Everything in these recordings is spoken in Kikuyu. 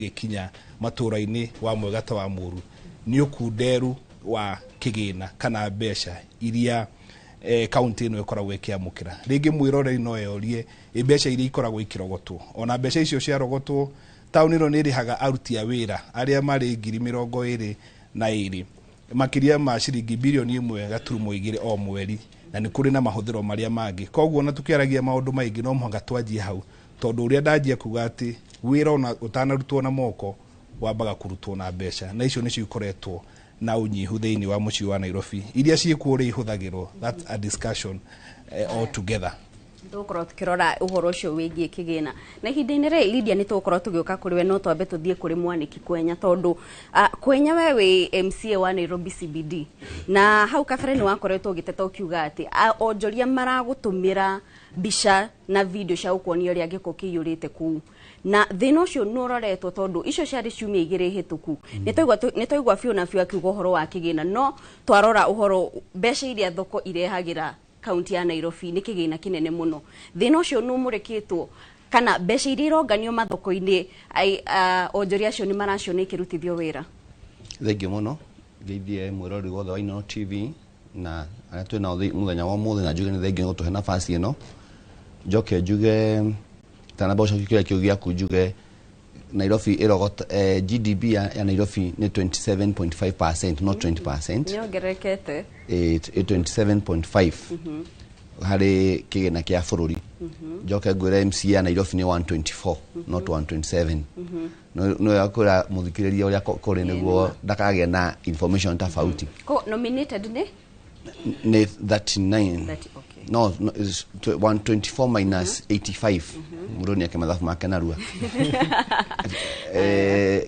Gĩkinya matũra-inĩ wa mwega ta wa mũru nĩ ũkunderu wa kĩgĩna kana mbeca iria kaunti ĩno ĩkoragwo ĩkĩamũkĩra. Rĩngĩ mwĩroreri no eorie ĩ mbeca iria ikoragwo ikĩrogotwo, ona mbeca icio ciarogotwo, taũni ĩno nĩ ĩrĩhaga aruti a wĩra arĩa marĩ 22,000 makĩria ma ciringi 1.2 birioni o mweri, na nĩ kũrĩ na mahũthĩro marĩa mangĩ. Koguo ona tũkĩaragia maũndũ maingĩ, no mũhaka twanjie hau, tondũ ũrĩa ndanjia kuga atĩ wĩra ona ũtanarutwo na moko wambaga kũrutwo na mbeca, na icio nĩcio ikoretwo na ũnyihu thĩinĩ wa mũciĩ wa Nairobi. Iria ciĩkuo ũrĩa ihũthagĩrwo, that's a discussion altogether. Tũgũkorwo tũkĩrora ũhoro ũcio wĩgiĩ kĩgĩna na ihinda-inĩ rĩ. Lydia, nĩ tũgũkorwo tũgĩũka kũrĩ we, no twambe tũthiĩ kũrĩ Mwanĩki Kwenya, tondũ Kwenya, we wĩ MCA wa Nairobi CBD, na hau kabere nĩ wakoretwo ũgĩteta ũkiuga atĩ onjoria maragũtũmĩra mbica na video cia gũkuonia ũrĩa gĩko kĩiyũrĩte kũu, na thĩna ũcio nĩ ũroretwo, tondũ icio ciarĩ ciumia 2 hĩtũku. Nĩ twaigua biũ na biũ akiuga ũhoro wa kĩgĩna, no twarora ũhoro mbeca iria thoko irehagĩra kaunti ya Nairobi nĩ kĩgĩna kĩnene mũno. Thĩna ũcio nĩ ũmũrĩkĩtwo, kana mbeca iria ironganio mathoko-inĩ, onjoria acio nĩ maraciona ikĩrutithio wĩra? Thengiũ mũno. Ngeithie mwĩrori wothe wa Inooro TV na arĩa twĩ nao mũthenya wa ũmũthĩ, na njuge nĩ thengiũ nĩ gũtũhe nafasi ĩno. Njoke njuge, tanamba gũcokia kĩũria kĩu gĩaku, njuge Nairobi ĩrogota GDP ya Nairobi nĩ 27.5%, not 20%. Nĩ ongererekete. 27.5 harĩ kĩgĩna kĩa bũrũri. Njoke ngwĩre MCA ya Nairobi nĩ 124, not 127. No ya kwĩra mũthikĩrĩria ũrĩa kũrĩ nĩguo ndakagĩe na information tofauti. Ko nominated nĩ? Nĩ 39. 30, okay. No, is 124 minus 85. Mũndũ nĩ eke mathabu make narua.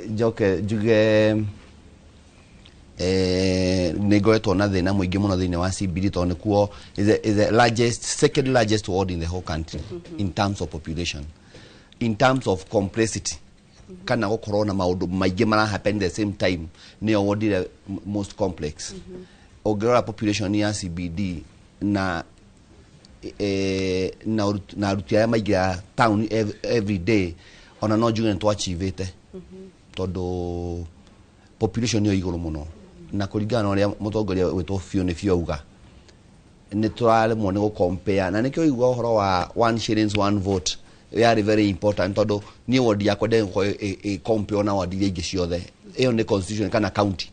Njoke njuge nĩ ngoretwo na thĩna mũingĩ mũno thĩinĩ wa CBD, tondũ nĩkuo is the largest, second largest ward in the whole country in terms of population, in terms of complexity, kana gũkorwo na maũndũ maingĩ mara happen the same time, nĩyo ward ĩrĩa most complex. Ũngĩrora population ya CBD na na aruti arĩa maingĩraga town every day, ona no njuge nĩ twachivĩte, tondũ population nĩyo igũrũ mũno, na kũringana na ũrĩa mũtongoria wĩtwo biũ nĩ biũ auga, nĩ tũraremwo nĩ gũcompare, na nĩkĩo igua ũhoro wa one shillings one vote yarĩ very important, tondũ niĩ ward yakwa ndĩgũkorwo ĩ compare na ward iria ingĩ ciothe. Ĩyo nĩ constitution kana county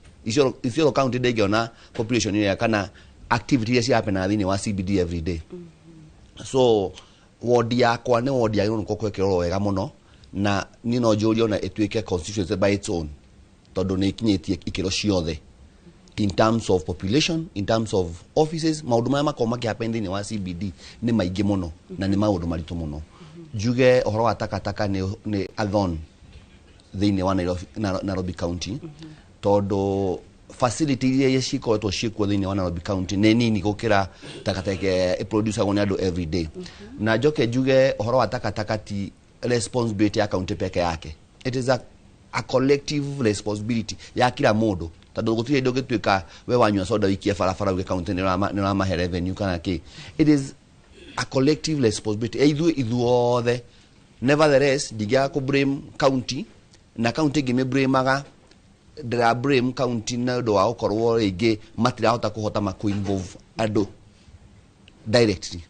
Isiolo county ndĩngĩona population ĩrĩa kana activity iria cihapenaga thĩinĩ wa CBD every day. So ward yakwa nĩ ward yagĩrĩirwo nĩ gũkorwo ĩkĩrorwo wega mũno, na niĩ no njũrie ona ĩtuĩke constituency by its own, tondũ nĩ ĩkinyĩtie ikĩro ciothe in terms of population, in terms of offices. Maũndũ marĩa makoragwo makĩhappen thĩinĩ wa CBD nĩ maingĩ mũno na nĩ maũndũ maritũ mũno. Njuge ũhoro wa takataka nĩ a thorn thĩinĩ wa Nairobi, Nairobi County, tondũ facility iria cikoretwo ciĩkuo thĩinĩ wa Nairobi County nĩ nini gũkĩra takataka ĩrĩa ĩproducagwo nĩ andũ every day. Na njoke njuge ũhoro wa takataka ti responsibility ya county peke yake, it is a collective responsibility ya kila mũndũ, tondũ gũtirĩ hĩndĩ ũngĩtuĩka we wanyua soda wikie barabara uge county nĩ ũramahe revenue kana kĩ. It is a collective responsibility ya ithuĩ ithuothe. Nevertheless, ndingĩaga kũ blame county, na county ĩngĩ mĩ ndĩra blame county na ũndũ wa gũkorwo rĩngĩ matirahota kũhota ma involve andũ directly.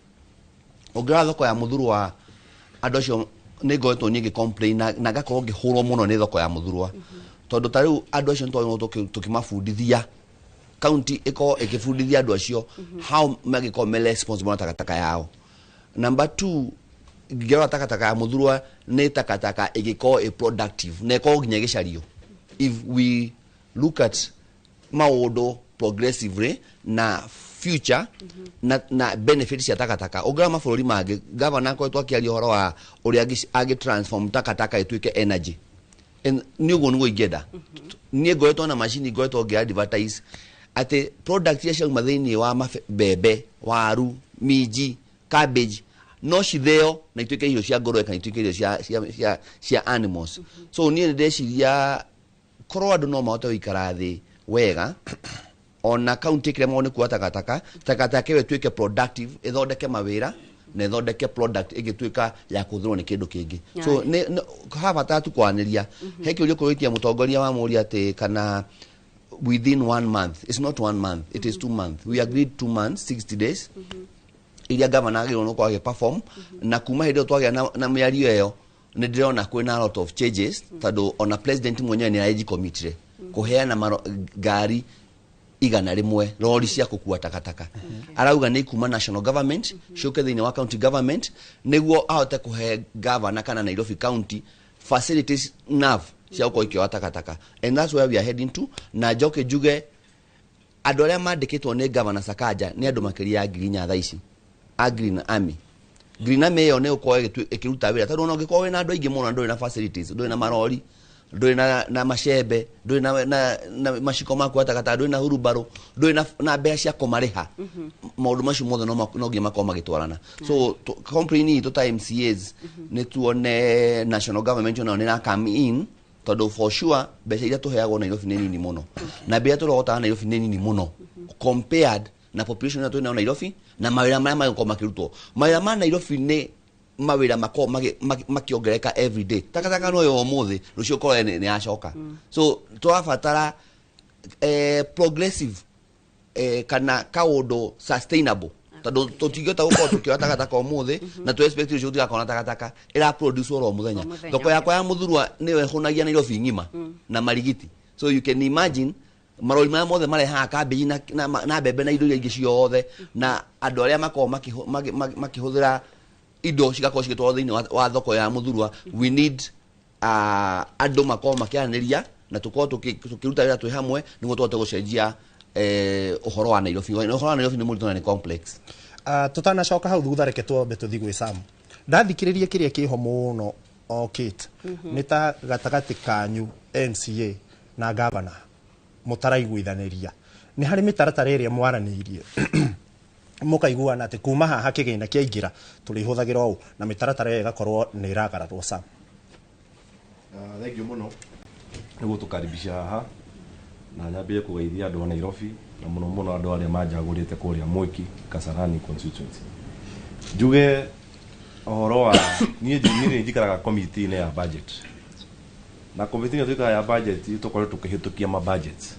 Ũngĩrora thoko ya Mũthurwa, andũ acio nĩ ngoretwo niĩ ngĩ complain na ngakorwo ngĩhũrwo mũno nĩ thoko ya Mũthurwa, tondũ ta rĩu andũ acio nĩ twagĩrĩirwo tũkĩmabundithia, county ĩkorwo ĩkĩbundithia andũ acio how mangĩkorwo me responsible na takataka yao. Number two, ngĩrora takataka ya Mũthurwa nĩ takataka ĩgĩkorwo ĩ productive na ĩkorwo nginya ĩgĩcario. If we look at maũndũ progressively na future na benefit cia takataka, ũngĩrora mabũrũri mangĩ, gavana akoretwo akĩaria ũhoro wa ũrĩa angĩ transform takataka ĩtuĩke energy. And nĩ ũguo nĩguo ingĩenda. Niĩ ngoretwo na macini, ngoretwo ngĩ advertise atĩ product iria ciauma thĩinĩ wa mbembe, waru, minji, cabbage, no cithĩo na ituĩke irio cia ngũrwe kana ituĩke irio cia animals. So niĩ nĩ ndeciria korwo andũ no mahote gũikara thĩ wega, ona kaunti ĩkĩremwo nĩ kuoya takataka, takataka ĩyo ĩtuĩke productive, ĩthondeke mawĩra. Na ĩthondeke product ĩngĩtuĩka ya kũhũthĩrwo nĩ kĩndũ kĩngĩ. So nĩ habatara tu kwaranĩria. He kĩũria kũrĩtia mũtongoria wa mũria atĩ kana within one month. It's not one month, it is 2 months. We agreed 2 months, 60 days iria gavana agĩrĩirwo nĩ gũkorwo agĩperform. Na kuma hĩndĩ ĩyo twagĩa na mĩario ĩyo, nĩ ndĩrona kwĩna a lot of changes, tondũ ona president mwenyewe nĩ arejicommitire kũheana ngari 100, rori cia kũkua takataka. Arauga nĩ kuma national government ciũke thĩinĩ wa county government, nĩguo ahote kũhe governor kana Nairobi County facilities enough cia gũkorwo ikĩoya takataka, and that's where we are heading to. Na njoke njuge andũ arĩa mandĩkĩtwo nĩ Governor Sakaja nĩ andũ makĩria ya 4,000 thaa ici a Green Army. Green Army ĩyo nĩ ũkorwo ĩkĩruta wĩra, tondũ ona ũngĩkorwo wĩna andũ aingĩ mũno na ndũrĩ na facilities, ndũrĩ na marori, ndũrĩ na macembe, ndũrĩ na maciko ma kuoya takataka, ndũrĩ na hurubarũ, ndũrĩ na mbeca cia kũmarĩha, maũndũ macio mothe no nginya makorwo magĩtwarana. So complain itũ ta MCAs nĩ tuone national government onayo nĩ ĩra come in, tondũ for sure mbeca iria tũheagwo Nairobi nĩ nini mũno, na mbia tũrogotaga Nairobi nĩ nini mũno compared na population ĩrĩa twĩnayo Nairobi na mawĩra marĩa magĩkorwo makĩrutwo. Mawĩra ma Nairobi nĩ mawĩra makorwo makĩongerereka every day. Takataka no yo ũmũthĩ, rũciũ ũkorwo nĩ yacoka. So tũrabatara progressive kana kaũndũ sustainable, tondũ tũtingĩhota gũkorwo tũkĩoya takataka ũmũthĩ na tũ expect rũciũ tũtigakorwo na takataka ĩra produce oro mũthenya. O mũthenya. Thoko yakwa ya Mũthurwa nĩyo ĩhũnagia Nairobi ng'ima na marigiti, so you can imagine marori marĩa mothe marehaga kambĩji na mbembe na indo iria ingĩ ciothe, na andũ arĩa makoragwo makĩhũthĩra indo cigakorwo cigĩtwarwo thĩinĩ wa thoko ya Mũthurwa. We need andũ makorwo makĩaranĩria na tũkorwo tũkĩruta wĩra twĩ hamwe nĩguo tũhote gũcenjia ũhoro wa Nairobi. Ũhoro wa Nairobi nĩ mũritũ na nĩ complex. Tutanacoka hau thutha, reke twambe tũthiĩ gwĩ Sam. Ndathikĩrĩria kĩrĩa kĩho mũno o Kate, nĩ ta gatagatĩ kanyu MCA na gavana mũtaraiguithanĩria. Nĩ harĩ mĩtaratara ĩrĩa mwaranĩirie mũkaiguana atĩ kuma haha kĩgĩna kĩaingĩra tũrĩhũthagĩra ũũ, na mĩtaratara ĩyo ĩgakorwo nĩ ĩragararwo, Sam? Thank you mũno nĩ gũtũkaribisha haha, na nyambie kũgeithia andũ a Nairobi na mũno mũno andũ arĩa manjagũrĩte kũrĩa Mwiki Kasarani constituency. Njuge ũhoro wa niĩ nĩ njikaraga committee-inĩ ya budget, na committee ĩno tuĩkaga ya budget tũkoretwo tũkĩhĩtũkia ma budgets,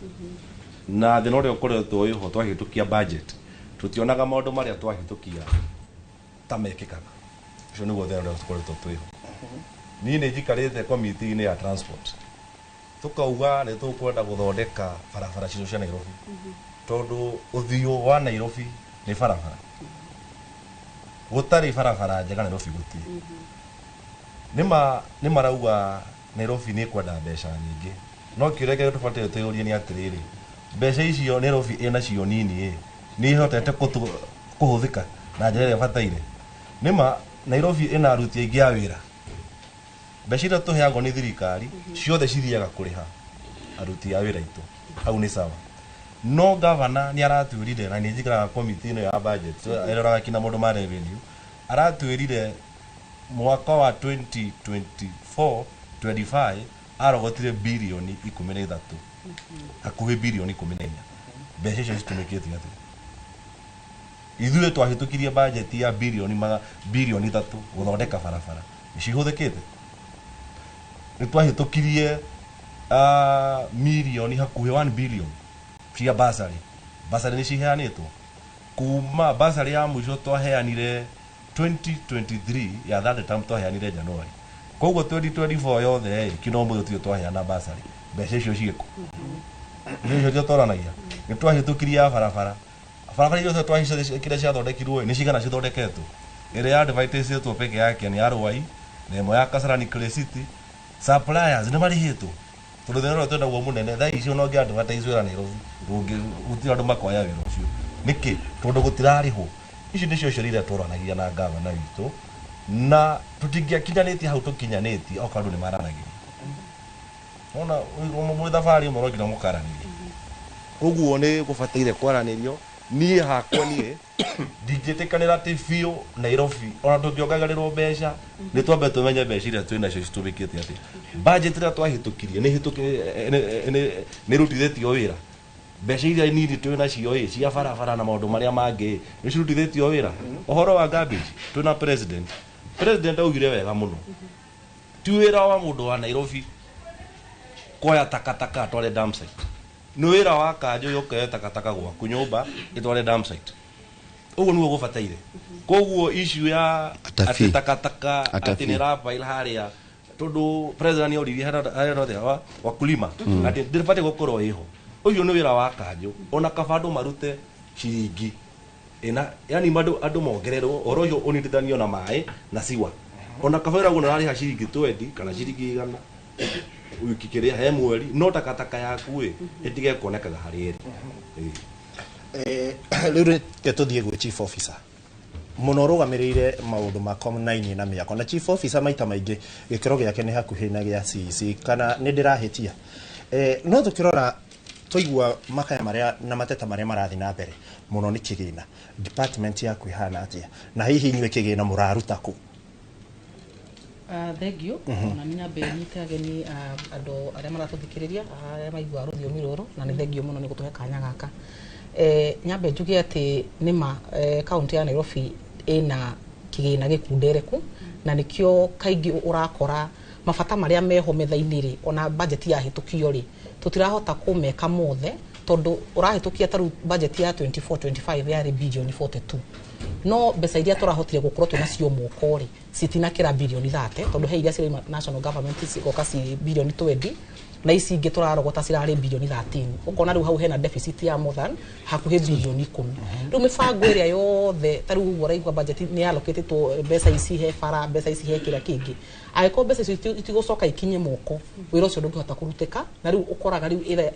na thĩna ũrĩa ũkoretwo wĩho, twahĩtũkia budget tũtionaga maũndũ marĩa twahĩtũkia ta mekĩkaga. Ũcio nĩguo thĩna ũrĩa tũkoretwo twĩho. Niĩ nĩ njikarĩte committee-inĩ ya transport, tukauga nĩ tũkwenda gũthondeka barabara citũ cia Nairobi, tondũ ũthiũ wa Nairobi nĩ barabara. Gũtarĩ barabara njega Nairobi gũtirĩ. Nĩma nĩ marauga Nairobi nĩ ĩkwenda mbeca nyingĩ, no kĩũria kĩrĩa tũbataire twĩyũrie nĩ atĩrĩrĩ, mbeca icio Nairobi ĩnacio nini ĩ nĩ ihotete kũhũthĩka na njĩra ĩrĩa ĩbataire? Nĩma Nairobi ĩna aruti aingĩ a wĩra. Mbeca iria tũheagwo nĩ thirikari ciothe cithiaga kũrĩha aruti a wĩra aitũ, hau nĩ sawa. No gavana nĩ aratwĩrire, na nĩ njikaraga committee ĩno ya budget ĩroraga kinya maũndũ ma revenue, aratwĩrire mwaka wa 2024 25 arogotire birioni 13, hakuhĩ birioni 14. Mbeca icio citũmĩkĩte atĩa? Ithuĩ twahĩtũkirie budget ya birioni 3 gũthondeka barabara, nĩcihũthĩkĩte? Nĩ twahĩtũkirie mirioni hakuhĩ 1 billion cia basarĩ. Basarĩ nĩ ciheanĩtwo? Kuma basarĩ ya mũico twaheanire 2023 ya third term twaheanire January, koguo 2024 yothe ĩ kino mũthĩ tũtirĩ twaheana basarĩ. Mbeca icio ciĩkũ? Mbeca icio tio twaranagia. Nĩ twahĩtũkirie ya barabara. Barabara iria ciothe kĩrĩa ciathondekirwo ĩ, nĩ cigana cithondeketwo? Ĩrĩa ya advertisĩtwo peke yake nĩ ya Ruai na ĩmwe ya Kasarani Clay City. Suppliers nĩ marĩhĩtwo? Tondũ thĩna ũrĩa twĩnaguo mũnene thaa ici, ona ũngĩ advertise wĩra Nairobi, gũtirĩ andũ makoya wĩra ũcio. Nĩkĩ? Tondũ gũtirarĩhwo. Ici nĩcio ciũria iria tũranagia na gavana witũ, na tũtingĩakinyanĩtie hau tũkinyanĩtie okorwo andũ nĩ maranagĩria. Ona mwĩ thabarĩ ĩmwe no nginya mũkaranĩria. Koguo nĩ gũbataire kwaranĩrio. Niĩ hakwa niĩ ndingĩtĩkanĩra atĩ biũ Nairobi ona tũngĩongagĩrĩrwo mbeca, nĩ twambe tũmenye mbeca iria twĩ nacio citũmĩkĩte atĩa. Budget ĩrĩa twahĩtũkirie nĩ ĩrutithĩtio wĩra? Mbeca iria nini twĩ nacio ĩ cia barabara na maũndũ marĩa mangĩ nĩ cirutithĩtio wĩra. Ũhoro wa garbage, twĩna president. President augire wega mũno, ti wĩra wa mũndũ wa Nairobi kuoya takataka atware dump site, nĩ wĩra wa kanjũ yũke takataka gwaku nyũmba ĩtware dump site. Ũguo nĩguo gũbataire. Koguo issue ya Atabi. atĩ takataka atĩ Atabi. nĩ rabail harĩa, tondũ president nĩ oririe harĩa hothe wa wakulima atĩ ndĩbatiĩ gũkorwo ĩho. Ũcio nĩ wĩra wa kanjũ, ona kaba andũ marute ciringi ĩna, yani andũ mongererwo ũhoro ũcio ũnyitithanio na maĩ na siwa. Ona kaba wĩra guo nĩũrarĩha ciringi 20 kana ciringi 100 wiki kĩrĩa he mweri, no takataka yaku ĩ ĩtige kuonekaga harĩa ĩrĩ. Ĩĩ. Rĩu reke tũthiĩ gwĩ chief officer mũno ũrũgamĩrĩire maũndũ ma COM9 na mĩako. Na chief officer maita maingĩ gĩkĩro gĩake nĩ hakuhĩ na gĩa CEC, kana nĩ ndĩrahĩtia? No tũkĩrora twaigua makaya marĩa na mateta marĩa marathiĩ na mbere mũno nĩ kĩgĩna, department yaku ĩhana atĩa, na hihi inyuĩ kĩgĩna mũraruta kũ? Thank you. Ona nĩ nyambe nyite ageni, andũ arĩa maratũthikĩrĩria, arĩa maiguaga rũthiomi rũrũ, na nĩ thank you mũno nĩ gũtũhe kanya gaka. Nyambe njuge atĩ nĩma kaunti ya Nairobi ĩna kĩgĩna gĩkundereku, na nĩkĩo kaingĩ ũrakora mabata marĩa meho metha-inĩ rĩ, ona budget yahĩtũkio rĩ, tũtirahota kũmeka mothe, tondũ ũrahĩtũkia ta rĩu budget ya 24 25 yarĩ bilioni 42, no mbeca iria tũrahotire gũkorwo twĩnacio moko rĩ, citinakĩra bilioni 30, tondũ he iria cirauma national government cigoka ci bilioni 20, na ici ingĩ tũrarogota cirarĩ bilioni 13. Ũkona rĩu hau hena deficit ya more than hakuhĩ bilioni 10. Rĩu mĩbango ĩrĩa yothe, ta rĩu ũguo ũraigua budget nĩ allocatĩtwo mbeca ici he bara, mbeca ici he kĩrĩa kĩngĩ, angĩkorwo mbeca icio itigũcoka ikinye moko, wĩra ũcio ndũngĩhota kũrutĩka. Na rĩu ũkoraga rĩu ĩrĩa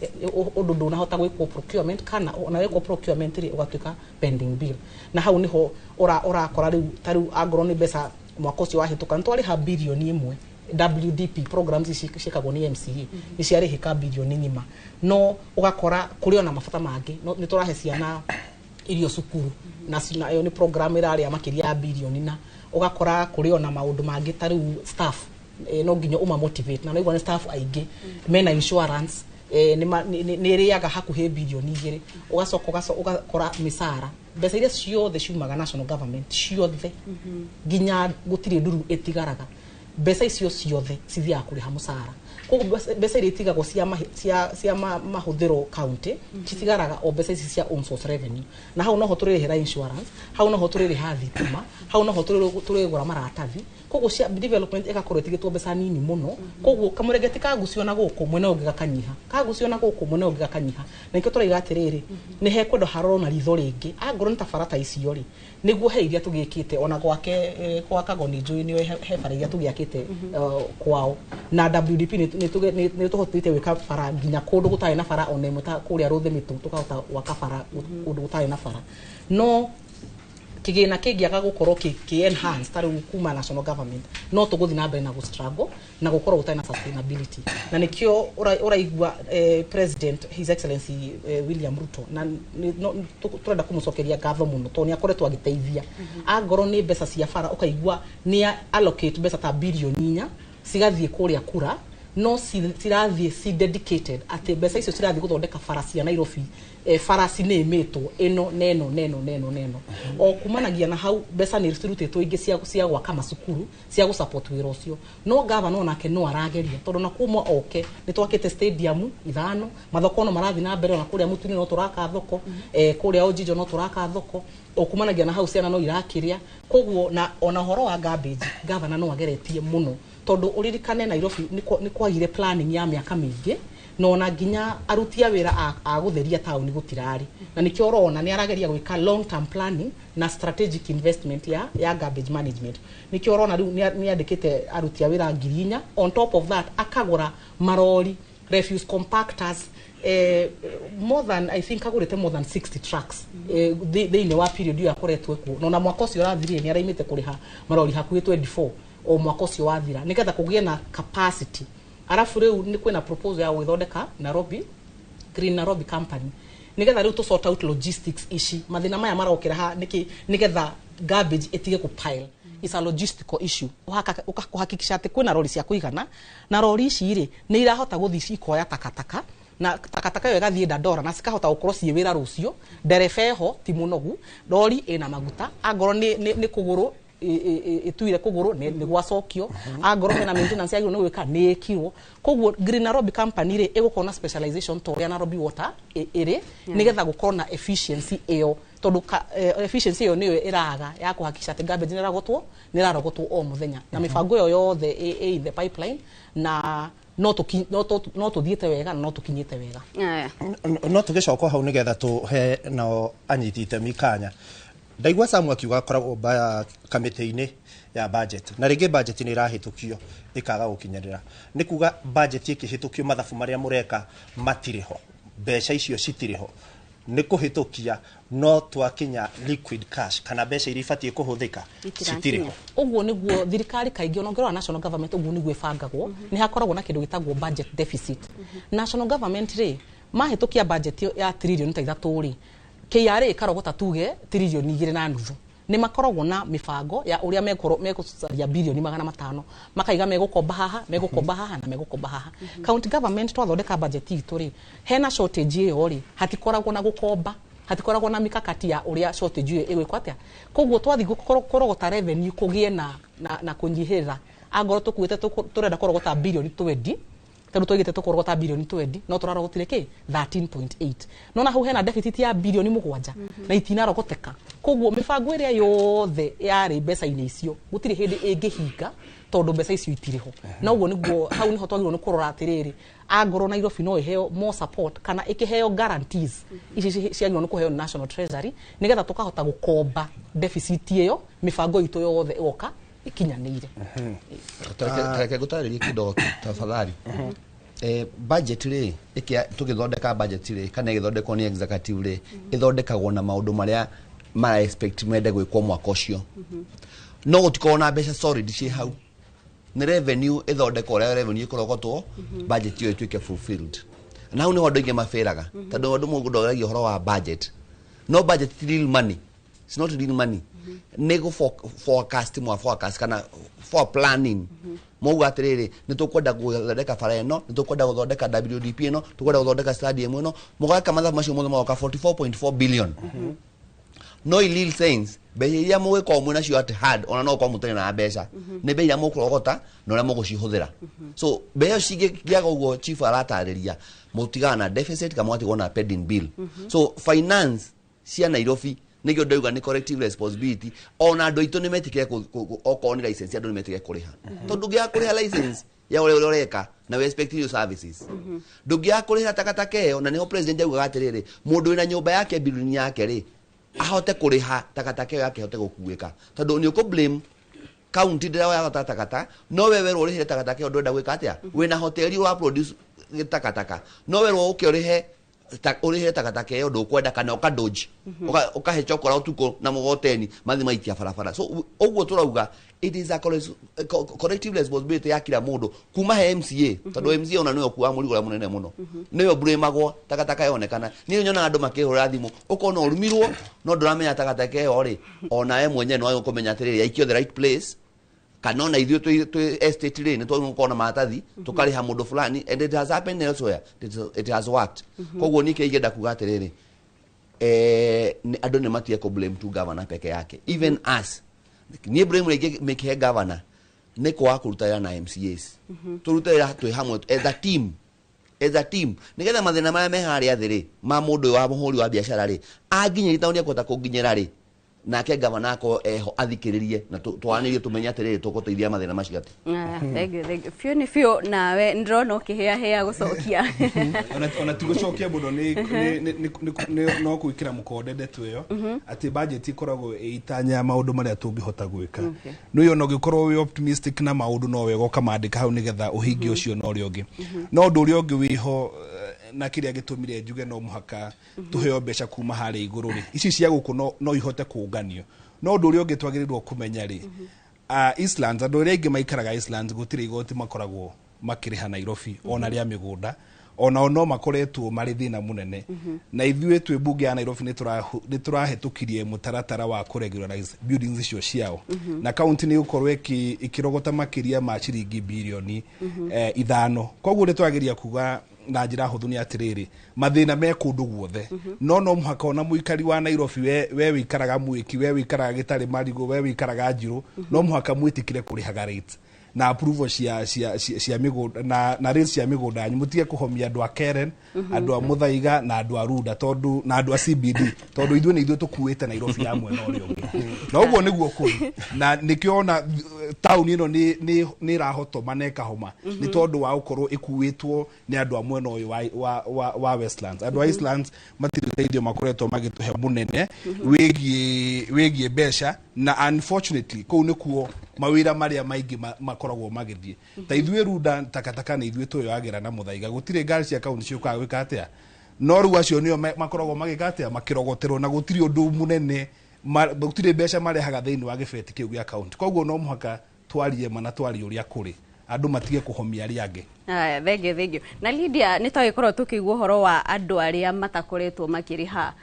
ũndũ ndũnahota gwĩkwo procurement, kana ona wekwo procurement rĩ, ũgatuĩka pending bill. Na hau nĩho ũrakora rĩu ta rĩu angorwo nĩ mbeca mwaka ũcio wahĩtũka nĩ twarĩha bilioni 1 WDP programs ici ciĩkagwo nĩ MCA, nĩ ciarĩhĩka bilioni ng'ima, no ũgakora kũrĩ ona mabata mangĩ. No nĩ tũrahe ciana irio cukuru, na ĩyo nĩ program ĩrarĩa makĩria ya bilioni, na ũgakora kũrĩ ona maũndũ mangĩ ta rĩu staff, no nginya ũma motivate, na naigua nĩ staff aingĩ mena insurance, nĩ ĩrĩaga hakuhĩ bilioni 2. Ũgacoka ũgakora mĩcara, mbeca iria ciothe ciumaga national government ciothe, nginya gũtirĩ nduru ĩtigaraga, mbeca icio ciothe cithiaga kũrĩha mũcara. Koguo mbeca iria itigagwo cia mahũthĩro county citigaraga o mbeca ici cia own source revenue, na hau noho tũrĩrĩhĩra insurance, hau noho tũrĩrĩha thitima, hau noho tũrĩgũra maratathi. Koguo cia development ĩgakorwo ĩtigĩtwo mbeca nini mũno. Koguo kamũrengeti kagucio na gũkũ mwena ũngĩ gakanyiha, kagucio na gũkũ mwena ũngĩ gakanyiha, na nikĩo tũraiga atĩrĩrĩ, nĩ hekwendwo harorwo na ritho rĩngĩ angorwo nĩ ta bara ta icio rĩ, nĩguo he iria tũgĩkĩte ona gwake, kwa Kagoni njũĩ nĩo he bara iria tũgĩakĩte kwao na WDP. Nĩ tũhotete gwĩka bara nginya kũndũ gũtarĩ na bara ona ĩmwe, ta kũrĩa Rũthĩmĩtũ tũkahota gwaka bara kũndũ gũtarĩ na bara. No kĩgĩna kĩngĩaga gũkorwo kĩ enhance ta rĩu kuma national government, no tũgũthiĩ na mbere na gũ struggle na gũkorwo gũtarĩ na sustainability. Na nĩkĩo ũraigua president, His Excellency William Ruto, na tũrenda kũmũcokeria ngatho mũno tondũ nĩ akoretwo agĩteithia. Angorwo nĩ mbeca cia bara, ũkaigua nĩ allocate mbeca ta bilioni 4 cigathiĩ kũrĩa kura, no cirathiĩ ci dedicated atĩ mbeca icio cirathiĩ gũthondeka bara cia Nairobi, bara cinĩmĩtwo ĩno neno neno neno neno. O kumanagia na hau mbeca nĩ cirutĩtwo ingĩ cia gwaka macukuru cia gũsupport wĩra ũcio. No gavana onake no arageria, tondũ na kuma oke nĩ twakĩte stadium ithano, mathoko no marathiĩ na mbere, ona kũrĩa Mũtune no tũraka thoko, kũrĩa Ojijo no tũraka thoko. O kumanagia na hau ciana no irakĩrĩa. Koguo na ona ũhoro wa garbage, gavana no ageretie mũno, tondũ ũririkane Nairobi nĩ kwagire planning ya mĩaka mĩingĩ, na ona nginya aruti a wĩra a gũtheria taũni gũtirarĩ, na nĩkĩo ũrona nĩ arageria gwĩka long term planning na strategic investment ya garbage management. Nĩkĩo ũrona rĩu nĩ andĩkĩte aruti a wĩra 4,000. On top of that, akagũra marori, refuse compactors, more than, I think agũrĩte more than 60 trucks thĩinĩ wa period ĩyo akoretwo kuo. Na ona mwaka ũcio ũrathirire nĩ araimĩte kũrĩha marori hakuhĩ 24 o mwaka ũcio wathira, nĩgetha kũgĩe na capacity. Arabu rĩu nĩ kwĩna proposal ya gwĩthondeka Nairobi Green Nairobi Company, nigetha rĩu tũ sort out logistics ici mathĩna maya marokĩra ha nĩkĩ, nĩgetha garbage ĩtige kũ pile. Is a logistical issue. Ũkahakikisha atĩ kwĩna rori cia kũigana, na rori ici rĩ, nĩ irahota gũthiĩ ikoya takataka. Na takataka ĩyo ĩgathiĩ Dandora na cikahota gũkorwo ciĩ wĩra rũciũ. Ndereba ĩho ti mũnogu, rori ĩna maguta, angorwo nĩ kũgũrũ ĩtuire kũgũrũ nĩ gwacokio, angorwo hena maintenance yagĩrĩirwo nĩ gwĩka nĩ ĩkirwo. Koguo Green Nairobi Company rĩ, ĩgũkorwo na specialization ta ũrĩa Nairobi Water ĩrĩ, nĩgetha gũkorwo na efficiency ĩyo, tondũ efficiency ĩyo nĩyo ĩraga ya kũhakikisha atĩ garbage nĩ ĩrarogotwo o mũthenya, na mĩbango ĩyo yothe ĩ in the pipeline, na no tũthiĩte wega na no tũkinyĩte wega. Aya. No tũgĩcoka hau nĩgetha tũhe nao anyiti itemi kanya. Ndaigua Samu akiuga akoragwo kamĩtĩ-inĩ ya budget, na rĩngĩ budget nĩ ĩrahĩtũkio ĩkaga gũkinyĩrĩra. Nĩ kuga budget ĩkĩhĩtũkio, mathabu marĩa mũreka matirĩ ho, mbeca icio citirĩ ho, nĩ kũhĩtũkia, no twakinya liquid cash kana mbeca iria ibatiĩ kũhũthĩka citirĩ ho. Ũguo nĩguo thirikari kaingĩ, ona ũngĩrora national government, ũguo nĩguo ĩbangagwo. Nĩ hakoragwo na kĩndũ gĩtagwo budget deficit. National government rĩ, mahĩtũkia budget ya 3 trillion rĩ, KRA ĩkarogota tuge 2.5 trillion. Nĩ makoragwo na mĩbango ya ũrĩa megũcaria 500 bilioni, makaiga megũkomba haha, megũkomba haha na megũkomba haha. County government twathondeka budget itũ rĩ, hena shortage ĩyo rĩ, hatikoragwo na gũkomba, hatikoragwo na mikakati ya ũrĩa shortage ĩyo ĩgwĩkwo atĩa. Koguo twathiĩ kũrogota revenue, kũgĩe na kũnyihĩrĩra. Angorwo tũkuĩte tũrenda kũrogota 20 bilioni, tondũ twaigĩte tũkũrogota 20 bilioni, no tũrarogotire kĩ 13.8, nona hau hena deficit ya 7 bilioni na itinarogoteka. Koguo mĩbango ĩrĩa yothe yarĩ mbeca-inĩ icio gũtirĩ hĩndĩ ĩngĩhinga, tondũ mbeca icio itirĩ ho. Na ũguo nĩguo hau nĩho twagĩrĩirwo nĩ kũrora atĩrĩrĩ, angorwo Nairobi no ĩheo more support kana ĩkĩheo guarantees ici ciagĩrĩirwo nĩ kũheo nĩ National Treasury, nĩgetha tũkahota gũkomba deficit ĩyo, mĩbango itũ yothe ĩgoka ĩkinyanĩire. Tareke ngũtarĩrie kidogo tafadhali. Budget rĩ, tũgĩthondeka budget rĩ, kana ĩgĩthondekwo nĩ executive rĩ, ĩthondekagwo na maũndũ marĩa mara expect mende gwĩkwo mwaka ũcio, no gũtikorwo na mbeca solid ciĩ hau. Nĩ revenue ĩthondekwo, ũrĩa revenue ĩkũrogotwo, budget ĩyo ĩtuĩke fulfilled. Na hau nĩho andũ aingĩ mabĩraga, tondũ andũ mũndũ ageragia ũhoro wa budget, no budget ti real money. It's not real money. Nĩ gũ forecast, mwa forecast kana for planning, mauga atĩrĩrĩ, nĩ tũkwenda gũthondeka bara ĩno, nĩ tũkwenda gũthondeka WDP ĩno, tũkwenda gũthondeka stadium ĩno. Mũgeka mathabu macio mothe, magoka 44.4 billion, no in real sense mbeca iria mũgĩkorwo mwĩ nacio at hand, ona no ũkorwo mũtarĩ na mbeca, nĩ mbeca iria mũkũrogota na ũrĩa mũgũcihũthĩra. So mbeca cingĩaga ũguo chief aratarĩria, mũtigaga na deficit kana mũgatigwo na pending bill. So finance cia Nairobi, nĩkĩo ndauga nĩ collective responsibility. Ona andũ aitũ nĩ metikire okorwo nĩ license, andũ nĩ metikire kũrĩha, tondũ ndũngĩaga kũrĩha license ya ũrĩa ũreka na we expect new services, ndũngĩaga kũrĩhĩra takataka ĩyo. Na nĩho president augaga atĩrĩrĩ, mũndũ wĩna nyũmba yake, building yake rĩ, ahote kũrĩha takataka ĩyo yake, ahote gũkuĩka, tondũ nĩ ũkũ blame county ndĩroyaga takataka, no we werwo ũrĩhĩre takataka ĩyo, ndwenda gwĩka atĩa? Wĩna hoteli ũra produce takataka, no werwo ũke ũrĩhe ũrĩhĩre takataka ĩyo, ndũkwenda, kana ũkadoji ũkahe chokora ũtukũ na mũgoteni mathi maikia barabara. So ũguo tũrauga it is a collective responsibility ya kila mũndũ, kuma he MCA, tondũ MCA ona nĩwe ũkuaga mũrigo ũrĩa mũnene mũno, nĩwe blamagwo takataka yonekana. Niĩ nyonaga andũ makĩhũra thimũ, ũkona ũrumirwo, no ndũramenya takataka ĩyo rĩ, ona we mwenyewe no kũmenya atĩrĩrĩ, yaikio the right place, kana ona ithuĩ twĩ estate rĩ, nĩ twagĩrĩirwo gũkorwo na maratathi tũkarĩha mũndũ fulani, and it has happened elsewhere, it has worked. Koguo niĩ kĩrĩa ingĩenda kuga atĩrĩrĩ, andũ nĩ matige kũ blame tu governor peke yake. Even us, niĩ blame rĩngĩ mĩkĩhe governor nĩ kwaga kũruta wĩra na MCAs, tũrute wĩra twĩ hamwe as a team, as a team, nĩgetha mathĩna marĩa me harĩa thĩ rĩ, ma mũndũ ũyũ wa mũhũri wa biacara rĩ, anginyĩria taũni ekũhota kũnginyĩra rĩ, nake gavana akorwo eho athikĩrĩrie na twaranĩrie, tũmenye atĩrĩrĩ, tũgũteithia mathĩna macio atĩ. Aya, thank you, thank you. Biũ nĩ biũ, nawe ndĩrona ũkĩhĩahĩa gũcokia. Ona ti gũcokia mũno, no gwĩkĩra mũkonde ndeto ĩyo atĩ budget ĩkoragwo ĩitanya maũndũ marĩa tũngĩhota gwĩka. Nĩ ona ũngĩkorwo wĩ optimistic na maũndũ, no wega ũkamandĩka hau nĩgetha ũhingie ũcio na ũrĩa ũngĩ. No ũndũ ũrĩa ũngĩ wĩho, na kĩrĩa gĩtũmire njuge no mũhaka tũheo mbeca kuma harĩa igũrũ rĩ, ici cia gũkũ no ihote kũnganio. No ũndũ ũrĩa ũngĩ twagĩrĩirwo kũmenya rĩ, Eastlands, andũ arĩa aingĩ maikaraga Eastlands gũtirĩ igoti makoragwo makĩrĩha Nairobi, ona rĩa mĩgũnda, onao no makoretwo marĩ thĩna mũnene. Na ithuĩ twĩ mbunge ya Nairobi nĩ tũrahĩtũkirie mũtaratara wa kũ regularize buildings icio ciao, na county nĩ ĩgũkorwo ĩkĩrogota makĩria ma ciringi 5 bilioni. Koguo nĩ twageria kuga na njĩra hũthũ nĩ atĩrĩrĩ, mathĩna me kũndũ guothe, no no mũhaka ona mũikari wa Nairobi, we wĩikaraga Mwĩki, we wĩikaraga Gĩtarĩ Marigũ, we wĩikaraga Njirũ, no mũhaka mwĩtĩkĩre kũrĩhaga rate na approval cia mĩgũnda na rates cia mĩgũnda yanyu. Mũtige kũhomia andũ a Karen, andũ a Muthaiga na andũ a Runda, tondũ na andũ a CBD, tondũ ithuĩ nĩ ithuĩ tũkuĩte Nairobi ya mwena ũrĩa ũngĩ, na ũguo nĩguo kũrĩ. Na nĩkĩo ona taũni ĩno nĩ ĩrahotoma na ĩkahoma, nĩ tondũ wa gũkorwo ĩkuĩtwo nĩ andũ a mwena ũyũ wa Westlands. Andũ a Eastlands matirĩ ũteithio makoretwo magĩtũhe mũnene wĩgiĩ mbeca, na unfortunately kũu nĩkuo mawĩra marĩa maingĩ makoragwo magĩthiĩ. Ta ithuĩ Runda, takataka nĩ ithuĩ tũyoyagĩra na Mũthaiga. Gũtirĩ ngari cia kaunti ciũkaga gwĩka atĩa, no rĩu acio nĩo makoragwo magĩka atĩa, makĩrogoterwo, na gũtirĩ ũndũ mũnene gũtirĩ mbeca marehaga thĩinĩ wa gĩbeti kĩu gĩa kaunti. Koguo no mũhaka twarie ma na twarie ũrĩa kũrĩ, andũ matige kũhomia arĩa angĩ. Aya, thengio, thengio. Na Lydia, nĩ twagĩkorwo tũkĩigua ũhoro wa andũ arĩa matakoretwo makĩrĩha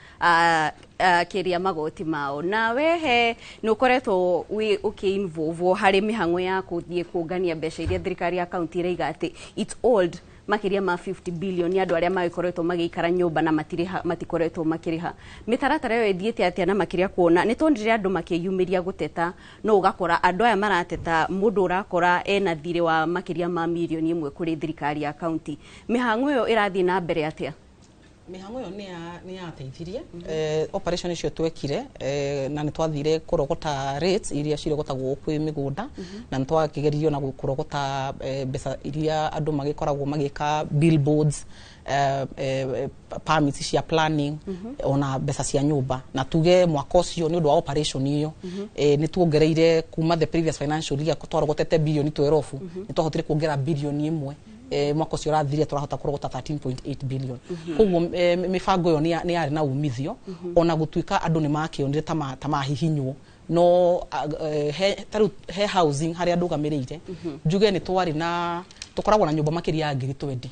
kĩrĩa magoti mao, na wehe nĩ ũkoretwo wĩ ũkĩ-involve harĩ mĩhang'o ya kũthiĩ kũngania mbeca iria thirikari ya kaunti ĩraiga atĩ it's old makĩria ma 50 billion nĩ andũ arĩa magĩkoretwo magĩikara nyũmba na matirĩha, matikoretwo makĩrĩha. Mĩtaratara ĩyo ĩthiĩte atĩa? Na makĩria kuona nĩ tuonire andũ makĩyumĩria gũteta, no ũgakora andũ aya marateta, mũndũ ũrakora ena thirĩ wa makĩria ma mirioni 1 kũrĩ thirikari ya kaunti. Mĩhang'o ĩyo ĩrathiĩ na mbere atĩa? Mĩhang'o ĩyo nĩ yateithirie operation icio twekire, na nĩ twathire kũrogota rates iria cirogotagwo kwĩ mĩgũnda, na nĩ twakĩgeririo na kũrogota mbeca iria andũ magĩkoragwo magĩka billboards, permits cia planning, ona mbeca cia nyũmba. Na tuge mwaka ũcio, nĩ ũndũ wa operation ĩyo, nĩ tuongereire kuma the previous financial year twarogotete bilioni 12, nĩ twahotire kuongera bilioni 1. Mwaka ũcio ũrathirire tũrahota kũrogota 13.8 billion. Koguo mĩbango ĩyo nĩ yarĩ na umithio, ona gũtuĩka andũ nĩ makĩonire ta mahihinywo. No ta rĩu he housing harĩa ndũgamĩrĩire, njuge nĩ twarĩ na tũkoragwo na nyũmba makĩria ya 20,000.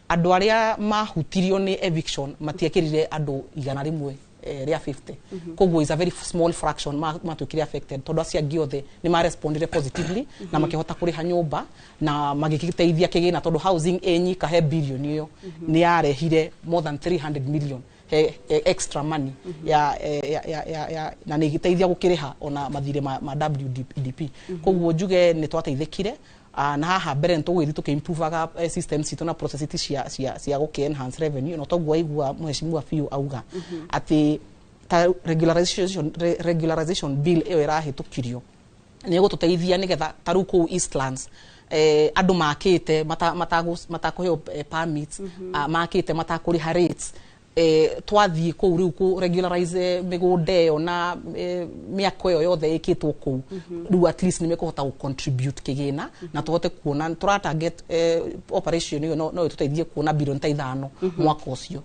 Andũ arĩa mahutirio nĩ eviction matiekĩrire andũ 150. Koguo is a very small fraction matuĩkire affected, tondũ acio angĩ othe nĩ marespondire positively na makĩhota kũrĩha nyũmba na magĩgĩteithia kĩgĩna, tondũ housing ĩ nyika he bilioni ĩyo nĩ yarehire more than 300 million he extra money ya na nĩ ĩgĩteithia gũkĩrĩha ona mathirĩ ma WDP. Koguo njuge nĩ twateithĩkire. Na haha mbere nĩ tũgũgĩthiĩ tũkĩ-improvaga systems citũ na process cia gũkĩ enhance revenue. No toguo waigua mheshimiwa biũ auga atĩ ta regularization bill ĩyo ĩrahĩtũkirio nĩ ĩgũtũteithia, nĩgetha ta rĩu kũu Eastlands andũ makĩte matakũheo permits, makĩte matakũrĩha rates, twathiĩ kũu rĩu kũ regularize mĩgũnda ĩyo na mĩako ĩyo yothe ĩkĩtwo kũu, rĩu at least nĩ mekũhota gũ contribute kĩgĩna na tũhote kuona tũra target operation ĩyo no ĩtũteithie kuona bilioni ta 5 mwaka ũcio.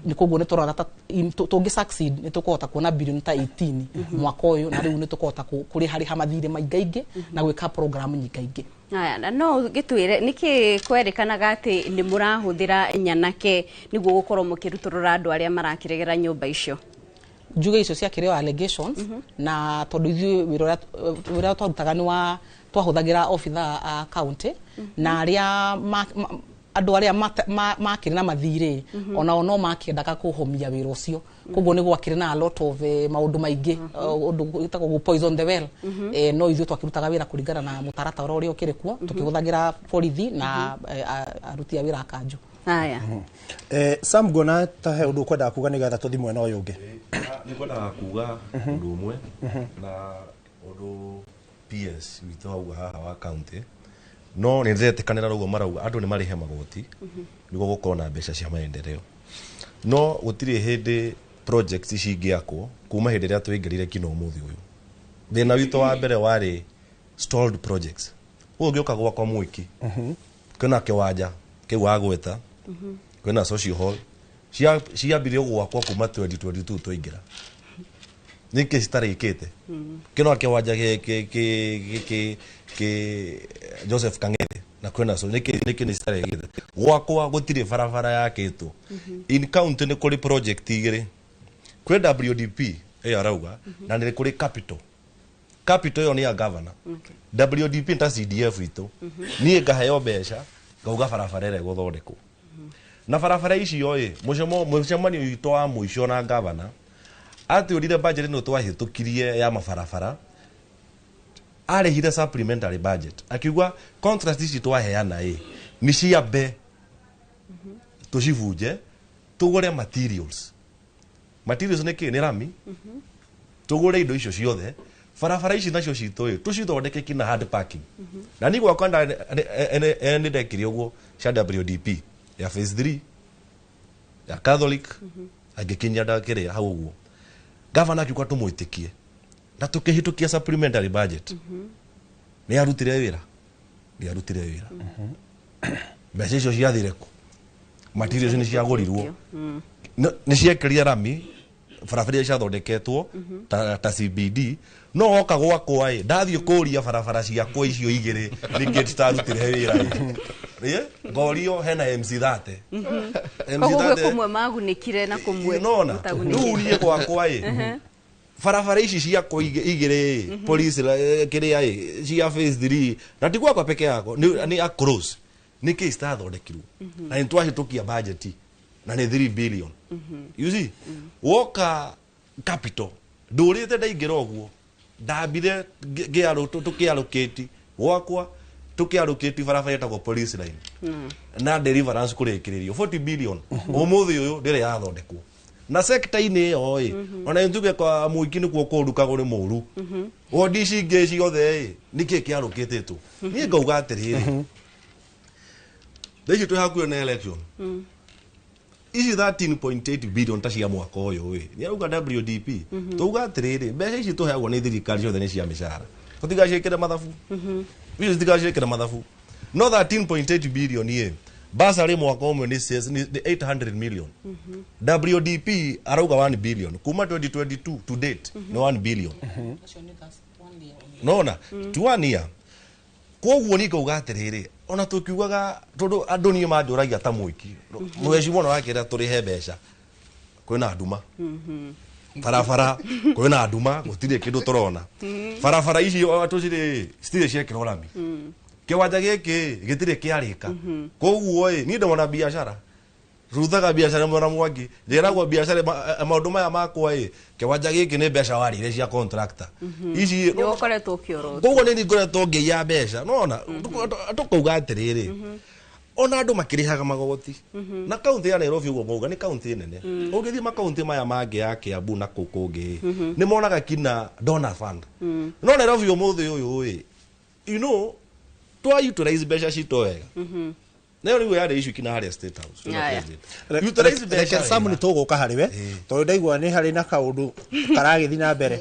Nĩ koguo nĩ tũrona ta tũngĩ succeed nĩ tũkũhota kuona bilioni ta 18 mwaka ũyũ, na rĩu nĩ tũkũhota kũrĩharĩha mathirĩ maingaingĩ na gwĩka program nyingaingĩ. Aya, na no gĩtwĩre nĩkĩ kwerĩkanaga atĩ nĩ mũrahũthĩra nyanake nĩguo gũkorwo mũkĩrutũrũra andũ arĩa marakĩregera nyũmba icio? Njuge icio ciakĩrĩ o allegations, na tondũ ithuĩ wĩra ũrĩa twarutaga nĩ wa twahũthagĩra obitha a county na arĩa andũ arĩa makĩrĩ na mathirĩ, onao no makĩendaga kũhomia wĩra ũcio. Koguo nĩ gwakĩrĩ na a lot of maũndũ maingĩ, ũndũ wĩtagwo gũ poison the well. No ithuĩ twakĩrutaga wĩra kũringana na mũtaratara ũrĩa ũkĩrĩ kuo, tũkĩhũthagĩra borithi na aruti a wĩra a kanjũ. Haya. Sam, nguona ta he ũndũ ũkwendaga kuga nĩgetha tũthiĩ mwena ũyũ ũngĩ. Nĩ ngwendaga kuga ũndũ ũmwe na ũndũ PS witũ auga haha wa county, no nĩ ndĩretĩkanĩra ũguo marauga andũ nĩ marĩhe magoti nĩguo gũkorwo na mbeca cia maendeleo, no gũtirĩ hĩndĩ projects ici ingĩakwo kuma hĩndĩ ĩrĩa tũingĩrire kinya ũmũthĩ ũyũ. Thĩna witũ wa mbere warĩ stalled projects. Ũguo ũngĩũka gwakwa Mwĩki, kwĩna kĩwanja kĩu wagweta, kwĩna social hall ciambirie gwakwo kuma 2022 twaingĩra, nĩkĩ citarĩkĩte? Kĩno kĩwanja kĩ Joseph Kang'ethe na kwĩna so nĩkĩ nĩ citarĩkĩte? Gwakwa gũtirĩ barabara yakĩtwo. In county nĩ kũrĩ project igĩrĩ, kwĩ WDP ĩyo arauga na nĩ kũrĩ capital. Capital ĩyo nĩ ya governor. WDP nĩ ta CDF itũ. Niĩ ngaheo mbeca ngauga barabara ĩrĩa ĩgũthondekwo. Na barabara icio ĩ mũcemanio witũ wa mũico na gavana atwĩrire budget ĩno twahĩtũkirie ya mabarabara, arĩhire supplementary budget akiuga contract ici twaheana ĩ nĩ ciambe tũcibunje tũgũre materials. Materials nĩ kĩ? Nĩ rami. Tũgũre indo icio ciothe, barabara ici nacio citũ ĩ tũcithondeke kinya hard parking. Na niĩ gwakwa nĩ ndekire ũguo cia WDP ya phase 3 ya Catholic, angĩkinyia ndakĩrĩa hau ũguo. Gavana akiuga tũmwĩtĩkie na tũkĩhĩtũkia supplementary budget. Nĩ arutire wĩra, nĩ arutire wĩra. Mbeca icio ciathire kũ? Materials nĩ ciagũrirwo, nĩ ciekĩrire rami barabara iria ciathondeketwo ta CBD. No woka gwakwa ĩ ndathiĩ kũria barabara ciakwa icio igĩrĩ nĩkĩ citarutire wĩra ĩ? Ngorio hena MC 30. MC koguo gwĩ kũmwe magunĩkire na kũmwe nona rĩu niĩ gwakwa ĩ barabara ici ciakwa igĩrĩ police kĩrĩa ĩ cia phase 3, na ti gwakwa peke yako, nĩ across, nĩkĩ citathondekirwo? Na nĩ twahĩtũkia budget na nĩ 3 billion. You see, woka capital ndũrĩte ndaingĩra ũguo ndambire tũkĩarũkĩti gwakwa, tũkĩarũkĩti barabara ĩtagwo police line na Deliverance kũrĩkĩrĩrio 40 billion. Ũmũthĩ ũyũ ndĩrĩ yathondekwo na sector-inĩ ĩyo ĩ ona ntuge kwa mũingĩ nĩkuo kũrukagwo nĩ mũru. Wodi ici ingĩ ciothe ĩ nĩkĩ kĩarũkĩtĩtwo? Niĩ ngauga atĩrĩrĩ, thaa ici twĩ hakuhĩ na election, ici 13.8 billion ta cia mwaka ũyũ ĩ nĩ arauga WDP. Tauga atĩrĩrĩ, mbeca ici tũheagwo nĩ thirikari ciothe nĩ cia mĩcara, tũtigaciĩkĩre mathabu icio, citigaciĩkĩre mathabu. No 13.8 billion ĩ basarĩ mwaka ũmwe nĩ 800 million. WDP arauga 1 billion kuma 2022 to date nĩ 1 billion. Nona to one year. Koguo ni ngauga atĩrĩrĩ, ona tũkiugaga tondũ andũ niĩ manjũragia ta mũiki mũhecimwo na wakĩra tũrĩhe mbeca, kwĩna nduma barabara, kwĩna nduma, gũtirĩ kĩndũ tũrona. Barabara ici tũcirĩ citirĩ ciekĩrwo rami, kĩwanja gĩkĩ gĩtirĩ kĩarĩka. Koguo ĩ niĩ ndĩmona biacara ruthaga biacara mwena mwangi njĩragwo biacara maũndũ maya makwa ĩ kĩwanja gĩkĩ nĩ mbeca warĩire cia contractor ici. Nĩ ũkoretwo ũkĩorotwo. Koguo nĩ ngoretwo ngĩiya mbeca. Nona tũkauga atĩrĩrĩ, ona andũ makĩrĩhaga magoti na kaunti ya Nairobi ũguo mauga nĩ kaunti nene, ũngĩthiĩ makaunti maya mangĩ ya Kiambu na kũu kũngĩ nĩ monaga kina donor fund. No Nairobi ũmũthĩ ũyũ ĩ twa utilize mbeca citũ wega nayo rĩu yarĩ issue kinya harĩa State House. Utilize mbeca Reke Sam wega. Nĩ tũgũka harĩ we tondũ ndaigua nĩ harĩ na kaũndũ karagĩthiĩ na mbere.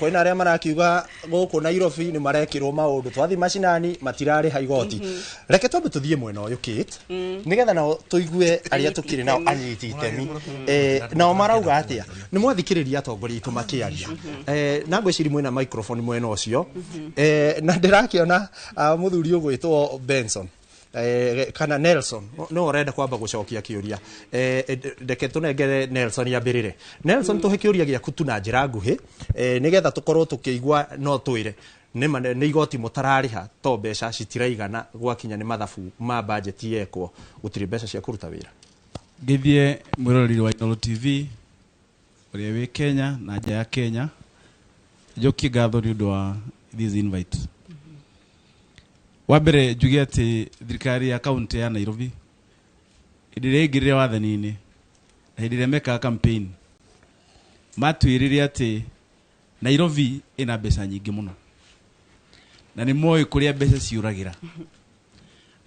Kwĩna arĩa marakiuga gũkũ Nairobi nĩ marekĩrwo maũndũ, twathiĩ macinani matirarĩha igoti. Reke twambe tũthiĩ mwena ũyũ Kate, nĩgetha nao tũigue arĩa tũkĩrĩ nao anyiti itemi. Nao marauga atĩa? Nĩ mwathikĩrĩria atongoria aitũ makĩaria. Na ngwĩciria mwĩna microphone mwena ũcio. Na ndĩrakĩona mũthuri ũgwĩtwo Benson kana Nelson no ũrenda kwamba gũcokia kĩũria. Reke tũnengere Nelson yambĩrĩre. Nelson, tũhe kĩũria gĩaku tu na njĩra nguhĩ, nĩgetha tũkorwo tũkĩigua. No twĩre nĩma nĩ igoti mũtararĩha to mbeca citiraigana gwakinya nĩ mathabu ma budget yekwo gũtirĩ mbeca cia kũruta wĩra. Ngĩthiĩ mwĩroreri wa Inooro TV ũrĩa wĩ Kenya na nja ya Kenya, njokie ngatho nĩ ũndũ wa this invite. Wa mbere njuge atĩ thirikari ya kaunti ya Nairobi hĩndĩ ĩrĩa yaingĩrire wathani-inĩ na hĩndĩ ĩrĩa mekaga campaign matwĩrire atĩ Nairobi ĩna mbeca nyingĩ mũno na nĩ moĩ kũrĩa mbeca ciũragĩra,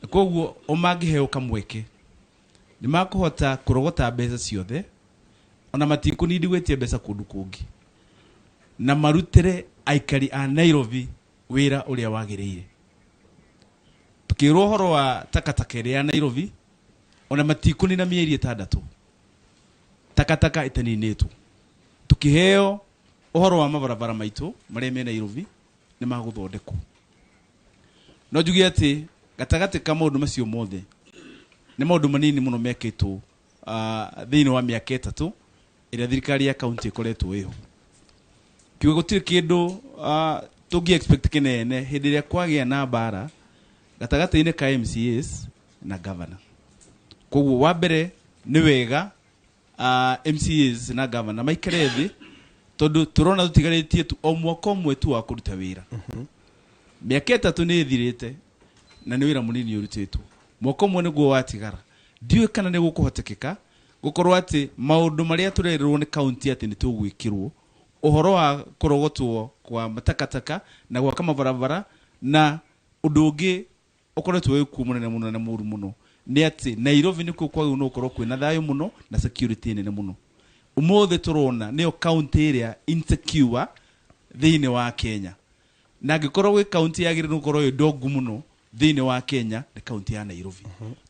na koguo o mangĩheo kamweke nĩ makũhota kũrogota mbeca ciothe ona matikũnindi gwĩtia mbeca kũndũ kũngĩ na marutĩre aikari a Nairobi wĩra ũrĩa wagĩrĩire. Tukĩrwo ũhoro wa takataka ĩrĩa ya Nairobi ona matikũnina mĩeri 6 takataka ĩtaninĩtwo. Tukĩheo ũhoro wa mabarabara maitũ marĩa me Nairobi nĩ magũthondekwo. No njuge atĩ gatagatĩ ka maũndũ macio mothe nĩ maũndũ manini mũno mekĩtwo thĩinĩ wa mĩaka 3 ĩrĩa thirikari ya kaunti ĩkoretwo ĩho. Kiuga gũtirĩ kĩndũ tũngĩ expect kĩnene hĩndĩ ĩrĩa kwagĩa na mbara gatagatĩ-inĩ ka MCAs na governor. Koguo wa mbere nĩ wega MCAs na governor maikare thĩ, tondũ tũrona tũtigarĩtie tu o mwaka ũmwe tu wa kũruta wĩra. Mĩaka 3 nĩ ĩthirĩte na nĩ wĩra mũnini ũrutĩtwo, mwaka ũmwe nĩguo watigara. Ndiũĩ kana nĩ gũkũhotekeka gũkorwo atĩ maũndũ marĩa tũrerĩrwo nĩ kaunti atĩ nĩ tũgwĩkĩrwo, ũhoro wa kũrogotwo kwa matakataka na gwaka mabarabara, na ũndũ ũngĩ ũkoretwo wĩ kuo mũnene mũno na mũru mũno nĩ atĩ Nairobi nĩkuo kwagĩrĩirwo nĩ gũkorwo kwĩna thayũ mũno na security nene mũno. Ũmũthĩ tũrona nĩyo kaunti ĩrĩa insecure thĩinĩ wa Kenya, na angĩkorwo gwĩ kaunti yagĩrĩirwo gũkorwo ĩ ndongu mũno thĩinĩ wa Kenya nĩ kaunti ya Nairobi,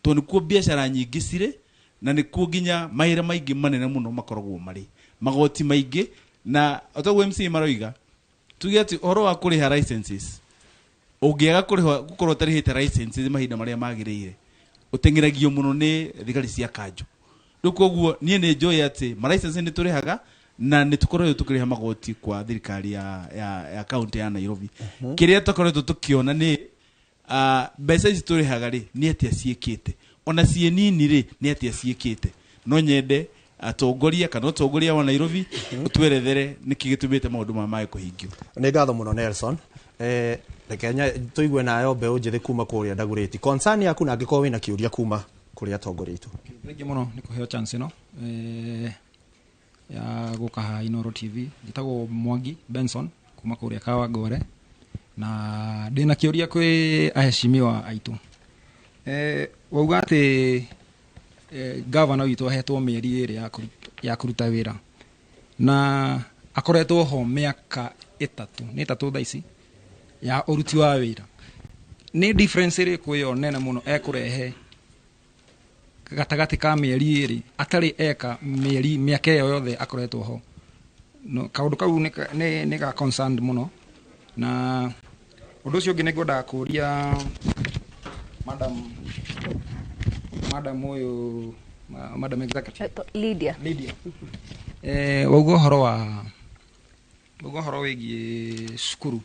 tondũ nĩkuo biacara nyingĩ cirĩ na nĩkuo nginya mawĩra maingĩ manene mũno makoragwo marĩ magoti maingĩ. Na otaguo MCA maroiga, tuge atĩ ũhoro wa kũrĩha licenses, ũngĩaga kũrĩha gũkorwo ũtarĩhĩte licenses mahinda marĩa magĩrĩire, ũteng'eragio mũno nĩ thigari cia kanjũ. Rĩu koguo niĩ nĩ njũĩ atĩ ma license nĩ tũrĩhaga na nĩ tũkoretwo tũkĩrĩha magoti kwa thirikari ya kaunti ya Nairobi. Kĩrĩa tũkoretwo tũkĩona nĩ mbeca ici tũrĩhaga rĩ, nĩ atĩa ciĩkĩte, ona ciĩ nini rĩ, nĩ atĩa ciĩkĩte. No nyende atongoria kana ũtongoria wa Nairobi ũtwerethere nĩkĩ gĩtũmĩte maũndũ maya mage kũhingio. Nĩ ngatho mũno Nelson. Reke tũigue nayo mbeũ njĩthĩ kuma kũrĩa Ndagũrĩti, concern yaku, na angĩkorwo wĩna kĩũria kuma kũrĩ atongoria aitũ. Thengiũ mũno nĩ kũheo chance ĩno ya gũka haha Inooro TV. Njĩtagwo Mwangi Benson kuma kũrĩa Kawangware, na ndĩna kĩũria kwĩ aheshimiwa aitũ. Wauga atĩ gavana witũ ahetwo mĩeri 2 ya kũruta wĩra, na akoretwo ho mĩaka 3, nĩ 3 thaa ici ya ũruti wa wĩra. Nĩ difference ĩrĩkũ ĩyo nene mũno ekũrehe gatagatĩ ka mĩeri 2 atarĩ eka mĩeri mĩaka ĩyo yothe akoretwo ho? No, kaũndũ kau nĩ ga concerned mũno. Na ũndũ ũcio ũngĩ nĩ ngwendaga kũũria madam ũyũ, madam executive Lydia. Lydia. Wauga ũhoro wĩgiĩ cukuru,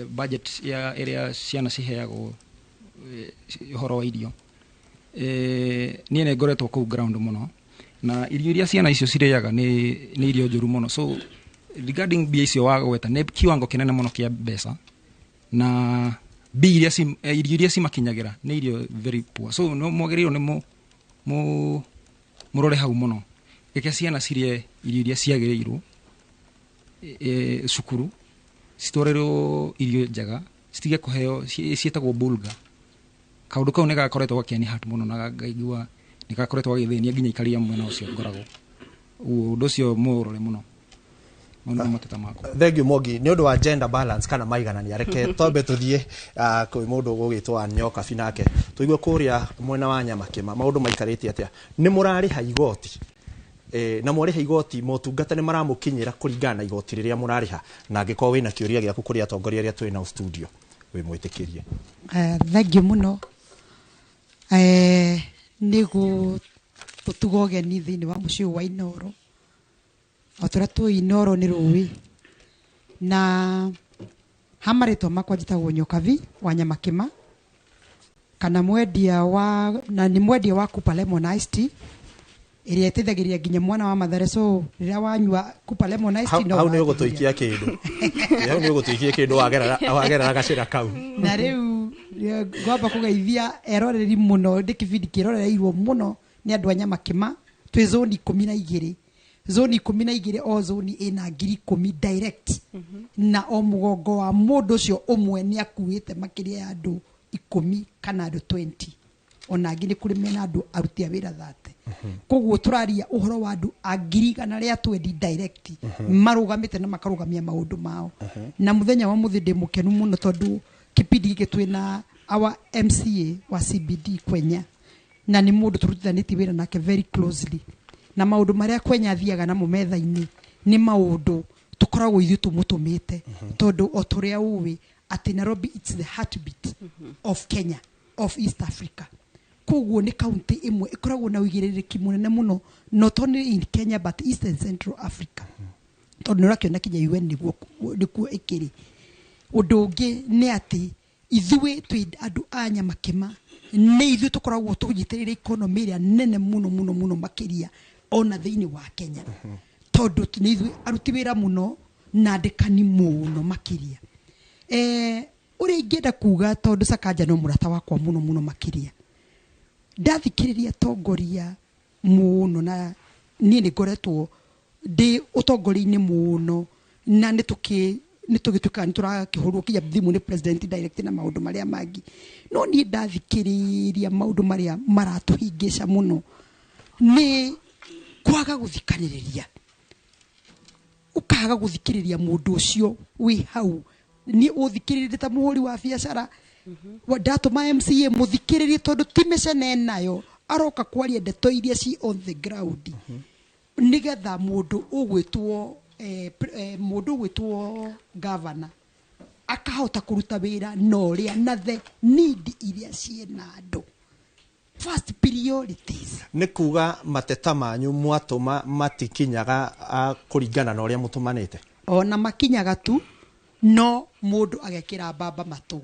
budget ya ĩrĩa ciana ciheagwo, ũhoro wa irio. Niĩ nĩ ngoretwo kũu ground mũno, na irio iria ciana icio cirĩaga nĩ irio njũru mũno. So regarding mbia icio wagweta, nĩ kiwango kĩnene mũno kĩa mbeca, na mbia iria irio iria cimakinyagĩra nĩ irio very poor. So no mwagĩrĩirwo nĩ mũrore hau mũno, reke ciana cirĩe irio iria ciagĩrĩirwo cukuru, citwarĩrwo irio njega, citige kũheo ciĩtagwo bulga. Kaũndũ kau nĩ gakoretwo gakĩani hat mũno, na ngaigua nĩ gakoretwo gagĩthĩnia nginya ikaria mwena ũcio ngoragwo. Ũguo ũndũ ũcio mũũrore mũno. Mau nĩmo mateta makwa. Thank you Mwangi. Nĩ ũndũ wa gender balance kana maiganania, reke twambe tũthiĩ kwĩ mũndũ ũgũgĩtwo wa Nyokabi, nake tũigue kũrĩa mwena wa Nyamakĩma maũndũ maikarĩte atĩa. Nĩ mũrarĩha igoti, na mwarĩha igoti motungata nĩ maramũkinyĩra kũringana na igoti rĩrĩa mũrarĩha? Na angĩkorwo wĩna kĩũria gĩaku kũrĩ atongoria arĩa twĩ nao studio, wĩ mwĩtĩkĩrie. Thengiũ mũno nĩ gũtũtuga ũgeni thĩinĩ wa mũciĩ ũyũ wa Inooro. O ta ũrĩa tũĩ, Inooro nĩ rũĩ, na ha marĩtwa makwa njĩtagwo Nyokabi wa Nyamakĩma, kana mwendia wa, na nĩ mwendia wa Cooper Lemon Iced Tea ĩrĩa ĩteithagĩrĩria nginya mwana wa Mathare. So rĩrĩa wanyua Cooper Lemon Iced Tea no Hau nĩ ũrateithia. ũgũtũikia kĩndũ, hau nĩ ũgũtũikia kĩndũ wagerera gacĩra kau. Na rĩu ngwamba kũgeithia eroreri mũno. Ndĩ kĩbindi kĩrorereirwo mũno nĩ andũ a Nyamakĩma. Twĩ zoni 12, zoni 12, o zoni ĩna 10,000 direct, na o mũgongo wa mũndũ ũcio ũmwe nĩ akuĩte makĩria ya andũ 10 kana andũ 20, ona angĩ nĩ kũrĩ mena andũ aruti a wĩra 30. Koguo tũraria ũhoro wa andũ a 120,000 direct marũgamĩte na makarũgamia maũndũ mao. Na mũthenya wa mũthĩ ndĩ mũkenu mũno tondũ kĩbindi gĩkĩ twĩna our MCA wa CBD Kwenya, na nĩ mũndũ tũrutithanĩtie wĩra nake very closely, na maũndũ marĩa Kwenya athiaga namo metha-inĩ nĩ maũndũ tũkoragwo ithuĩ tũmũtũmĩte, tondũ o tũrĩa ũĩ atĩ Nairobi, it's the heartbeat of Kenya, of East Africa. Koguo nĩ kaunti ĩmwe ĩkoragwo na ũigĩrĩrĩki mũnene mũno, not only in Kenya but East and Central Africa, tondũ nĩ ũrakĩona kinya UN nĩkuo ĩkĩrĩ. Ũndũ ũngĩ nĩ atĩ ithuĩ twĩ andũ a Nyamakĩma. Nĩ ithuĩ tũkoragwo tũnyitĩrĩire economy ĩrĩa nene mũno mũno mũno makĩria ona thĩinĩ wa Kenya, tondũ nĩ ithuĩ aruti wĩra mũno na andĩkani mũno makĩria. Ũrĩa ingĩenda kuga, tondũ Sakaja no mũrata wakwa mũno mũno makĩria, ndathikĩrĩria atongoria mũno, na niĩ nĩ ngoretwo ndĩ ũtongoria-inĩ mũno, na nĩ tũgĩtuĩkaga nĩ tũrakĩhũrwo kinya thimũ nĩ president direct na maũndũ marĩa mangĩ, no niĩ ndathikĩrĩria maũndũ marĩa maratũhĩngĩca mũno nĩ kwaga gũthikanĩrĩria. Ũkaga gũthikĩrĩria mũndũ ũcio wĩ hau, niĩ ũthikĩrĩrie ta mũhũri wa biacara, ndatũma MCA mũthikĩrĩrie, tondũ ti mĩcene nayo aroka kwaria ndeto iria ci on the ground, nĩgetha mũndũ ũgwĩtwo mũndũ ũgwĩtwo governor akahota kũruta wĩra na ũrĩa na the need iria ciĩna andũ, first priorities. Nĩ kuga mateta manyu mwatũma matikinyaga kũringana na ũrĩa mũtũmanĩte? Ona makinyaga tu, no mũndũ agekĩra mbamba matũ,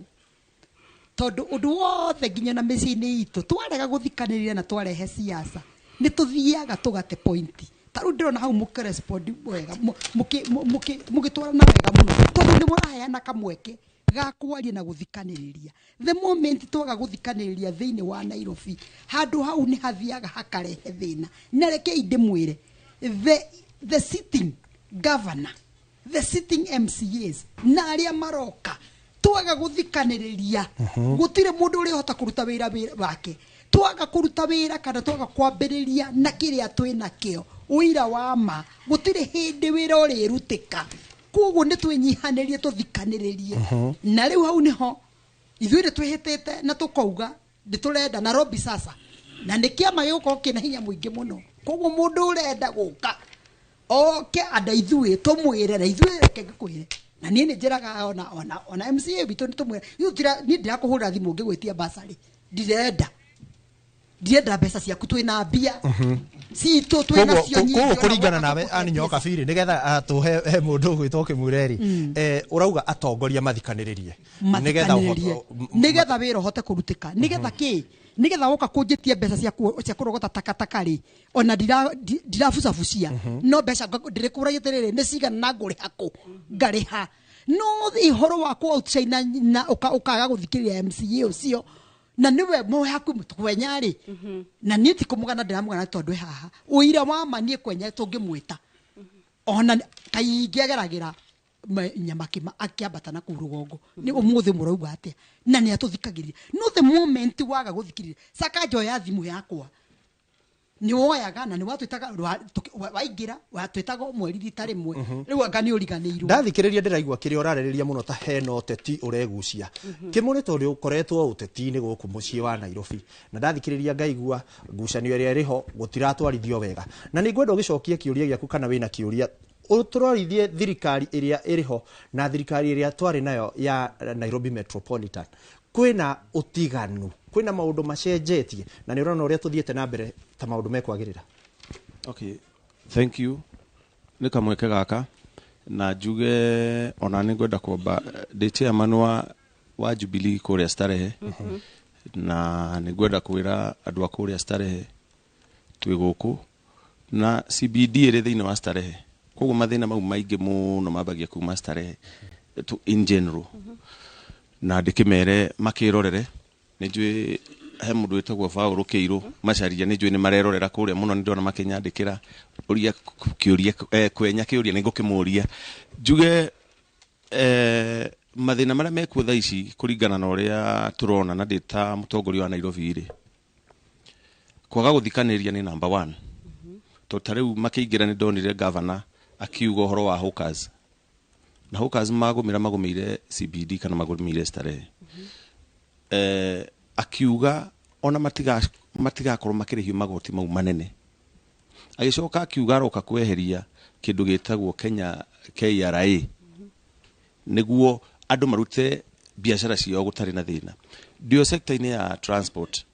tondũ ũndũ wothe nginya na mĩciĩ-inĩ itũ twarega gũthikanĩrĩria na twarehe siasa, nĩ tũthiaga tũgate point. Ta rĩu ndĩrona hau mũkĩrespond wega, mũgĩtwarana wega mũno, tondũ nĩ mũraheana kamweke ga kwaria na gũthikanĩrĩria. The moment twaga gũthikanĩrĩria thĩinĩ wa Nairobi, handũ hau nĩ hathiaga hakarehe thĩna. Na rekei ndĩmwĩre, the sitting governor, the sitting MCAs na arĩa maroka, twaga gũthikanĩrĩria, gũtirĩ mũndũ ũrĩhota kũruta wĩra wake. Twaga kũruta wĩra kana twaga kwambĩrĩria na kĩrĩa twĩ nakĩo, ũira wa ma, gũtirĩ hĩndĩ wĩra ũrĩrutĩka. Koguo nĩ twĩnyihanĩrie, tũthikanĩrĩrie. Na rĩu hau nĩho ithuĩ nĩ twĩhĩtĩte na tũkauga nĩ tũrenda Nairobi sasa, na nĩ kĩama gĩgũkorwo kĩna hinya mũingĩ mũno. Koguo mũndũ ũrenda gũka oke anda ithuĩ tũmwĩre, na ithuĩ reke ngĩkwĩre, na niĩ nĩ njĩraga ona MCA witũ nĩ tũmwĩre, niĩ ndirakũhũrĩra thimũ ngĩgwĩtia basarĩ, ndirenda mbeca ciaku, twĩna mbia citũ, twĩna cio nyingĩ. Koguo ona kũringana woka nawe tũkũhe Ann Nyoka mbeca. Biri, nĩgetha tũhe he mũndũ ũgwĩtwo Kĩmureri, ũrauga atongoria mathikanĩrĩrie nĩgetha mathikanĩrĩrie nĩgetha wĩra ũhote kũrutĩka, nĩgetha kĩ, nĩgetha woka kũnjĩtie mbeca cia kũrogota takataka rĩ, ona ndirabucabucia, no mbeca ndĩrĩkũragia atĩrĩrĩ, nĩ cigana na ngũrĩha kũ, ngarĩha. No ũhoro wa kũ outshine na ũkaga gũthikĩrĩria MCA ũcio, na nĩwe moe hakuĩ kwenya rĩ, na niĩ ti kũmũgana ndĩramũgana, tondũ haha ũira wa ma niĩ kwenya tũngĩmwĩta ona kaingĩ ageragĩra Nyamakima akĩambata na kũu rũgongo, nĩ ũmũthĩ mũrauga atĩa, na nĩ atũthikagĩrĩria. No the moment waga gũthikĩrĩria, Sakaja oya thimũ yakwa, nĩ woyaga na nĩ watwĩtaga, waingĩra watwĩtaga o mweri rita rĩmwe, rĩu anga nĩ ũriganĩirwo. Ndathikĩrĩria ndĩraigua kĩrĩa ũrarĩrĩria mũno ta hena ũteti ũregucia kĩmũrĩ, tondũ ũkoretwo ũteti-inĩ gũkũ mũciĩ wa Nairobi, na ndathikĩrĩria ngaigua ngucanio ĩrĩa ĩrĩho gũtiratwarithio wega, na nĩ ngwenda ũgĩcokie kĩũria gĩaku kana wĩna kĩũria ũtũrorithie thirikari ĩrĩa ĩrĩho na thirikari ĩrĩa twarĩ nayo ya Nairobi Metropolitan, kwĩna ũtiganu, kwĩna maũndũ macenjetie, na nĩ ũrona ũrĩa tũthiĩte na mbere ta maũndũ mekwagĩrĩra? Okay, thank you nĩ kamweke gaka, na njuge ona nĩ ngwenda kwamba ndĩ chairman wa Jubilee kũrĩa Starehe, na nĩ ngwenda kwĩra andũ a kũrĩa Starehe twĩ gũkũ na CBD ĩrĩ thĩinĩ wa Starehe, koguo mathĩna mau maingĩ mũno mambagia kuma Starehe in general, na ndĩkĩmere makĩrorere. Nĩ njũĩ he mũndũ wĩtagwo Paũlũ Kĩirũ Macaria, nĩ njũĩ nĩ marerorera kũrĩa mũno, nĩ ndona makĩnyandĩkĩra ũria kĩũria, kwenya kĩũria nĩ ngũkĩmũria. Njuge mathĩna marĩa mekuo thaa ici kũringana na ũrĩa tũrona, na ndĩ ta mũtongoria wa Nairobi rĩ, kwaga gũthikanĩrĩria nĩ number one, tondũ ta rĩu makĩingĩra nĩ ndonire governor akiuga ũhoro wa hawkers, na hawkers magũmĩra magũmĩire CBD kana magũmĩire Starehe, akiuga ona matigakorwo makĩrĩhio magoti mau manene. Agĩcoka akiuga aroka kweheria kĩndũ gĩtagwo Kenya KRA nĩguo andũ marute biacara ciao gũtarĩ na thĩna. Ndio sector-inĩ ya transport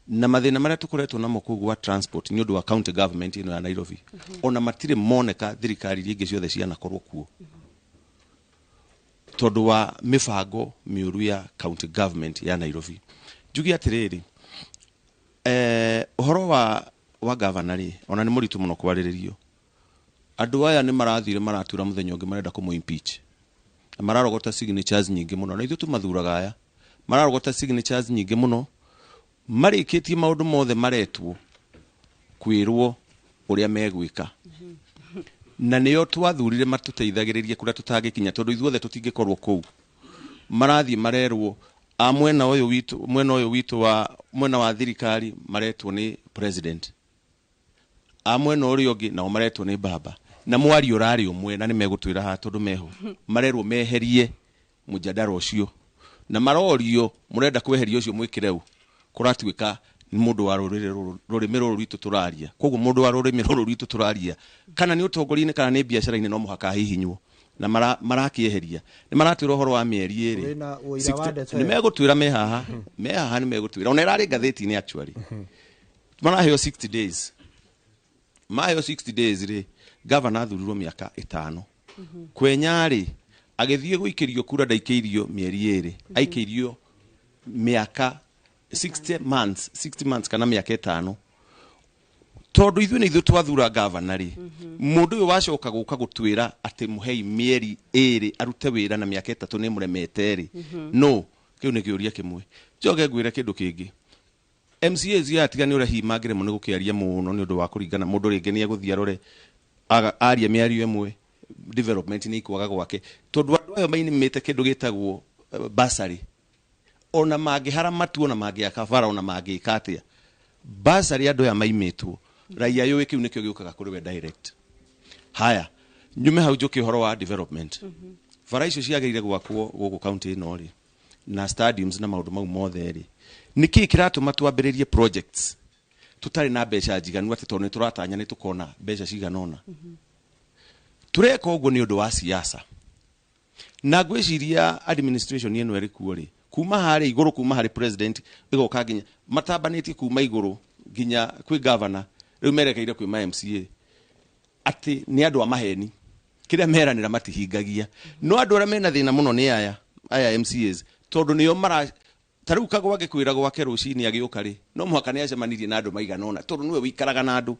na mathĩna marĩa tũkoretwo namo kũu gwa transport nĩ ũndũ wa county government ĩno ya Nairobi, ona matirĩ moneka thirikari iria ingĩ ciothe cianakorwo kuo, tondũ wa mĩbango mĩũru ya county government ya Nairobi. Njuge atĩrĩrĩ, ũhoro wa gavana rĩ, ona nĩ mũritũ mũno kwarĩrĩrio. Andũ aya nĩ marathire maratura mũthenya ũngĩ marenda kũmũ impeach na mararogota signatures nyingĩ mũno, na ithuĩ tũmathuraga aya mararogota signatures nyingĩ mũno, marĩkĩtie maũndũ mothe maretwo kwĩrwo ũrĩa megwĩka, na nĩo twathurire matũteithagĩrĩrie kũrĩa tũtangĩkinya, tondũ ithuothe tũtingĩkorwo kũu. Marathiĩ marerwo a mwena ũyũ witũ, mwena ũyũ witũ wa mwena wa thirikari maretwo nĩ president, a mwena ũrĩa ũngĩ nao maretwo nĩ baba, na mwario ũrarĩ ũmwe, na nĩ megũtwĩra haha tondũ meho marerwo meherie mũjadara ũcio, na marorio mũrenda kweheria ũcio mwĩkĩre ũ, kũratuĩka nĩ mũndũ wa rũrĩrĩ rũrũ, rũrĩmĩ rũrũ rwitũ tũraria. Koguo mũndũ wa rũrĩmĩ rũrũ rwitũ tũraria, kana nĩ ũtongoria-inĩ kana nĩ biacara-inĩ, no mũhaka ahihinywo, na marakĩeheria. Nĩ maratwĩra ũhoro wa mĩeri ĩrĩ. Wĩna ũira wa ndeto Nĩ ĩyo? megũtwĩra me haha, me haha nĩ megũtwĩra, ona ĩrarĩ ngathĩti-inĩ actually. Maraheo 60 days, maheo 60 days rĩ, gavana athurirwo mĩaka 5. Kwenya rĩ, agĩthiĩ gũikĩrio kura ndaikĩirio mĩeri 2, aikĩirio mĩaka 60 months, 60 months kana mĩaka 5. Tondũ ithuĩ nĩ ithuĩ twathura gavana rĩ, mũndũ ũyũ wacoka gũka gũtwĩra atĩ mũhei mĩeri 2 arute wĩra na mĩaka 3 nĩ mũremete rĩ, no kĩu nĩ kĩũria kĩmwe. Njoke ngwĩre kĩndũ kĩngĩ, MCAs ya tiga nĩ ũrĩa hihi mangĩremwo nĩ gũkĩaria mũno nĩ ũndũ wa kũringana mũndũ rĩngĩ nĩ egũthiĩ arore aria mĩario ĩmwe development nĩ ikwaga gwake, tondũ andũ aya mainĩmĩte kĩndũ gĩtagwo bursary, ona mangĩhara matu, ona mangĩaka bara, ona mangĩka atĩa, bursary andũ aya maimĩtwo raia yũĩ kĩu nĩkĩo gĩũkaga kũrĩ we direct. Haya, nyume hau njũke ũhoro wa development. Bara icio ciagĩrĩire gwakwo gũkũ county ĩno rĩ, na stadiums na maũndũ mau mothe rĩ, nĩkĩĩ kĩratũma twambĩrĩrie projects tũtarĩ na mbeca njiganu, atĩ tondũ nĩ tũratanya nĩ tũkona mbeca cigana ũna? Tũreka ũguo nĩ ũndũ wa siasa, na ngwĩciria administration ĩno ĩrĩ kuo rĩ, kuma harĩa igũrũ, kuma harĩ president ĩgoka nginya matambanĩtie kuma igũrũ nginya kwĩ governor, rĩu merekeire kwĩ ma MCA, atĩ nĩ andũ a maheni, kĩrĩa meranĩra matihingagia. No andũ arĩa mena thĩna mũno nĩ aya MCAs, tondũ nĩo mara ta rĩu Kagwa angĩkwĩra gwake rũcinĩ agĩũka rĩ, no mũhaka nĩ acemanirie na andũ maigana ũna, tondũ nĩwe wĩikaraga na andũ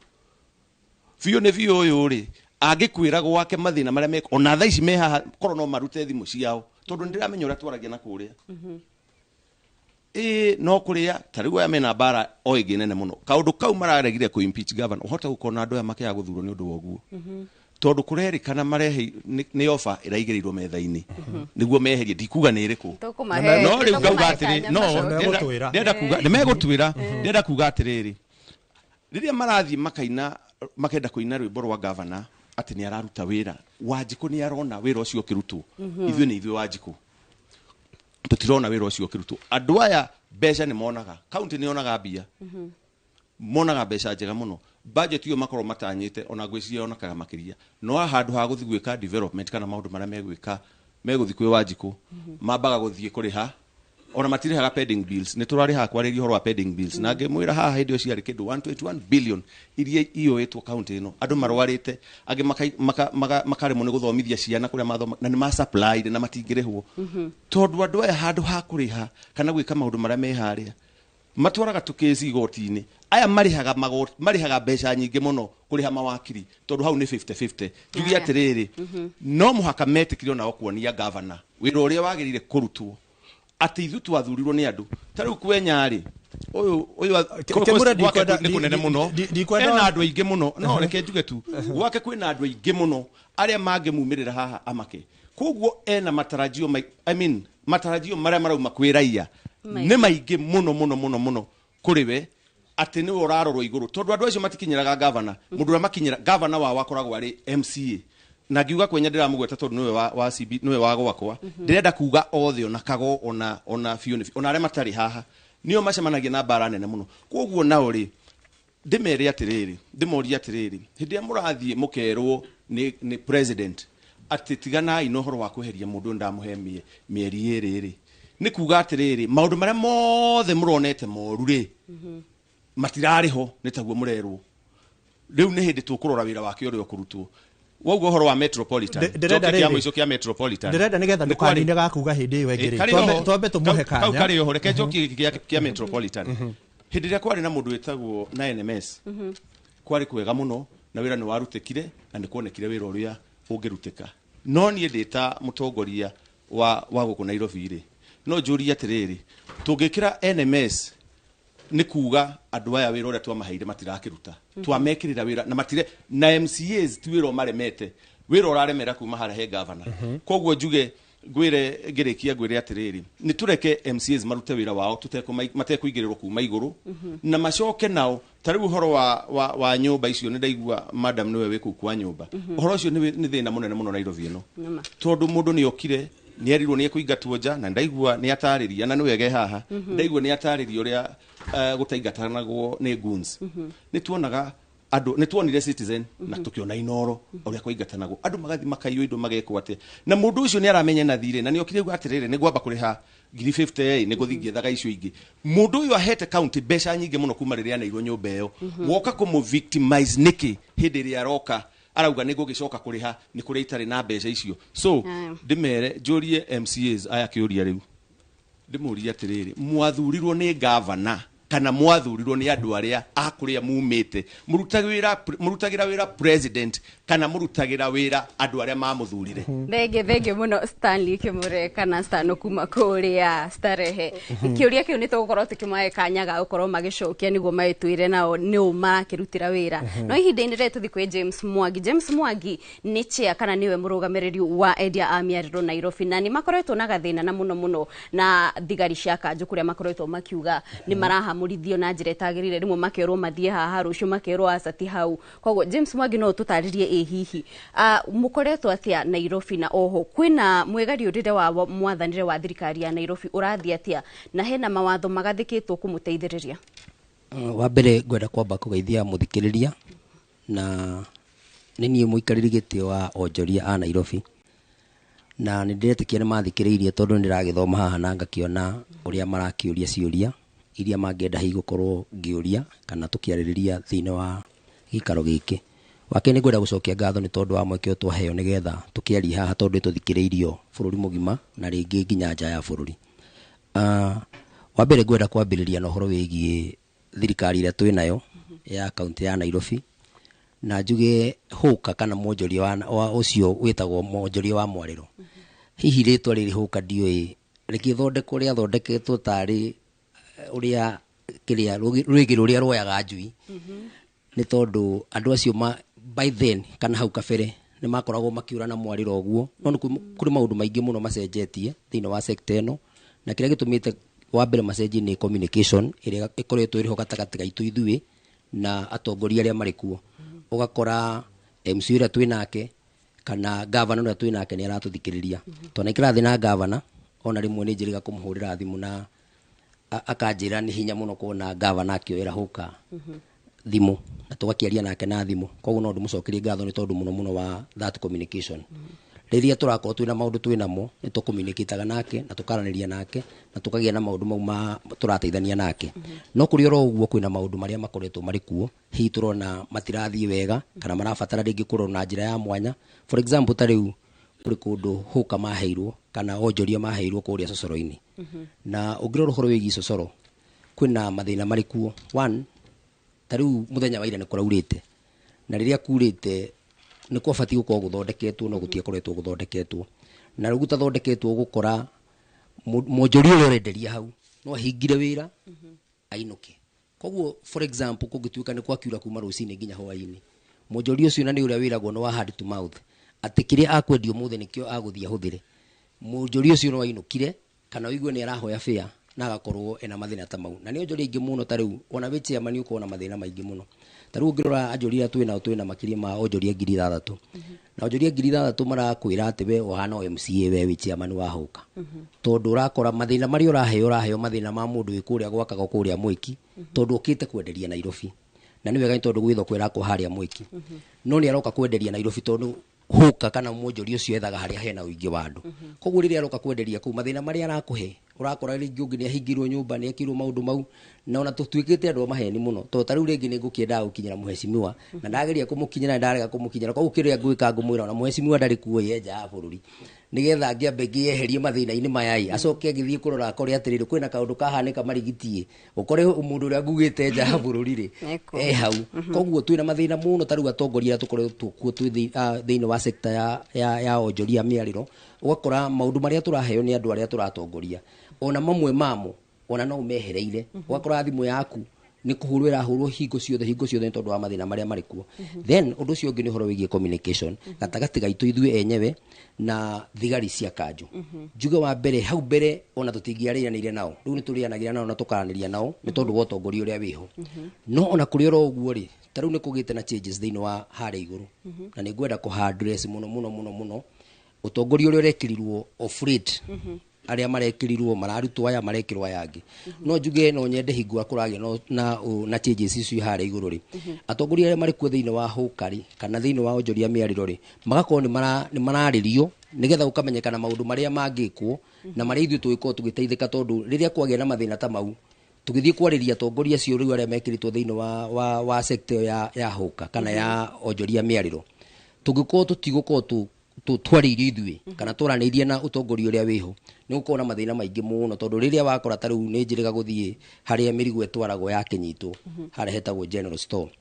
biũ nĩ biũ. Ũyũ rĩ, angĩkwĩra gwake mathĩna marĩa meko, ona thaa ici me haha korwo no marute thimũ ciao, tondũ nĩndĩramenya ũrĩa twaragia na kũrĩa ĩ no kũrĩa. Ta rĩu aya mena mbara o ĩngĩ nene mũno, kaũndũ kau mararegire kũ impeach governor, ũhote gũkorwo na andũ aya makĩaga gũthurwo nĩ ũndũ wa ũguo, tondũ kũrerĩkana marehe nĩ ofa ĩraigĩrĩirwo metha-inĩ nĩguo meherie, ndikuga nĩ ĩrĩkũ. Tũkũmahe- No rĩu ngauga tũkũmahe atĩrĩ, kanya no macoke. Nĩmegũtwĩra. ndĩrenda kuga nĩmegũtwĩra, ndĩrenda kuga atĩrĩrĩ, rĩrĩa marathiĩ makaina, makenda kũina rwĩmbo rwa gavana atĩ nĩ araruta wĩra, Wanjikũ nĩ arona wĩra ũcio ũkĩrutwo? Ithuĩ nĩ ithuĩ Wanjikũ tũtirona wĩra ũcio ũkĩrutwo. Andũ aya mbeca nĩ monaga, kaunti nĩ yonaga mbia, monaga mbeca njega mũno, budget ĩyo makorwo matanyĩte ona ngwĩciria yonekaga makĩria, no handũ ha gũthiĩ gwĩka development kana maũndũ marĩa megwĩka, megũthiĩ kwĩ Wanjikũ, mambaga gũthiĩ kũrĩha, ona matirĩhaga pending bills. Nĩ tũrarĩhaga kwarĩria ũhoro wa pending bills, na ngĩmwĩra haha hĩndĩ ĩyo ciarĩ kĩndũ 121 billion iria iyũĩtwo kaunti ĩno, andũ marwarĩte, angĩ makaremwo nĩ gũthomithia ciana kũrĩa mathoma, na nĩ ma supplied na matingĩrĩhwo, tondũ andũ aya handũ ha kũrĩha kana gwĩka maũndũ marĩa me harĩa matwaraga tũkĩci igoti-inĩ. Aya marĩhaga magoti, marĩhaga mbeca nyingĩ mũno kũrĩha mawakiri, tondũ hau nĩ 50-50. Njuge Aya. atĩrĩrĩ, no mũhaka metĩkire onao kuonia gavana wĩra ũrĩa wagĩrĩire kũrutwo, atĩ ithuĩ twathurirwo nĩ andũ. Ta rĩu kwenya rĩ, ũyũ Kĩmũre, gwake ndikwenda- nĩ kũnene mũno, ndikwenda- ena andũ aingĩ mũno, no reke njuge tu, gwake kwĩna andũ aingĩ mũno arĩa mangĩmumĩrĩra haha amake, koguo ena matarajio I mean, matarajio marĩa marauma kwĩ raia nĩ maingĩ mũno mũno mũno mũno kũrĩ we, atĩ nĩwe ũrarorwo igũrũ, tondũ andũ acio matikinyĩraga gavana. Mũndũ ũrĩa makinyĩra gavana wao akoragwo arĩ MCA, na ngiuga kwenya ndĩramũgweta tondũ nĩwe wa CB, nĩwe wa gwakwa. Ndĩrenda kuga othe, ona Kago, ona biũ nĩ biũ, ona arĩa matarĩ haha nĩo macemanagia na mbara nene mũno. Koguo nao rĩ, ndĩmere atĩrĩrĩ, ndĩmorie atĩrĩrĩ, hĩndĩ ĩrĩa mũrathiĩ mũkerwo nĩ president atĩ tiganai na ũhoro wa kweheria mũndũ ũyũ, ndamũhe mĩeri 2 rĩ, nĩ kuga atĩrĩrĩ, maũndũ marĩa mothe mũronete moru rĩ, matirarĩ ho, nĩ taguo mũrerwo. Rĩu nĩ hĩndĩ tũkũrora wĩra wake ũrĩa ũkũrutwo. Woguo ũhoro wa Metropolitan, Ndĩrenda njoke kĩa rĩrĩ. mũico kĩa Metropolitan. Ndĩrenda nĩgetha Nĩ kwarĩ- ndũkanine gakuga hĩndĩ ĩyo ĩngĩ Eh, rĩ. karĩ Twambe oho. twambe tũmũhe Kau kanya. karĩ oho, reke njokie gĩkĩ kĩa Metropolitan. Hĩndĩ ĩrĩa kwarĩ na mũndũ wĩtagwo na NMS, kwarĩ kwega mũno na wĩra nĩ warutĩkire na nĩ kuonekire wĩra ũrĩa ũngĩrutĩka. No niĩ ndĩ ta mũtongoria wa gũkũ Nairobi rĩ, no njũrie atĩrĩrĩ, tũngĩkĩra NMS nĩ kuga andũ aya wĩra ũrĩa twamaheire matirakĩruta. Twamekĩrĩra wĩra na matire na MCAs ti wĩra ũmaremete, wĩra ũraremera kuma harĩa he gavana. Koguo njuge ngwĩre ngĩrĩkia ngwĩre atĩrĩrĩ, nĩ tũreke MCAs marute wĩra wao matekũingĩrĩrwo kuma igũrũ, na macoke nao ta rĩu ũhoro wa nyũmba icio nĩ ndaigua madam nĩwe wĩ kũu kwa nyũmba. Ũhoro ũcio nĩ thĩna mũnene mũno Nairobi ĩno, tondũ mũndũ nĩ okire nĩ erirwo nĩ ekũingatwo nja, na ndaigua nĩ atarĩria na nĩ wege haha, ndaigua nĩ atarĩria ũrĩa gũtaingatanagwo nĩ goons. Nĩ tuonaga andũ, nĩ tuonire Citizen na tũkĩona Inoro ũrĩa kũingatanagwo, andũ magathi makaiywo indo magekwo atĩa, na mũndũ ũcio nĩ aramenya na thirĩ na nĩ okire uga atĩrĩrĩ, nĩ ngwamba kũrĩha ngiri 50 nĩ ngũthiĩ ngĩethaga icio ingĩ. Mũndũ ũyũ ahete county mbeca nyingĩ mũno kuma rĩrĩa aneirwo nyũmba ĩyo. Woka kũmũ victimize nĩkĩ hĩndĩ ĩrĩa aroka arauga nĩ ngũgĩcoka kũrĩha nĩ kũrĩa itarĩ na mbeca icio? So ndĩmere njũrie MCAs aya kĩũria rĩu, ndĩmũrie atĩrĩrĩ, mwathurirwo nĩ gavana kana mwathurirwo nĩ andũ arĩa a kũrĩa mumĩte? Mũrutagĩra wĩra president kana mũrutagĩra wĩra andũ arĩa mamũthurire? Thengio, thengio mũno Stanley Kimure kana Stano kuma kũrĩa Starehe. Kĩũria kĩu nĩ tũgũkorwo tũkĩmahe kanya ga gũkorwo magĩcokia nĩguo magĩtwĩre nao nĩ ũ marakĩrutĩra wĩra. No ihinda-inĩ rĩrĩ tũthiĩ kwĩ James Mwangi. James Mwangi nĩ chair kana nĩwe mũrũgamĩrĩri wa endia a mĩarĩro Nairobi, na nĩ makoretwo na gathĩna na mũno mũno na thigari cia kanjũ kũrĩa makoretwo makiuga nĩ marahamũrithio na njĩra ĩtagĩrĩire, rĩmwe makerwo mathiĩ haha, rũciũ makerwo aca ti hau. Koguo James Mwangi, no ũtũtarĩrie ĩ hihi mũkoretwo atĩa Nairobi, na oho kwĩna mwĩgariũrĩre wa mwathanĩre wa thirikari ya Nairobi ũrathiĩ atĩa, na hena mawatho magathĩkĩtwo kũmũteithĩrĩria? Wa mbere ngwenda kwamba kũgeithia mũthikĩrĩria, na nĩ niĩ mũikarĩri gĩtĩ wa onjoria a Nairobi, na nĩ ndĩretĩkia nĩ mathikĩrĩirie tondũ nĩ ndĩragĩthoma haha na ngakĩona ũrĩa marakĩũria ciũria iria mangĩenda hihi gũkorwo ngĩũria kana tũkĩarĩrĩria thĩinĩ wa gĩikaro gĩkĩ. Wa kerĩ nĩ ngwenda gũcokia ngatho nĩ tondũ wa mweke ũyũ twaheo nĩgetha tũkĩarie haha, tondũ nĩ tũthikĩrĩirio bũrũri mũgima na rĩngĩ nginya nja ya bũrũri. Wa mbere ngwenda kwambĩrĩria na ũhoro wĩgiĩ thirikari ĩrĩa twĩ nayo ya kaunti ya Nairobi, na njuge hũka kana mwonjoria wa ũcio wĩtagwo mwonjoria wa mwarĩro. Hihi rĩtwa rĩrĩ hũka ndiũĩ rĩgĩthondekwo rĩathondeketwo tarĩ ũrĩa kĩrĩa rwĩgĩ rũrĩa rwoyaga njui, nĩ tondũ andũ acio by then kana hau kabere nĩ makoragwo makĩũra na mwarĩro ũguo. No nĩ kũrĩ maũndũ maingĩ mũno macenjetie thĩinĩ wa sector ĩno, na kĩrĩa gĩtũmĩte wa mbere macenjie nĩ communication ĩrĩa ĩkoretwo ĩrĩ ho gatagatĩ gaitũ ithuĩ na atongoria arĩa marĩ kuo. Ũgakora MC ũrĩa twĩ nake kana gavana ũrĩa twĩ nake nĩ aratũthikĩrĩria, tondũ naikara thĩ na gavana ona rĩmwe nĩ njĩrĩga kũmũhũrĩra thimũ na akanjĩra nĩ hinya mũno kuona gavana akĩoera hũka thimũ, na tũgakĩaria nake na thimũ. Koguo no ndĩmũcokerie ngatho nĩ tondũ mũno mũno wa that communication. Rĩrĩa tũrakorwo twĩna maũndũ twĩ namo nĩ tũcommunicataga nake na tũkaranĩria nake na tũkagĩa na maũndũ mau ma tũrateithania nake. No kũrĩ oro ũguo kwĩna maũndũ marĩa makoretwo marĩ kuo hihi tũrona matirathiĩ wega kana marabatara rĩngĩ kũrorwo na njĩra ya mwanya. For example, ta rĩu kũrĩ kũndũ hũka maheirwo kana onjoria maheirwo kũrĩa cocoro-inĩ, na ũngĩrora ũhoro wĩgiĩ cocoro kwĩna mathĩna marĩ kuo. One, ta rĩu mũthenya wa ira nĩ kũraurĩte, na rĩrĩa kurĩte nĩ kwabatiĩ gũkorwo gũthondeketwo, no gũtiakoretwo gũthondeketwo. Na rĩu gũtathondeketwo ũgũkora mwonjoria ũrĩa ũrenderia hau no ahingire wĩra ainũke. Koguo for example, kũngĩtuĩka nĩ kwakiura kuma rũcinĩ nginya hwaĩ-inĩ, mwonjoria ũcio na nĩ ũrĩa wĩragwo nĩ wa hand to mouth, atĩ kĩrĩa akwendia ũmũthĩ nĩkĩo agũthiĩ ahũthĩre, mwonjoria ũcio no ainũkire kana ũigue nĩ arahoya fare na agakorwo ena mathĩna ta mau. Na nĩ onjoria aingĩ mũno, ta rĩu ona wĩ chairman ũkorwo na mathĩna maingĩ mũno. Ta rĩu ũngĩrora anjoria arĩa twĩ nao, twĩ na makĩria ma onjoria 6,000, na onjoria 6,000 marakwĩra atĩ we ũhana o MCA, we wĩ chairman wa hũka, tondũ ũrakora mathĩna marĩa ũraheo, ũraheo mathĩna ma mũndũ wĩ kũrĩa gwakaga kũrĩa Mwĩki, tondũ ũkĩte kwenderia Nairobi, na nĩ wega nĩ tondũ gwĩ thoko ĩrakwo harĩa Mwĩki, no nĩ aroka kwenderia Nairobi tondũ hũka kana mwonjoria ũcio ethaga harĩa hena ũingĩ wa andũ. Koguo rĩrĩa aroka kwenderia kũu, mathĩna marĩa arakũhe Ũrakora rĩngĩ ũngĩ nĩ ahingirwo nyũmba, nĩ ekirwo maũndũ mau, na ona tũtuĩkĩte andũ a maheni mũno, tondũ ta rĩu rĩngĩ nĩ ngũkĩendaga gũkinyĩra mũhecimiwa, na ndageria kũmũkinyĩra nĩ ndarega kũmũkinyĩra. Koguo kĩrĩa ngwĩka, ngũmwĩra ona mũhecimiwa ndarĩ kuo, ye nja ya bũrũri, nĩgetha ngĩambe ngĩeherie mathĩna-inĩ maya ĩ, acoke ngĩthiĩ kũrora akore atĩrĩrĩ, kwĩna kaũndũ kahanĩka marigiti ĩ, ũkore mũndũ ũrĩa ngugĩte nja ya bũrũri rĩ Eko. e hau. Koguo twĩna mathĩna mũno. Ta rĩu atongoria arĩa tũkoretwo kuo twĩ thĩinĩ wa sector ya onjoria mĩarĩro, ũgakora maũndũ marĩa tũraheo nĩ andũ arĩa tũratongoria, ona mamwe mamo ona no mehereire. Ũgakora thimũ yaku nĩ kũhũrwo ĩrahũrwo hingo ciothe, hingo ciothe, nĩ tondũ wa mathĩna marĩa marĩ kuo. Then ũndũ ũcio ũngĩ nĩ ũhoro wĩgiĩ communication gatagatĩ gaitũ ithuĩ enyewe na thigari cia kanjũ. Njuge wa mbere, hau mbere ona tũtingĩarĩranĩire nao, rĩu nĩ tũrĩanagĩra nao na tũkaranĩria nao nĩ tondũ wa ũtongoria ũrĩa wĩho. No ona kũrĩ oro ũguo rĩ, ta rĩu nĩ kũgĩte na changes thĩinĩ wa harĩa igũrũ, na nĩ ngwenda kũha address mũno mũno mũno mũno ũtongoria ũrĩa ũrekĩrirwo of late. Arĩa marekĩrirwo mararutwo, aya marekĩrwo, aya angĩ, no njuge no nyende hingo ĩrĩa kũragĩa na changes icio harĩa igũrũ rĩ, atongoria arĩa marĩ kuo thĩinĩ wa hũkari kana thĩinĩ wa onjoria mĩarĩro rĩ, magakorwo nĩ mararĩrio nĩgetha gũkamenyekana maũndũ marĩa mangĩkwo na marĩa ithuĩ tũgĩkorwo tũgĩteithĩka, tondũ rĩrĩa kwagĩa na mathĩna ta mau, tũgĩthiĩ kwarĩria atongoria acio rĩu arĩa mekĩrĩtwo thĩinĩ wa sector ĩyo ya hũka kana ya onjoria mĩarĩro, tũngĩkorwo tũtigũkorwo twarĩirio ithuĩ kana twaranĩirie na ũtongoria ũrĩa wĩho, nĩ gũkorwo na mathĩna maingĩ mũno, tondũ rĩrĩa wakora ta rĩu nĩ njĩrĩga gũthiĩ harĩa mĩrigo ĩtwaragwo yakĩnyitwo, harĩa hetagwo General Store,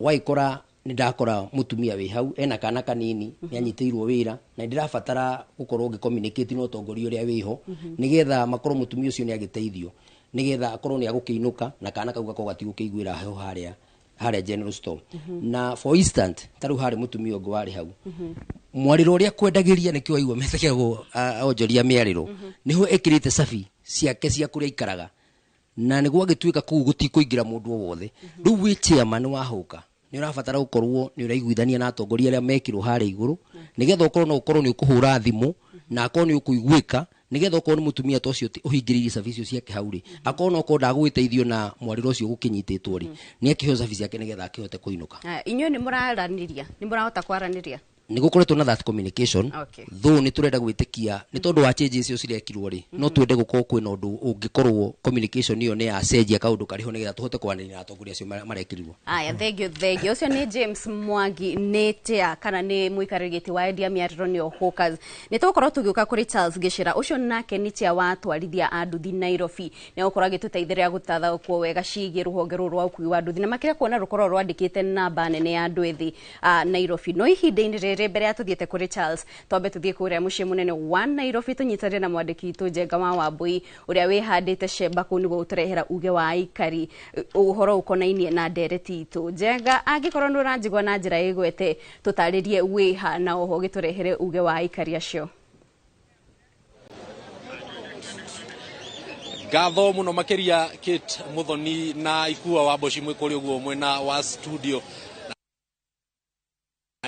ũgagĩkora nĩ ndakora mũtumia wĩ hau ena kana kanini, nĩ anyitĩirwo wĩra, na nĩ ndĩrabatara gũkorwo ngĩ-communicate na ũtongoria ũrĩa wĩho nĩgetha makorwo mũtumia ũcio nĩ agĩteithio, nĩgetha akorwo nĩ agũkĩinũka na kana kau gakorwo gatigũkĩiguĩra heho harĩa General Store. Na for instance, ta rĩu harĩ mũtumia ũngĩ warĩ hau mwarĩro ũrĩa kwendagĩria, nĩkĩo waigua metagĩrwo onjoria mĩarĩro, nĩho ĩkĩrĩte cabi ciake cia kũrĩa aikaraga, na nĩguo agĩtuĩka kũu gũtikũingĩra mũndũ o wothe. Rĩu wĩ chairman wa hũka, nĩ ũrabatara gũkorwo nĩ ũraiguithania na atongoria arĩa mekĩrwo harĩa igũrũ, nĩgetha ũkorwo no ũkorwo nĩ ũkũhũra thimũ na akorwo nĩ ũkũiguĩka, nĩgetha okorwo nĩ mũtumia ta ũcio ũhingĩrĩirie cabi icio ciake hau rĩ, akorwo no okorwo ndagũgĩteithio na mwarĩro ũcio gũkĩnyitĩtwo rĩ, nĩ akĩheo cabi ciake nĩgetha akĩhote kũinũka. Aya, inyuĩ nĩ mũraranĩria, nĩ mũrahota kwaranĩria? Nĩ gũkoretwo na that communication, though nĩ tũrenda gwĩtĩkia nĩ tondũ wa changes icio cirekirwo rĩ, no twende gũkorwo kwĩna ũndũ ũngĩkorwo communication ĩyo nĩ yacenjia kaũndũ karĩ ho, nĩgetha tũhote kwaranĩria na atongoria acio marekĩrirwo. Aya, thengio, thengio. Ũcio nĩ James Mwangi, nĩ tea kana nĩ mũikarĩri gĩtĩ wa endia mĩarĩro, nĩo hawkers. Nĩ tũgũkorwo tũgĩũka kũrĩ Charles Gĩcĩra, ũcio nake nĩ tia wa atwarithia a nduthi Nairobi, nĩ egũkorwo agĩtũteithĩrĩria gũtathaũkwo wega ciĩgiĩ rũhonge rũrũ rwa ũkui wa nduthi, na makĩria kuona rũkorwo rwandĩkĩte namba nene ya andũ ethĩ a Nairobi. No ihinda-inĩ rĩrĩ, mbere ya tũthiĩte kũrĩ Charles, twambe tũthiĩ kũrĩa mũciĩ mũnene wa Nairobi, tũnyitanĩre na mwandĩki witũ Njenga wa Wambui, ũrĩa wĩhandĩte cemba kũu nĩguo gũtũrehera uge wa aikari ũhoro ũkonainie na ndereti itũ. Njenga, angĩkorwo nĩ ũranjigua na njĩra ĩgwete, tũtarĩrie wĩha na oho ũgĩtũrehere uge wa aikari acio. Ngatho muno makiria, Kate Muthoni na Ikua wa Mboci, mwĩ kũrĩa ũguo mwena wa studio.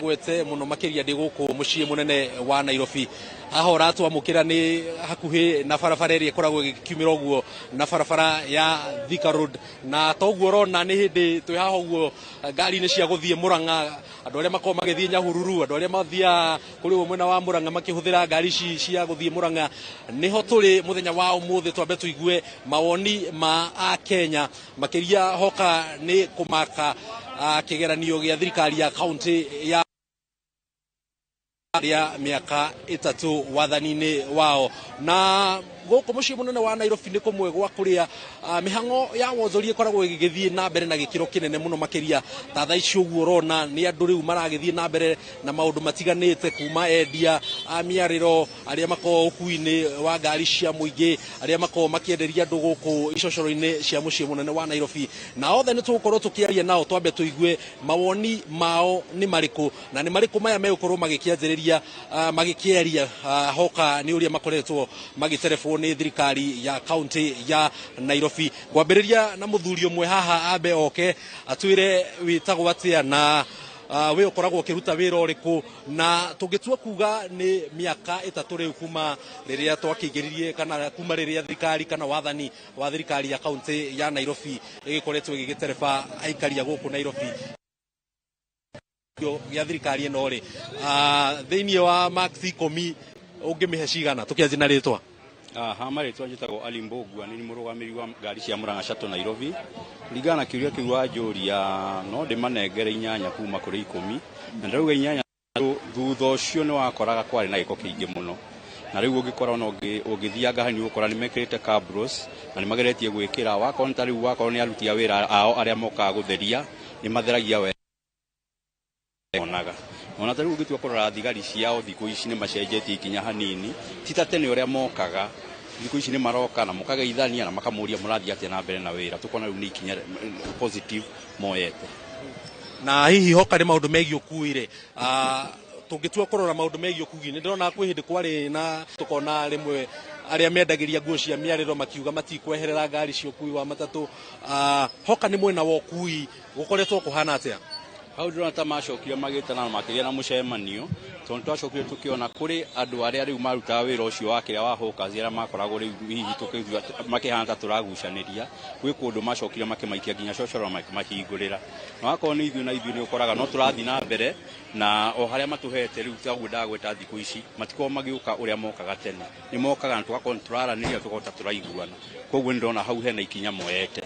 Gwete muno makiria, ndĩ gũkũ mũciĩ mũnene wa Nairobi. Haha ũratwamũkĩra nĩ hakuhĩ na barabara ĩrĩa ĩkoragwo ĩgĩkiumĩra ũguo na barabara ya Thika Road, na toguo ũrona nĩ hĩndĩ twĩ haha ũguo ngari-inĩ cia gũthiĩ Mũrang'a, andũ arĩa makoragwo magĩthiĩ Nyahururu, andũ arĩa mathiaga kũrĩ ũguo mwena wa Mũrang'a makĩhũthĩra ngari ici cia gũthiĩ Mũrang'a, nĩho tũrĩ mũthenya wa ũmũthĩ. Twambe tũigue mawoni ma Akenya, makĩria hoka nĩ kũmaka kĩgeranio gĩa thirikari ya kaunti ya rĩa mĩaka 3 wathani-inĩ wao. Na gũkũ mũciĩ mũnene wa Nairobi nĩ kũmwe gwa kũrĩa mĩhang'o ya wonjoria ĩkoragwo ĩgĩgĩthiĩ na mbere na gĩkĩro kĩnene mũno, makĩria ta thaa ici ũguo ũrona nĩ andũ rĩu maragĩthiĩ na mbere na maũndũ matiganĩte, kuma endia a mĩarĩro, arĩa makoragwo ũkui-inĩ wa ngari cia mũingĩ, arĩa makoragwo makĩenderia andũ gũkũ icocoro-inĩ cia mũciĩ mũnene wa Nairobi, na othe nĩ tũgũkorwo tũkĩaria nao, twambe tũigue mawoni mao nĩ marĩkũ na nĩ marĩkũ maya megũkorwo magĩkĩanjĩrĩria magĩkĩaria hoka nĩ ũrĩa makoretwo magĩterebwo nĩ thirikari ya kaunti ya Nairobi. Ngwambĩrĩria na mũthuri ũmwe haha, ambe oke atwĩre wĩtagwo atĩa na we ũkoragwo ũkĩruta wĩra ũrĩkũ, na tũngĩtua kuga nĩ mĩaka 3 rĩu kuma rĩrĩa twakĩingĩririe kana kuma rĩrĩa thirikari kana wathani wa thirikari ya kaunti ya Nairobi ĩgĩkoretwo ĩgĩgĩtereba aikari a gũkũ Nairobi gĩa thirikari ĩno rĩ, thĩinĩ wa marks 10 ũngĩmĩhe cigana? Tũkĩanjia na rĩtwa. Ha marĩtwa njĩtagwo Ali Mbũgua, nĩ mũrũgamĩrĩri wa ngari cia Murang'a Shuttle Nairobi. Kũringana na kĩũria kĩu wanjũria, no ndĩmanengere 8 kuma kũrĩ 10, na ndĩrauga 8 thutha ũcio nĩ wakoraga kwarĩ na gĩko kĩingĩ mũno, na rĩu ũngĩkora ona ũngĩthianga hanini ũgũkora nĩ mekĩrĩte cabros na nĩ mageretie gwĩkĩra wakorwo ta rĩu wakorwo nĩ aruti a wĩra ao arĩa mokaga gũtheria nĩ matheragia wega onaga ona ta rĩu ũngĩtua kũrora thigari ciao thikũ ici nĩ macenjetie ikinya hanini, ti ta tene ũrĩa mokaga. Thikũ ici nĩ maroka na mũkageithania na makamũria mũrathiĩ atĩa na mbere na wĩra, tũkona rĩu nĩ ikinya positive moyete. Na hihi hoka nĩ maũndũ megiĩ ũkui rĩ, tũngĩtua kũrora maũndũ megiĩ ũkui nĩ ndĩrona kwĩ hĩndĩ kwarĩ na tũkona rĩmwe arĩa mendagĩria nguo cia mĩarĩro makiuga matikweherera ngari cia ũkui wa matatũ. Hoka nĩ mwena wa ũkui gũkoretwo kũhana atĩa? Hau ndĩrona ta macokire magĩtana na makĩgĩa na mũcemanio, tondũ twacokire tũkĩona kũrĩ andũ arĩa rĩu marutaga wĩra ũcio wa kĩrĩa wa hawkers arĩa makoragwo rĩu hihi tũkĩigua makĩhana ta tũragucanĩria, gwĩ kũndũ macokire makĩmaikia nginya cocoro makĩmahingũrĩra. Na wakorwo nĩ ithuĩ na ithuĩ nĩ ũkoraga no tũrathiĩ na mbere na o harĩa matũhete rĩu taguo ndagweta thikũ ici matikoragwo magĩũka ũrĩa mokaga tene, nĩ mokaga na tũgakorwo nĩ tũraranĩria tũgakorwo ta tũraiguana. Koguo nĩ ndĩrona hau hena ikinya moyete.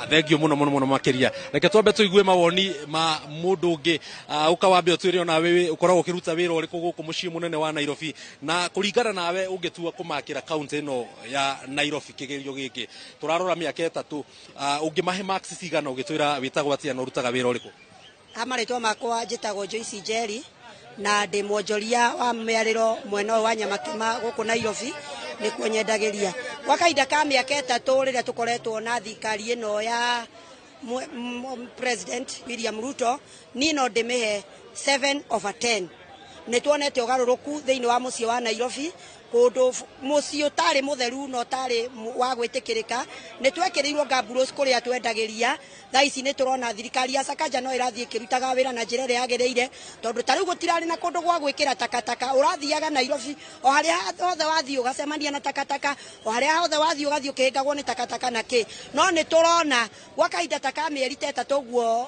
Thengio muno muno muno makiria. Reke twambe tuigue mawoni ma mundu ungi. Uka wambe utwire ona wewe ukoragwo ukiruta wira uriku guku mucii munene wa Nairobi, na kuringana nawe ungitua kumakira kaunti ino ya Nairobi kigerio giki turarora miaka 3, ungimahe marks cigana ugitwira witagwo atia na urutaga wira uriku? Marĩtwa makwa njĩtagwo Joyce Njeri na ndĩ mwonjoria wa mĩarĩro mwena ũyũ wa Nyamakĩma gũkũ Nairobi, nĩkuo nyendagĩria. Gwa kahinda ka mĩaka 3 rĩrĩa tũkoretwo na thirikari ĩno ya President William Ruto, niĩ no ndĩmĩhe 7 over 10. Nĩ tuonete ũgarũrũku thĩinĩ wa mũciĩ wa Nairobi, kũndũ mũciĩ ũtarĩ mũtheru na ũtarĩ wa gwĩtĩkĩrĩka. Nĩ twekĩrĩirwo ngambũrũs kũrĩa twendagĩria. Thaa ici nĩ tũrona thirikari ya Sakaja no ĩrathiĩ ĩkĩrutaga wĩra na njĩra ĩrĩa yagĩrĩire, tondũ ta rĩu gũtirarĩ na kũndũ gwa gwĩkĩra takataka. Ũrathiaga Nairobi o harĩa hothe wathiĩ ũgacemania na takataka, o harĩa hothe wathiĩ ũgathiĩ ũkĩhĩngagwo nĩ takataka na kĩ. No nĩ tũrona gwa kahinda ta ka mĩeri ta 3 ũguo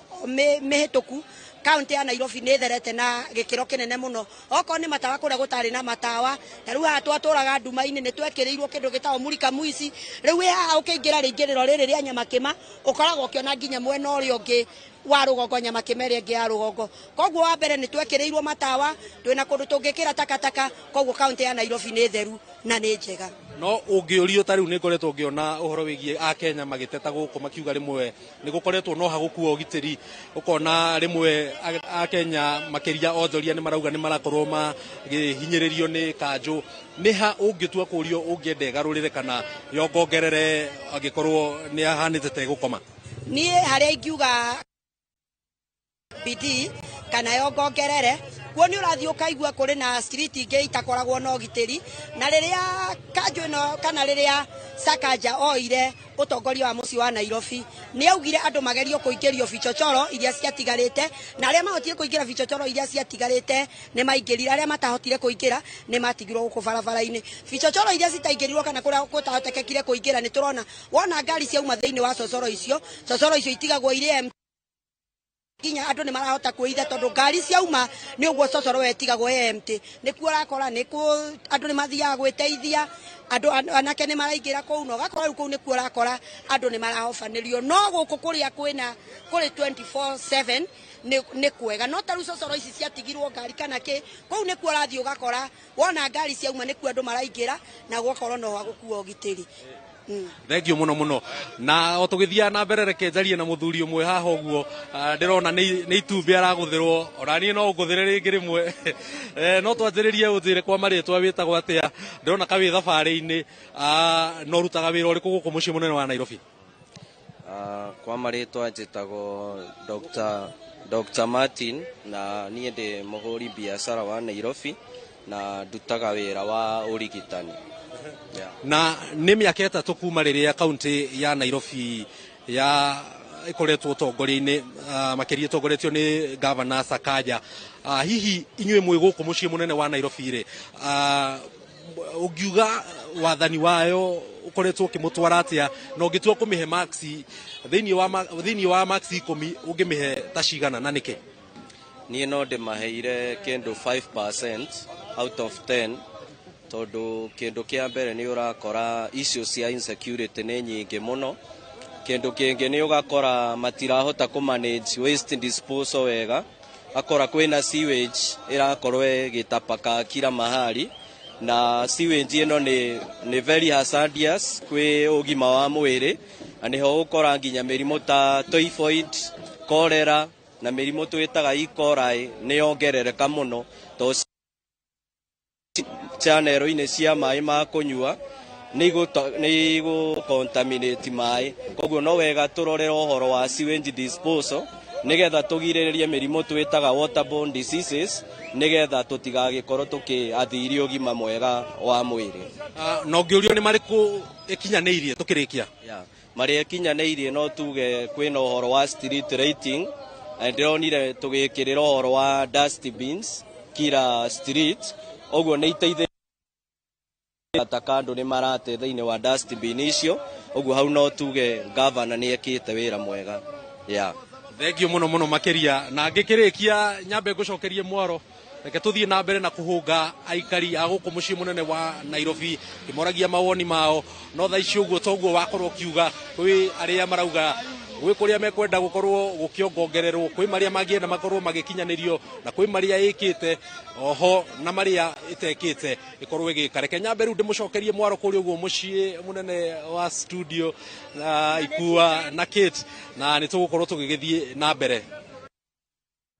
mĩhĩtũku, kaunti ya Nairobi nĩ ĩtherete na gĩkĩro kĩnene mũno. Okorwo nĩ matawa kũrĩa gũtarĩ na matawa, ta rĩu haha twatũraga nduma-inĩ nĩ twekĩrĩirwo kĩndũ gĩtagwo mulika mwici. Rĩu wĩ haha ũkĩingĩra rĩingĩrĩro rĩrĩ rĩa Nyamakĩma, ũkoragwo ũkĩona nginya mwena ũrĩa ũngĩ wa rũgongo, Nyamakĩma ĩrĩa ĩngĩ ya rũgongo. Koguo wa mbere nĩ twekĩrĩirwo matawa, twĩna kũndũ tũngĩkĩra takataka, koguo kaunti ya Nairobi nĩ theru na nĩ njega. No ũngĩũrio ta rĩu nĩ ngoretwo ngĩona ũhoro wĩgiĩ Akenya magĩteta gũkũ makiuga rĩmwe nĩ gũkoretwo no hagũkua ũgitĩri, ũkona rĩmwe Akenya makĩria onjoria nĩ marauga nĩ marakorwo makĩhinyĩrĩrio nĩ kanjũ. Nĩ ha ũngĩtua kũrio ũngĩenda ĩgarũrĩre kana yongongerere angĩkorwo nĩ ahanĩte ta ĩgũkoma? Niĩ harĩa ingiuga bidii kana yongongerere, kuo nĩ ũrathiĩ ũkaigua kũrĩ na street ingĩ itakoragwo na ũgitĩri, na rĩrĩa kanjũ ĩno kana rĩrĩa Sakaja oire ũtongoria wa mũciĩ wa Nairobi, nĩ augire andũ magerio kũingĩrio bicochoro iria ciatigarĩte, na arĩa mahotire kũingĩra bicochoro iria ciatigarĩte nĩ maingĩrire, arĩa matahotire kũingĩra nĩ matigirwo gũkũ barabara-inĩ. Bicochoro iria citaingĩrirwo kana kũrĩa gũtahotekekire kũingĩra, nĩ tũrona wona ngari ciauma thĩinĩ wa cocoro icio, cocoro icio itigagwo irĩ empty, nginya andũ nĩ marahota kwĩitha tondũ ngari ciauma nĩ ũguo cocoro wetigagwo empty. Nĩkuo ũrakora nĩkuo andũ nĩ mathiaga gwĩteithia, andũ anake nĩ maraingĩra kũu, na ũgakora rĩu kũu nĩkuo ũrakora andũ nĩ marahobanĩrio. No gũkũ kũrĩa kwĩna kũrĩ 24/7 nĩ kwega, no ta rĩu cocoro ici ciatigirwo ngari kana kĩ, kũu nĩkuo ũrathiĩ ũgakora wona ngari ciauma nĩkuo andũ maraingĩra na gũgakorwo no hagũkua ũgitĩri. Thengio muno muno. Na o tũgĩthiaga na mbere, reke njarie na mũthuri ũmwe haha ũguo, ndĩrona nĩ itumbĩ aragũthĩrwo, ona niĩ no ngũthĩre rĩngĩ rĩmwe. No twanjĩrĩrie ũnjĩre kwa marĩtwa wĩtagwo atĩa, ndĩrona ka wĩ thabarĩ-inĩ, na ũrutaga wĩra ũrĩkũ gũkũ mũciĩ mũnene wa Nairobi? Kwa marĩtwa njĩtagwo Dr. Martin, na niĩ ndĩ mũhũri biacara wa Nairobi na ndutaga wĩra wa ũrigitani. Na nĩ mĩaka 3 kuma rĩrĩa kaunti ya Nairobi ya ĩkoretwo ũtongoria-inĩ, makĩria ĩtongoretio nĩ Governor Sakaja. Hihi inyuĩ mwĩ gũkũ mũciĩ mũnene wa Nairobi rĩ, ũngiuga wathani wayo ũkoretwo ũkĩmũtwara atĩa, na ũngĩtua kũmĩhe marks thĩinĩ wa marks 10 ũngĩmĩhe ta cigana na nĩkĩ? Niĩ no ndĩmaheire kĩndũ 5% out of 10, Tondũ kĩndũ kĩa mbere nĩ ũrakora issues cia insecurity nĩ nyingĩ mũno. Kĩndũ kĩngĩ nĩ ũgakora matirahota kũ manage waste disposal wega, akora kwĩna sewage ĩrakorwo ĩgĩtapaka kila mahali, na sewage ĩno nĩ very hazardous kwĩ ũgima wa mwĩrĩ, na nĩho ũkora nginya mĩrimũ ta typhoid, cholera na mĩrimũ twĩtaga E. coli nĩ yongerereka mũno to channel-inĩ cia maĩ ma kũnyua nĩ igũ-contaminate maĩ. Koguo no wega tũrorere ũhoro wa sewage disposal nĩgetha tũgirĩrĩrie mĩrimũ twĩtaga waterborne diseases, nĩgetha tũtigagĩkorwo tũkĩathiri ũgima mwega wa mwĩrĩ. Na ũngĩũrio nĩ marĩkũ ĩkinyanĩirie tũkĩrĩkia? Yeah. Marĩa ĩkinyanĩirie no tuge kwĩna ũhoro wa street lighting, na ndĩronire tũgĩkĩrĩra ũhoro wa dustbins kila street, ũguo nĩ iteithĩrĩirie taka andũ nĩ marate thĩinĩ wa dustbin icio, ũguo hau no tuge gavana nĩ ekĩte wĩra mwega. Yeah. Thengio mũno mũno makĩria, na ngĩkĩrĩkia nyambe ngũcokerie mwaro, reke tũthiĩ na mbere na kũhũnga aikari a gũkũ mũciĩ mũnene wa Nairobi kĩmoragia mawoni mao, no thaa ici ũguo toguo wakorwo ũkiuga kwĩ arĩa marauga gwĩ kũrĩa mekwenda gũkorwo gũkĩongongererwo, kwĩ marĩa mangĩenda makorwo magĩkinyanĩrio, na kwĩ marĩa ĩkĩte oho na marĩa ĩtekĩte ĩkorwo ĩgĩka. Reke nyambe rĩu ndĩmũcokerie mwaro kũrĩa ũguo mũciĩ mũnene wa studio na Ikua na Kate, na nĩ tũgũkorwo tũgĩgĩthiĩ na mbere.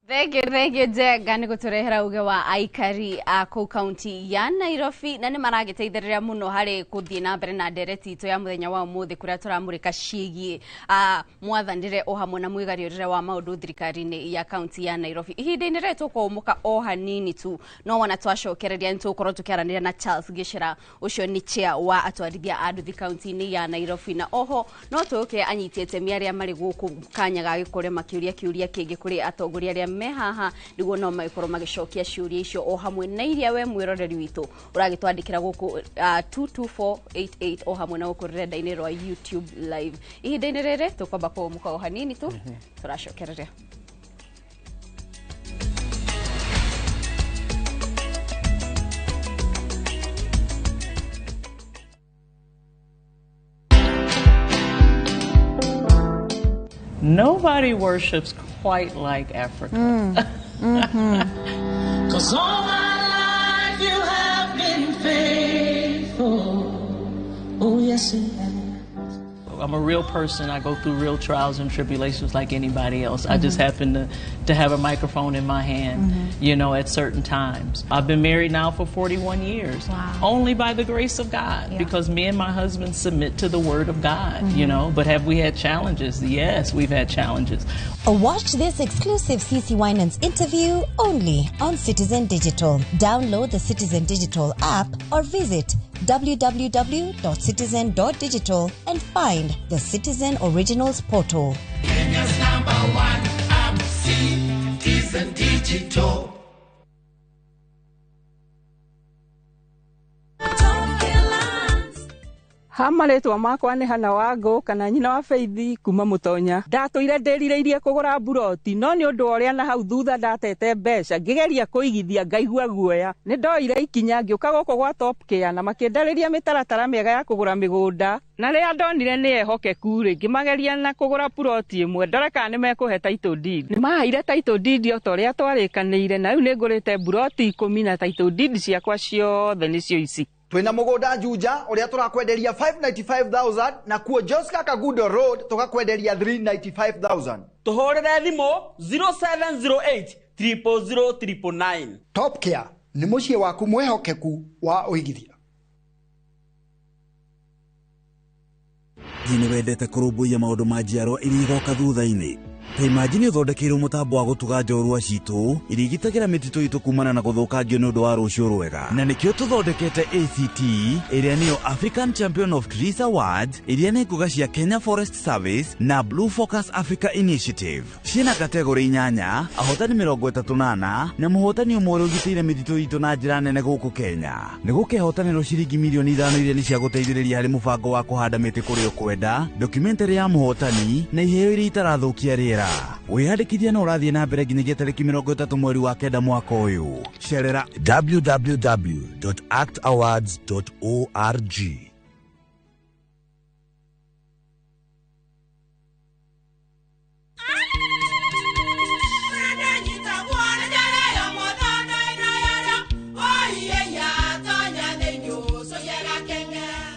Thank you Njenga nĩ gũtũrehera uge wa aikari a kũu kaunti ya Nairobi, na nĩ maragĩteithĩrĩria mũno harĩ gũthiĩ na mbere na ndereti itũ ya mũthenya wa ũmũthĩ kũrĩa tũramũrĩka ciĩgiĩ mwathanĩre o hamwe na mwĩgariũrĩre wa maũndũ thirikari-inĩ ya kaunti ya Nairobi. Ihinda-inĩ rĩrĩ tũkũũmũka o hanini tu, no wona twacokereria nĩ tũgũkorwo tũkĩaranĩria na Charles Gĩchera, ũcio nĩ chair wa atwarithia a nduthi kaunti-inĩ ya Nairobi, na oho no tũke anyiti itemi arĩa marĩ gũkũ kanya ga gĩkũrĩa makĩũria kĩũria kĩngĩ kũrĩ atongoria arĩa me haha nĩguo no magĩkorwo magĩcokia ciũria icio o hamwe na iria we mwĩroreri witũ ũragĩtwandĩkĩra gũkũ 22488 o hamwe na gũkũ rũrenda-inĩ rwa YouTube live. Ihinda-inĩ rĩrĩ tũkwamba kũũmũka o hanini tu, tũracokereria. Nobody worships quite like Africa. 'Cause all my life you have been faithful. Oh, yes, you have. I'm a real person. I go through real trials and tribulations like anybody else. I just happen to have a microphone in my hand, you know, at certain times. I've been married now for 41 years. Wow. Only by the grace of God, because me and my husband submit to the Word of God, you know. But have we had challenges? Yes, we've had challenges. Watch this exclusive CC Winans interview only on Citizen Digital. Download the Citizen Digital app or visit www.citizen.digital and find the Citizen Originals portal. Kenya's number one app, Citizen Digital. Ha marĩtwa makwa nĩ Hana Wangũ kana nyina wa Faithi kuma Mũtonya. Ndatũire ndĩrirĩirie kũgũra mburoti, no nĩ ũndũ wa ũrĩa na hau thutha ndatete mbeca ngĩgeria kũigithia ngaigua guoya. Nĩ ndoire ikinya ngĩũka gũkũ gwa Top Care na makĩndarĩria mĩtaratara mĩega ya kũgũra mĩgũnda, na rĩrĩa ndonire nĩ ehokeku rĩ, ngĩmageria na kũgũra puroti ĩmwe ndore kana nĩ mekũhe title deed. Nĩ maheire title deed o ta ũrĩa twarĩkanĩire, na rĩu nĩ ngũrĩte mburoti 10 na title deed ciakwa ciothe nĩcio ici. Twina mugunda Juja uria turakwenderia 595,000 na kuo Joska Kagudo Road tukakwenderia 395,000. Tuhurire thimu 0708 000 999. Top Care ni muciĩ waku mwihokeku wa uigithia. Nĩ wendete kũrũmbũiya maũndũ ma njiarwa iria igoka thutha-inĩ? Ta imagine ũthondekeirwo mũtambo wa gũtuga njorua citũ iria igitagĩra mĩtitũ itũ kumana na gũthũkangio nĩ ũndũ wa rũciũ rwega. Na nĩkĩo tũthondekete ACT ĩrĩa nĩyo African Champion of Trees Awards, ĩrĩa nĩ ngũga cia Kenya Forest Service na Blue Focus Africa Initiative. Ciĩna kategori 8, ahotani 34 na mũhotani ũmwe ũrĩa ũgitĩire mĩtitũ itũ na njĩra nene gũkũ Kenya. Nĩ gũkehotanĩrwo ciringi mirioni 5 iria nĩ cia gũteithĩrĩria harĩ mũbango wa kũhanda mĩtĩ kũrĩa ũkwenda, documentary ya mũhotani na iheo iria itarathũkia rĩera. Cerera wĩyandĩkithia no ũrathiĩ na mbere nginyagia tarĩki 30 mweri wa 9 mwaka ũyũ. Cerera www.actawards.org.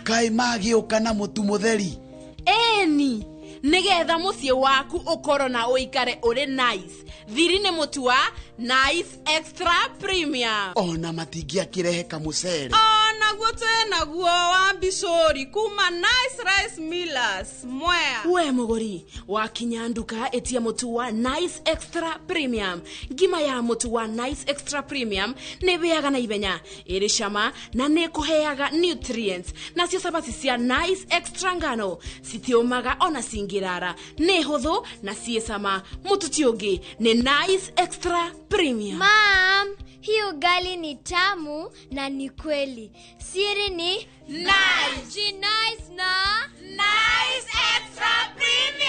Kaĩ magĩũka na mũtu mũtheri? Ĩni, nĩgetha mũciĩ waku ũkorwo na ũikare ũrĩ nice. Thiri nĩ mũtu wa Nice Extra Premium. Ona matingĩakĩrehe kamũcere. Onaguo twĩnaguo wa mbicũri kuma Nice Rice Millers Mwea. We mũgũri wakinya nduka, ĩtia mũtu wa Nice Extra Premium. Ngima ya mũtu wa Nice Extra Premium nĩ ĩhĩaga na ihenya, ĩrĩ cama na nĩ ĩkũheaga nutrients. Nacio cabaci cia Nice Extra ngano citiũmaga ona cingĩrara, nĩ hũthũ na ciĩ cama. Mũtu ti ũngĩ, nĩ Nice Extra Premium. Mom, hii ugali ni tamu na ni kweli. Siri ni Nice. Ji nice na Nice Extra Premium.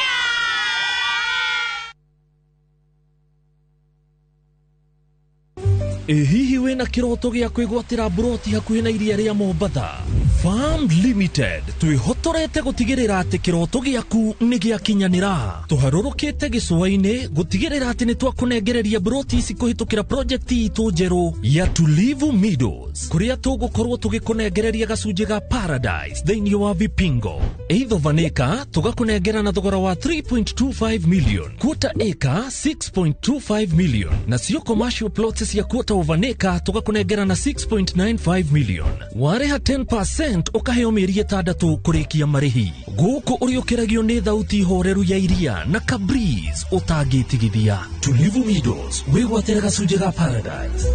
Ĩ hihi wĩna kĩroto gĩa kwĩgwatĩra mburoti hakuhĩ na iria rĩa Mombatha? Farm Limited twĩhotorete gũtigĩrĩra atĩ kĩroto gĩaku nĩ gĩakinyanĩra. Tũharũrũkĩte gĩcũa-inĩ gũtigĩrĩra atĩ nĩ twakũnengereria mburoti ici kũhĩtũkĩra project itũ njerũ ya Tulivu Meadows, kũrĩa tũgũkorwo tũgĩkũnengereria gacunjĩ ga Paradise thĩinĩ wa Vipingo. Eitho vanĩka tũgakũnengera na thogora wa 3.25 million, quarter acre 6.25 million, nacio commercial plots cia quarter of an acre tũgakũnengera na 6.95 million. Warĩha 10% ũkaheo mĩeri 6 kũrĩkia marĩhi. Gũkũ ũrĩũkĩragio nĩ thauti horeru ya iria na kabreeze ũtangĩtigithia. Tulivu Meadows, wĩgwatĩre gacunjĩ ga Paradise.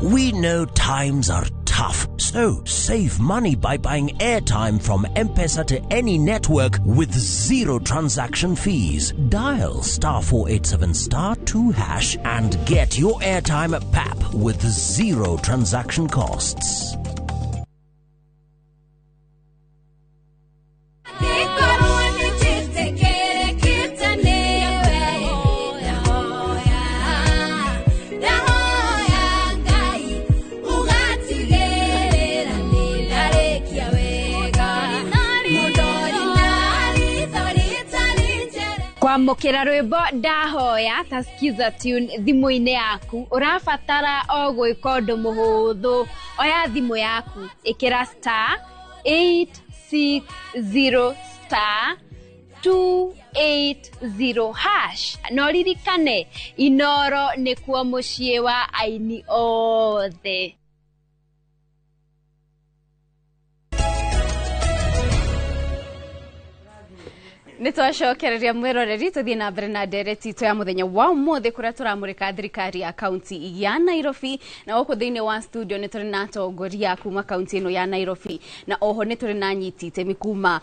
We know times are tough, so save money by buying airtime from M-Pesa to any network with zero transaction fees. Dial *487*2# and get your airtime at PAP with zero transaction costs. Kwamũkĩra rwĩmbo ndahoya ta skiza tune thimũ-inĩ yaku, ũrabatara o gwĩka ũndũ mũhũthũ. Oya thimũ yaku, ĩkĩra *860*280# na ũririkane Inoro nĩkuo mũciĩ wa aini othe. Nĩ twacokereria mwĩroreri, tũthiĩ na mbere na ndereti itũ ya mũthenya wa ũmũthĩ kũrĩa tũramũrĩka thirikari ya kaunti ya Nairobi. Na gũkũ thĩinĩ wa studio nĩ tũrĩ na atongoria kuma kaunti ĩno ya Nairobi, na oho nĩ tũrĩ na anyiti itemi kuma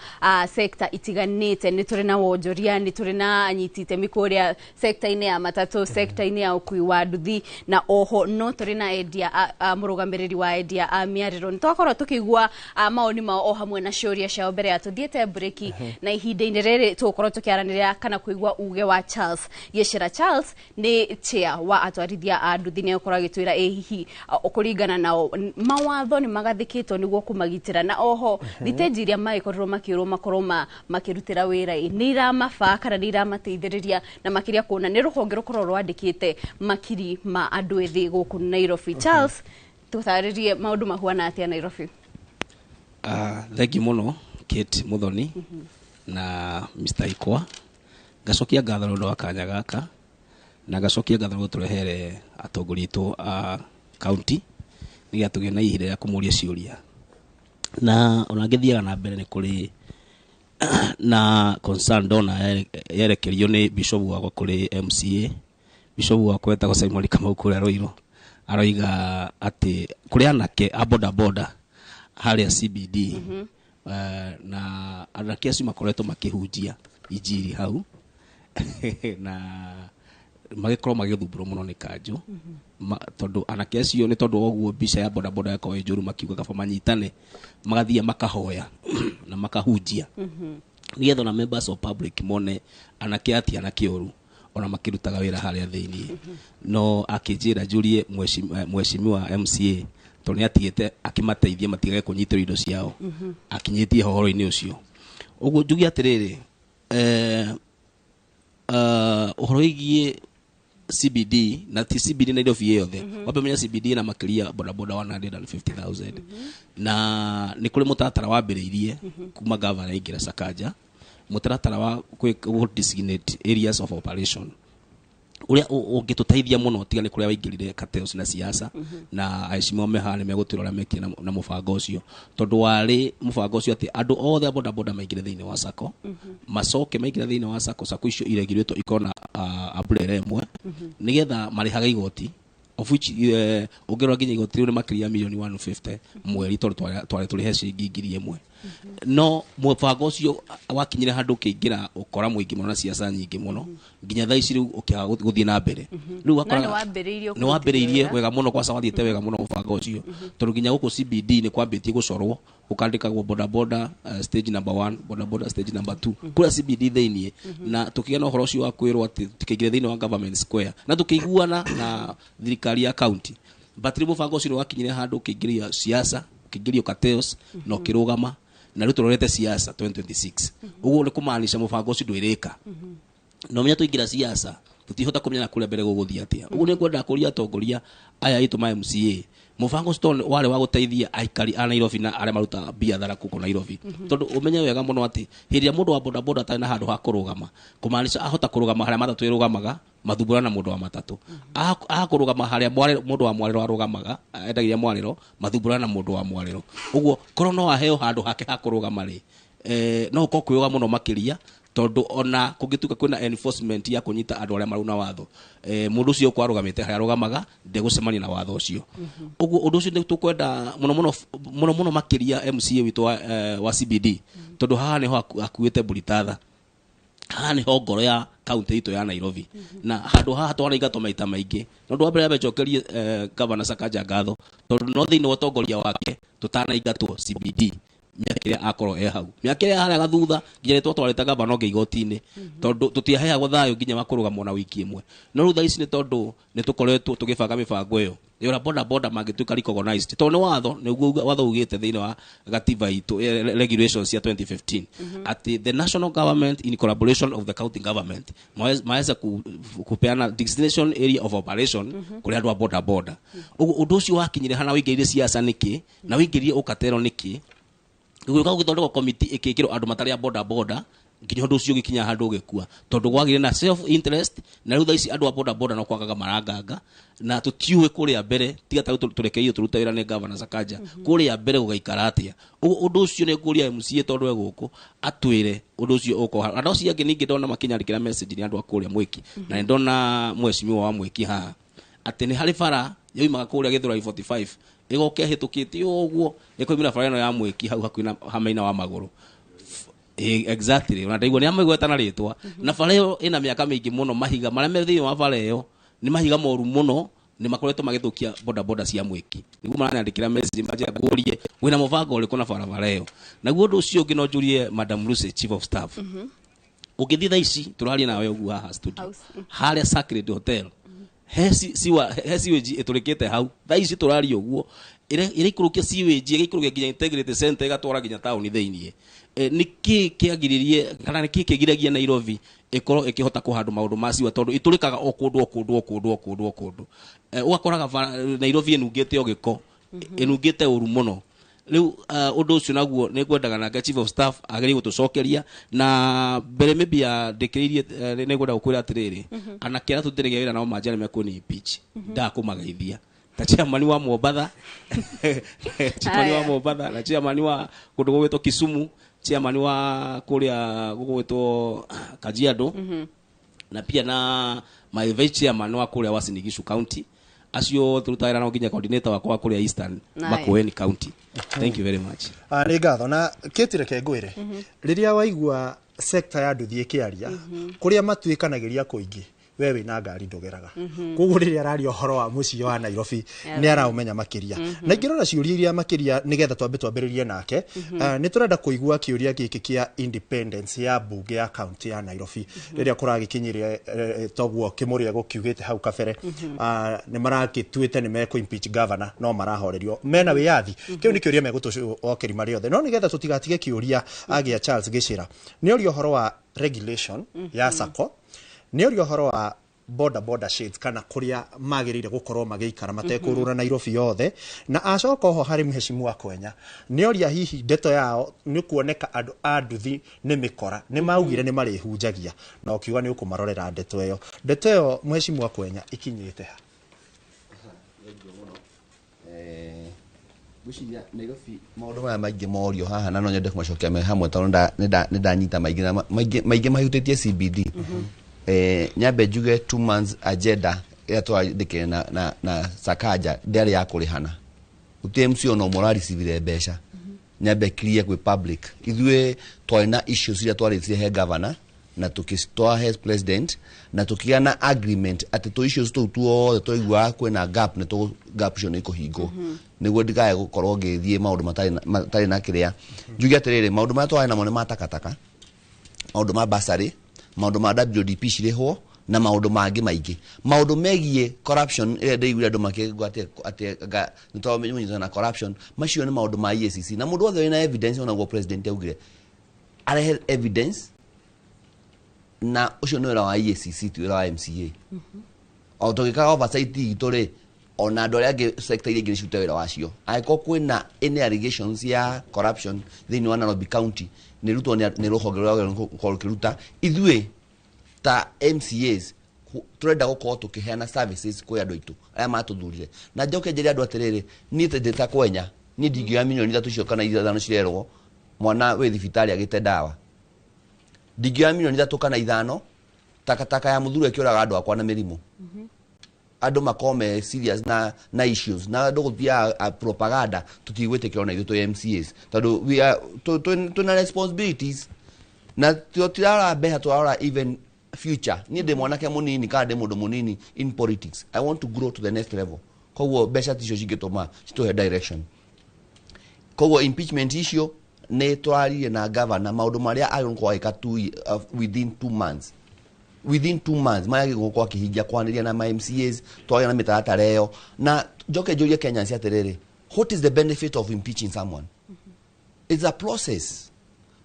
sekta itiganĩte. Nĩ tũrĩ na wonjoria, nĩ tũrĩ na anyiti itemi kũrĩa sekta-inĩ ya matatũ, sekta-inĩ ya ũkui wa nduthi, na oho no tũrĩ na endia mũrũgamĩrĩri wa endia a mĩarĩro. Nĩ twakorwo tũkĩigua maoni mao o hamwe na ciũria ciao mbere ya tũthiĩte breki, na ihinda-inĩ rĩrĩ tũgũkorwo tũkĩaranĩria kana kũigua uge wa Charles Gĩcera. Charles nĩ chair wa atwarithia a nduthi, nĩ egũkorwo agĩtwĩra ĩ hihi kũringana nao mawatho nĩ magathĩkĩtwo nĩguo kũmagitĩra, na oho thitenji iria magĩkorirwo makĩũrwo makorwo makĩrutĩra wĩra ĩ nĩ iramabaa kana nĩ iramateithĩrĩria, na makĩria kuona nĩ rũhonge rũkorwo rwandĩkĩte makiri ma andũ ethĩ gũkũ Nairobi. Charles, tũtarĩrie maũndũ mahuana atĩa Nairobi? Thank you mũno Kate Muthoni na Mr. Ikwa. Ngacokia ngatho nĩ ũndũ wa kanya gaka, na ngacokia ngatho nĩ gũtũrehere atongoria aitũ a county nĩgetha tũgĩe na ihinda rĩa kũmũria ciũria. Na ona ngĩthiaga na mbere nĩ kũrĩ na concern ndona yerekerio nĩ bishop wakwa kũrĩ MCA. Bishop wakwa etagwo Simon Kamau kũrĩa Ruiru, aroiga atĩ kũrĩ anake a boda boda harĩa CBD, na anake acio makoretwo makĩhunjia injiri hau na Magĩkorwo magĩthumbũrwo mũno nĩ kanjũ, tondũ anake acio nĩ tondũ wa ũguo mbica ya bodaboda yakorwo ĩ njũru, makiuga kaba manyitane magathiĩ makahoya na makahunjia, nĩgetha ona members of public mone anake ati anake ũru ona makĩrutaga wĩra harĩa thĩiniĩ. No akĩnjĩra njũrie mheshimiwa MCA, tondũ nĩ atigĩte akĩmateithia matigage kũnyitĩrwo indo ciao, akinyĩtie ũhoro-inĩ ũcio. Ũguo njuge atĩrĩrĩ, ũhoro wĩgiĩ CBD, na ti CBD Nairobi yothe, wambe menya CBD na makĩria bodaboda 150,000, na nĩ kũrĩ mũtaratara wambĩrĩirie kuma gavana aingĩra Sakaja, mũtaratara wa designate areas of operation ũrĩa ũngĩtũteithia mũno, tiga nĩ kũrĩa waingĩrire cartels na siasa. Na aheshimiwa me haha nĩ megũtwĩra ũrĩa mekire na mũbango ũcio, tondũ warĩ mũbango ũcio atĩ andũ othe a bodaboda maingĩre thĩinĩ wa sacco, macoke maingĩre thĩinĩ wa sacco, sacco icio iregirĩtwo ikorwo na umbrella ĩmwe, nĩgetha marĩhage igoti, of which ũngĩrora nginya igoti rĩu nĩ makĩria ya milioni 150 mweri, tondũ twarĩ tũrĩhe ciringi 1,000. No mũbango ũcio wakinyire handũ ũkĩingĩra ũkora mũingĩ mũno na siasa nyingĩ mũno, nginya thaa ici rĩu ũkĩaga gũthiĩ na mbere. Rĩu No wakoraga nĩ wambĩrĩirie nĩ wambĩrĩirie wega mũno, kwaca wathiĩte wega mũno mũbango ũcio, tondũ nginya gũkũ CBD nĩ kwambĩtie gũcorwo, gũkandĩkagwo bodaboda stage number 1, bodaboda stage number 2 kũrĩa CBD thĩiniĩ. Na tũkĩgĩa na ũhoro ũcio wa kwĩrwo atĩ tũkĩingĩre thĩinĩ wa government square na tũkĩiguana na thirikari ya county, but rĩu mũbango ũcio nĩ wakinyire handũ ũkĩingĩria siasa, ũkĩingĩrio cartels na ũkĩrũgama, na rĩu tũrorete siasa 2026. Ũguo nĩ kũmaanisha mũbango ũcio ndwĩrĩka, na ũmenya tũingĩra siasa tũtihota kũmenya na kũrĩa mbere gũgũthiĩ atĩa. Ũguo nĩ ngwenda kũria atongoria aya aitũ ma MCA, mũbango ũcio tondũ warĩ wa gũteithia aikari a Nairobi na arĩa marutaga biathara gũkũ Nairobi, tondũ ũmenye wega mũno atĩ hĩndĩ ĩrĩa mũndũ wa bodaboda atarĩ na handũ ha kũrũgama, kũmaanisha ahota kũrũgama harĩa matatũ ĩrũgamaga, mathumbũra na mũndũ wa matatũ. Akũrũgama harĩa mũndũ wa mwarĩro arũgamaga, endagĩria mwarĩro, mathumbũra na mũndũ wa mwarĩro. Ũguo korwo no aheo handũ hake ha kũrũgama rĩ, no gũkorwo kwĩyoga mũno makĩria, tondũ ona kũngĩtuĩka kwĩna enforcement ya kũnyita andũ arĩa marauna watho, mũndũ ũcio ũkorwo arũgamĩte harĩa arũgamaga ndegũcemania na watho ũcio. Ũguo ũndũ ũcio nĩ tũkwenda mũno mũno mũno mũno makĩria MCA witũ wa CBD, tondũ haha nĩho akuĩte mburitatha, haha nĩho ngoro ya kaunti itũ ya Nairobi, na handũ haha twanaingatwo maita maingĩ. No ũndũ wa mbere ambe njokerie Governor Sakaja ngatho, tondũ no thĩinĩ wa ũtongoria wake tũtanaingatwo CBD mĩaka ĩrĩa akorwo e hau, mĩaka ĩrĩa harĩa gathutha nginya nĩ twatwarĩte gavana ũngĩ igoti-inĩ, tondũ tũtiaheagwo thayũ nginya wa kũrũgama ona wiki ĩmwe. No rĩu thaa ici nĩ tondũ nĩ tũkoretwo tũgĩbanga mĩbango ĩyo ya ũrĩa boda boda mangĩtuĩka recognized, tondũ nĩ watho, nĩguo watho ugĩte thĩinĩ wa gatiba itũ, regulations cia 2015, atĩ the national government in collaboration of the county government maweza kupeana destination area of operation kũrĩ andũ a boda boda. Ũguo ũndũ ũcio wakinyire hana wĩingĩrire siasa nĩkĩ na wĩingĩrire ũkatero nĩkĩ, gũgĩũka gũgĩthondekwo komiti ĩkĩkĩrwo andũ matarĩ a boda boda, nginya ũndũ ũcio ũgĩkinya handũ ũgĩkua, tondũ gwagĩire na self interest. Na rĩu thaa ici andũ a boda boda no kwagaga maranganga, na tũtiũĩ kũrĩa mbere, tiga ta rĩu tũrekereirio tũrute wĩra nĩ Governor Sakaja, kũrĩa mbere gũgaikara atĩa. Ũguo ũndũ ũcio nĩ ngũria MCA, tondũ e gũkũ, atwĩre ũndũ ũcio ũkorwo. Andũ acio angĩ ningĩ ndona makĩnyandĩkĩra message nĩ andũ a kũrĩa Mwĩki, na nĩ ndona mheshimiwa wa Mwĩki haha, atĩ nĩ harĩ bara yoimaga kũrĩa Gĩthũrai 45 ĩgoka ĩhĩtũkĩte ũguo ĩkoimĩra bara ĩno ya Mwĩki hau hakuhĩ na hamaina wa magũrũ. Exactly, ona ndaigua nĩ amĩgweta na rĩtwa. Na bara ĩyo ĩna mĩaka mĩingĩ mũno, mahiga marĩa me thĩinĩ wa bara ĩyo nĩ mahiga moru mũno, nĩ makoretwo magĩthũkia boda boda cia Mwĩki. Nĩguo maranyandĩkĩra message manjĩra ngũrie wĩna mũbango ũrĩkũ na barabara ĩyo. Naguo ũndũ ũcio ũngĩ no njũrie Madam Lucy, Chief of Staff, ũngĩthiĩ thaa ici tũraria nawe ũguo haha studio, House. Harĩa Sacred Hotel he siwa, he sewage ĩtũrĩkĩte hau thaa ici tũraria ũguo, ĩraikũrũkia sewage ĩgaikũrũkia nginya integrity center, ĩgatwara nginya taũni thĩiniĩ. Nĩ kĩ kĩagiririe kana nĩ kĩ kĩgiragia Nairobi ĩkorwo ĩkĩhota kũhandũ maũndũ ma siwa, tondũ itũrĩkaga o kũndũ o kũndũ o kũndũ o kũndũ o kũndũ, ũgakoraga Nairobi ĩnungĩte o gĩko, ĩnungĩte ũru mũno. Rĩu ũndũ ũcio naguo nĩ ngwendaga nake chief of staff agĩrĩire gũtũcokeria. Na mbere maybe ya ndĩkĩrĩirie, nĩ ngwenda gũkwĩra atĩrĩrĩ, anake arĩa tũtĩrĩgia wĩra nao manjĩra nĩ mekũni impeach, ndakũmageithia ta chairman wa Mombatha, chairman wa Mombatha na chairman wa kũndũ gũgwĩtwo Kisumu, chairman wa kũrĩa gũgwĩtwo Kajiado, na pia na my vice chairman wa kũrĩa Uasin Gishu County. Acio tũrutaga wĩra nao, nginya coordinator wakwa wa kũrĩa Eastern, Makueni County. Thank you very much. Ah, nĩ ngatho. Na Kate, reke ngwĩre, rĩrĩa waigua sector ya nduthi ĩkĩaria, kũrĩa matuĩkanagĩria kũingĩ We wĩna ngari ndũgeraga. Koguo rĩrĩa araria ũhoro wa mũciĩ wa Nairobi, nĩ araũmenya makĩria. Na ingĩrora ciũria iria makĩria nĩgetha twambe twambĩrĩrie nake, nĩ tũrenda kũigua kĩũria gĩkĩ kĩa independence ya mbunge ya kaunti ya Nairobi rĩrĩa kũragĩkinyire, toguo kĩmũrĩa gũkiugĩte hau kabere, nĩ marakĩtuĩte nĩ mekũ impeach governor, no marahorerio mena wĩyathi. Kĩu nĩ kĩũria megũtũcokeria marĩ othe, no nĩgetha tũtigatige kĩũria agĩa Charles Gĩcĩra, nĩ ũria ũhoro wa regulation ya SACCO, nĩ ũria ũhoro wa border border shades kana kũrĩa magĩrĩire gũkorwo magĩikara matekũrũra Nairobi yothe, na acoka oho harĩ mheshimiwa Kwenya nĩ oria hihi ndeto yao nĩ kuoneka andũ a nduthi nĩ mĩkora, nĩ maugire nĩ marĩhunjagia, na ũkiuga nĩ ũkũmarorera ndeto ĩyo. Ndeto ĩyo, mheshimiwa Kwenya, ikinyĩte ha? Ngwĩciria Nairobi maũndũ maya maingĩ morio haha, na no nyende kũmacokia me hamwe tondũ nĩ ndanyita maingĩ na maingĩ mahutĩtie CBD. Nyambe njuge 2 months agenda ĩrĩa twandĩkire na Sakaja ndĩarĩ ya kũrĩhana. Gũtirĩ MC ona ũmwe ũrarecivire mbeca. Nyambe clear kwĩ public, ithuĩ twarĩ na issues iria twarĩtie he governor na tũkĩcitwara he president na tũkĩgĩa na agreement atĩ tũ issues tũu tuothe twaiguaga kwĩna gap, nĩ tũ gap icio nĩ ikũhingwo, nĩguo ndikae gũkorwo ngĩthiĩ maũndũ matarĩ na kĩrĩa. Njuge atĩrĩrĩ, maũndũ marĩa twarĩ namo nĩ ma takataka, maũndũ ma bursary, maũndũ ma WDP cirĩhwo, na maũndũ mangĩ maingĩ, maũndũ megiĩ corruption ĩrĩa ndĩiguire andũ makĩigua atĩ anga nĩ twamenyithana na corruption. Macio nĩ maũndũ ma EACC, na mũndũ wothe wĩna evidence, onaguo president augire arehe evidence, na ũcio nĩ wĩra wa EACC, ti wĩra wa MCA. O tũgĩkaga oversight itũ rĩ, ona andũ arĩa angĩ sector iria ingĩ nĩ cirute wĩra wacio. Angĩkorwo kwĩna any allegations ya corruption thĩinĩ wa Nairobi County, nĩ rutwo nĩ rũhonge rũrĩa rũkorwo rũkĩruta. Ithuĩ ta MCAs tũrenda gũkorwo tũkĩheana services kwĩ andũ aitũ arĩa matũthurire. Na njoke njĩre andũ atĩrĩrĩ, niĩ ndĩ ta Kwenya, niĩ ndingĩoya 3 milioni icio kana 5 cirerwo mwana wĩ thibitarĩ agĩte ndawa. Ndingĩoya 3 milioni kana 5 takataka ya mũthuri ĩkĩũraga andũ akwa na mĩrimũ, andũ makorwo me serious na issues na andũ gũthiaga propaganda. Tũtigwĩtĩkĩra ona ithuĩ twĩ MCAs tondũ we are twĩna responsibilities na tũtirarora mbeca, tũrarora even future. Niĩ ndĩ mwanake mũnini kana ndĩ mũndũ mũnini in politics. I want to grow to the next level. Koguo mbeca ticio cingĩtũma citũhe direction. Koguo impeachment icio, nĩ twaririe na governor maũndũ marĩa agĩrĩirwo gũkorwo agĩka within 2 months, within 2 months marĩa agĩrĩirwo gũkorwo akĩhingia, kwanĩria na ma MCAs, twagĩa na mĩtaratara ĩyo. Na njoke njũrie Kenyans atĩrĩrĩ, what is the benefit of impeaching someone? It's a process.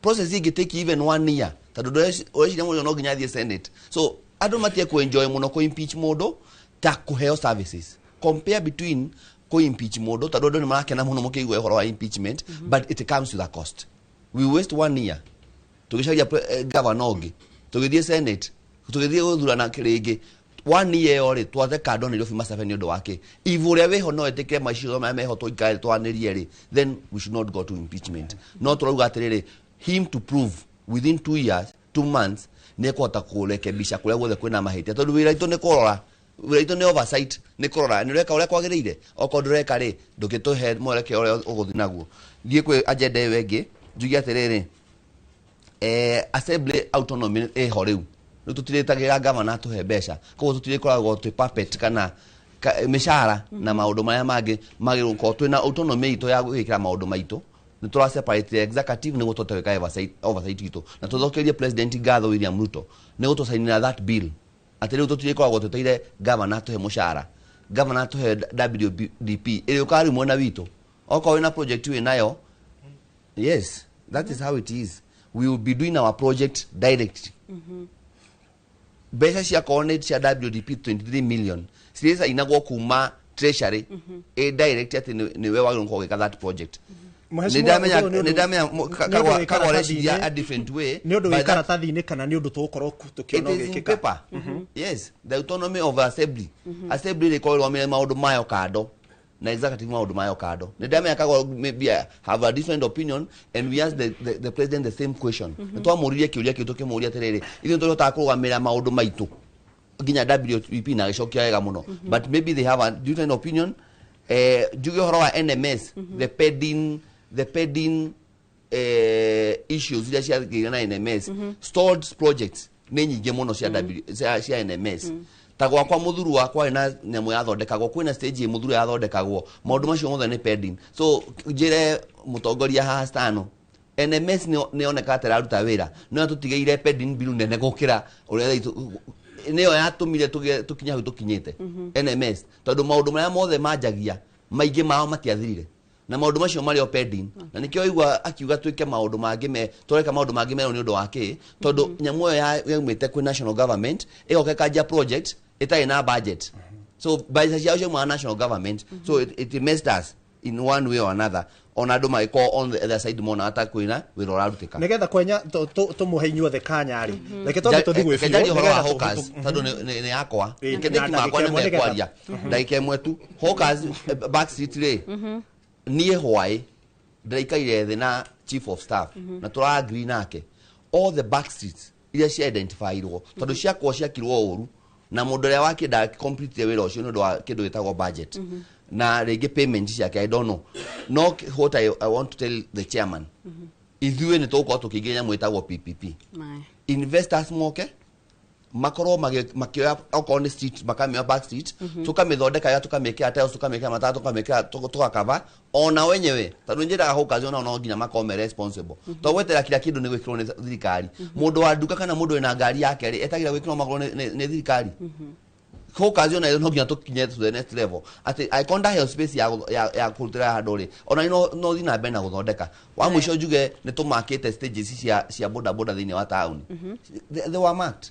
Process ĩngĩ take even one year, tondũ ũreciria mũndũ no nginya athiĩ Senate. So andũ matie kũ-enjoy mũno kũ-impeach mũndũ ta kũheo services. Compare between kũ-impeach mũndũ, tondũ andũ nĩ marakena mũno mũkĩigua ũhoro wa impeachment, but it comes with a cost. We waste one year tũgĩcaria governor ũngĩ, tũgĩthiĩ Senate, tũgĩthiĩ gũthurana rĩngĩ. One year ĩyo rĩ, twathe kando Nairobi macabe nĩ ũndũ wake. If ũrĩa wĩho no ĩtĩkĩre macio marĩa meho tũikare twanĩrie rĩ, then we should not go to impeachment. No tũrauga atĩrĩrĩ, him to prove within 2 years, 2 months, nĩ ekũhota kũrekebisha kũrĩa guothe kwĩna mahĩtia, tondũ wĩra witũ nĩ kũrora, wĩra witũ nĩ oversight, nĩ kũrora nĩ ũreka ũrĩa kwagĩrĩire. Okorwo ndũreka rĩ, ndũngĩtũhe mwerekeo ũrĩa ũgũthiĩ naguo. Thiĩ kwĩ agenda ĩyo ĩngĩ, njuge atĩrĩrĩ, assembly autonomy ĩho rĩu. Rĩu tũtirĩtagĩra gavana atũhe mbeca, koguo tũtirĩkoragwo twĩ puppet kana mĩcara na maũndũ marĩa mangĩ magĩrĩirwo gũkorwo twĩna autonomy itũ ya gwĩkĩra maũndũ maitũ. Nĩ tũra separate executive nĩguo tũhote gwĩka oversight itũ, na tũcokerie president ngatho William Ruto nĩ gũtũcainĩra that bill, atĩ rĩu tũtirĩkoragwo tweteire gavana atũhe mũcara, gavana atũhe WDP ĩrĩũkaga rĩu mwena witũ. Okorwo wĩna project wĩ nayo, yes, that is how it is. We will be doing our project direct. Mbeca ciakorwo nĩ cia WDP 23 million, cirĩcainagwo kuma treasury ĩ direct, atĩ nĩwe wagĩrĩirwo gũkorwo ũgĩka that project. Mheshimiwa, Nĩ ndamenya ũndũ ũyũ nĩ ndamenya nĩ ũndũ Kagwa wĩ Kagwa areciria karatathi-inĩ, a different way. nĩ ũndũ By wĩ karatathi-inĩ kana nĩ ũndũ tũgũkorwo tũkĩona It is in ũgĩkĩka? paper. Yes, the autonomy of assembly. Assembly rĩkorwo ĩrũgamĩrĩire maũndũ mayo kando na executive maũndũ mayo kando. Nĩ ndamenya Kagwa maybe have a different opinion, and we asked the president the same question. Nĩ twamũririe kĩũria kĩu, tũkĩmũria atĩrĩrĩ, ithuĩ tũrĩhotaga kũrũgamĩrĩra maũndũ maitũ nginya WPP, na agĩcokia wega mũno, but maybe they have a different opinion. Njuge ũhoro wa NMS, the pending issues iria ciagĩire na NMS, stalled projects. Nĩ nyingĩ mũno cia cia NMS. Ta gwakwa mũthuru wakwa na nyamũ yathondekagwo, kwĩna stage mũthuru yathondekagwo, maũndũ macio mothe nĩ pending. So njĩre mũtongoria haha Stano, NMS nĩ yoneka ta ĩraruta wĩra, no yatũtigĩire pending bill nene gũkĩra ũrĩa nĩyo yatũmire tũkinye hau tũkinyĩte. NMS, tondũ maũndũ marĩa mothe manjagia maingĩ mao matiathirire, na maũndũ macio marĩ o pending, na nĩkĩo igua akiuga twĩke maũndũ mangĩ me tũreka maũndũ mangĩ merũ. Nĩ ũndũ wa kĩ? Tondũ nyamũ ĩyo yaumĩte kwĩ national government, ĩgoka ĩkanjia project ĩtarĩ na budget. So mbeca ciao ciaumaga national government, so it messed us in one way or another. Ona andũ magĩkorwo on the other side monaga ta kwĩna wĩra ũrarutĩka. Nigetha Kwenya tumuhe inyuothe kanya rĩ, reke twambe tũthiĩ gwĩ Reke njarie biũ, ũhoro wa nĩgetha hawkers, tondũ nĩ yakwa. Ĩĩ, Reke na makwa ndagĩka nĩ ĩmwe nĩgetha- mekwaria ndagĩka ĩmwe tu. Hawkers, back street rĩ, niĩ hwaĩ ndĩraikarire thĩ na chief of staff na tũra agree nake all the back streets iria cia identifyirwo, tondũ ciakwo ciakirwo ũru na mũndũ ũrĩa wakĩenda complete wĩra ũcio nĩ ũndũ wa kĩndũ gĩtagwo budget na rĩngĩ payment ciake, I don't know. No what I want to tell the chairman, ithuĩ nĩ tũgũkorwo tũkĩingĩria nyamũ ĩtagwo PPP. Investors moke makorwo makĩoya okorwo nĩ street, makamĩoya back street, tũkamĩthondeka ya tũkamĩkĩra tiles, tũkamĩkĩra matawa, tũkamĩkĩra tũgakava ona wenyewe, tondũ njĩraga hawkers onao no nginya makorwo me responsible, to gwetera kila kĩndũ nĩ gwĩkĩrwo nĩ thirikari. Mũndũ wa nduka kana mũndũ wĩna ngari yake rĩ, etagĩra gwĩkĩrwo magũrũ nĩ thirikari? Hawkers ona no nginya tũkinye to the next level atĩ angĩkorwo ndaheo space ya kũrutĩra handũ rĩ, ona no thiĩ na mbere na gũthondeka. Wa mũico njuge nĩ tũmakĩte stages cia boda boda thĩinĩ wa taũni. They were marked.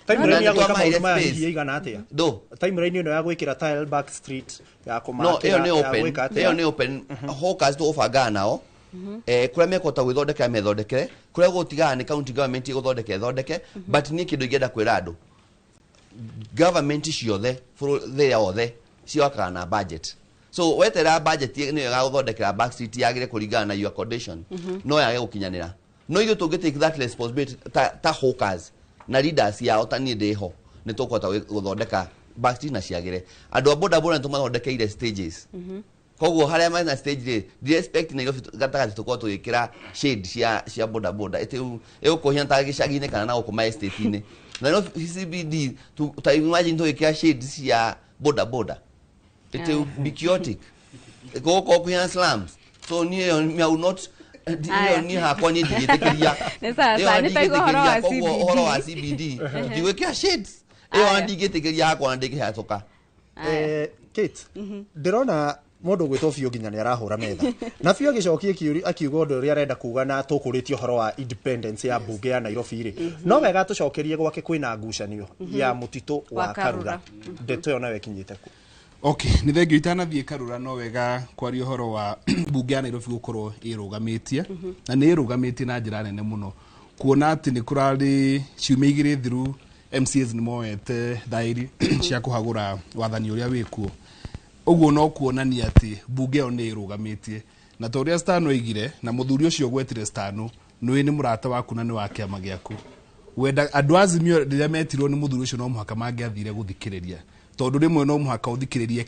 Timeline ya Na gwĩka nĩtwamaheire maũndũ maya space. hihi ĩigana atĩa? Ndũ? Timeline ĩno ya gwĩkĩra tile back street, ya No kũmakĩra, ĩyo nĩ ya open. gwĩka atĩa? Ĩyo nĩ open. Hawkers tũgũbangaga nao, kũrĩa mekũhota gwĩthondekera methondekere, kũrĩa gũtigana nĩ county government ĩgũthondeke ĩthondeke. But niĩ kĩndũ ingĩenda kwĩra andũ, government ciothe thĩ yothe ciwakaga na budget. So wetera budget nĩyo ĩgagũthondekera back street yagĩre kũringana na your condition, no yage gũkinyanĩra. No ithuĩ tũngĩ take that responsibility ta hawkers na leaders yao, ta niĩ ndĩho, nĩ tũkũhota gũthondeka back street na ciagĩre. Andũ a boda boda nĩ tũmathondekeire stages. Koguo harĩa mena stage rĩ, ndi expect Nairobi gatagatĩ tũkorwo tũgĩkĩra shade cia boda boda ĩtĩ ĩgũkũhia ta gĩcagi-inĩ kana na gũkũ ma estate-inĩ Nairobi CBD. Ta imagine tũgĩkĩra shade cia boda boda, it will be chaotic, gũgũkorwo kũhia slums. So niĩ ĩyo I will not, Aya. niĩ niĩ hakwa niĩ ndingĩtĩkĩria. Nĩ sawa Ĩyo sawa, nĩ twaigua ũhoro wa ndingĩtĩkĩria. Koguo ũhoro wa CBD. CBD tũtigwĩkĩra shades ĩyo Aya. ndingĩtĩkĩria hakwa na ndingĩhetũka. Kate, ndĩrona mũndũ ũgwĩtwo biũ nginya nĩ arahũra metha na biũ agĩcokia kĩũria, akiuga ũndũ ũrĩa arenda kuga, na tũkũrĩtie ũhoro wa independence ya mbunge ya Nairobi rĩ, no wega tũcokerie gwake kwĩna ngucanio ya mũtitũ wa wa Karura. Karura. Ndeto ĩyo nayo ĩkinyĩte kũ? Okay, nĩ thengio. Itanathiĩ Karura, no wega kwaria ũhoro wa mbunge ya Nairobi gũkorwo ĩrũgamĩtie, na nĩ ĩrũgamĩtie na njĩra nene mũno, kuona atĩ nĩ kũrarĩ ciumia 2 thiru MCAs nĩ moete thaĩri cia kũhagũra wathani ũrĩa wĩkuo. Ũguo no kuonania atĩ mbunge ĩyo nĩ ĩrũgamĩtie, na ta ũrĩa Stano oigire, na mũthuri ũcio ũgwetire Stano nĩ mũrata waku na nĩ wa kĩama gĩaku, wenda andũ a Azimio rĩrĩa metirwo nĩ mũthuri ũcio no mũhaka mangĩathire gũthikĩrĩria, tondũ rĩmwe no mũhaka ũthikĩrĩrie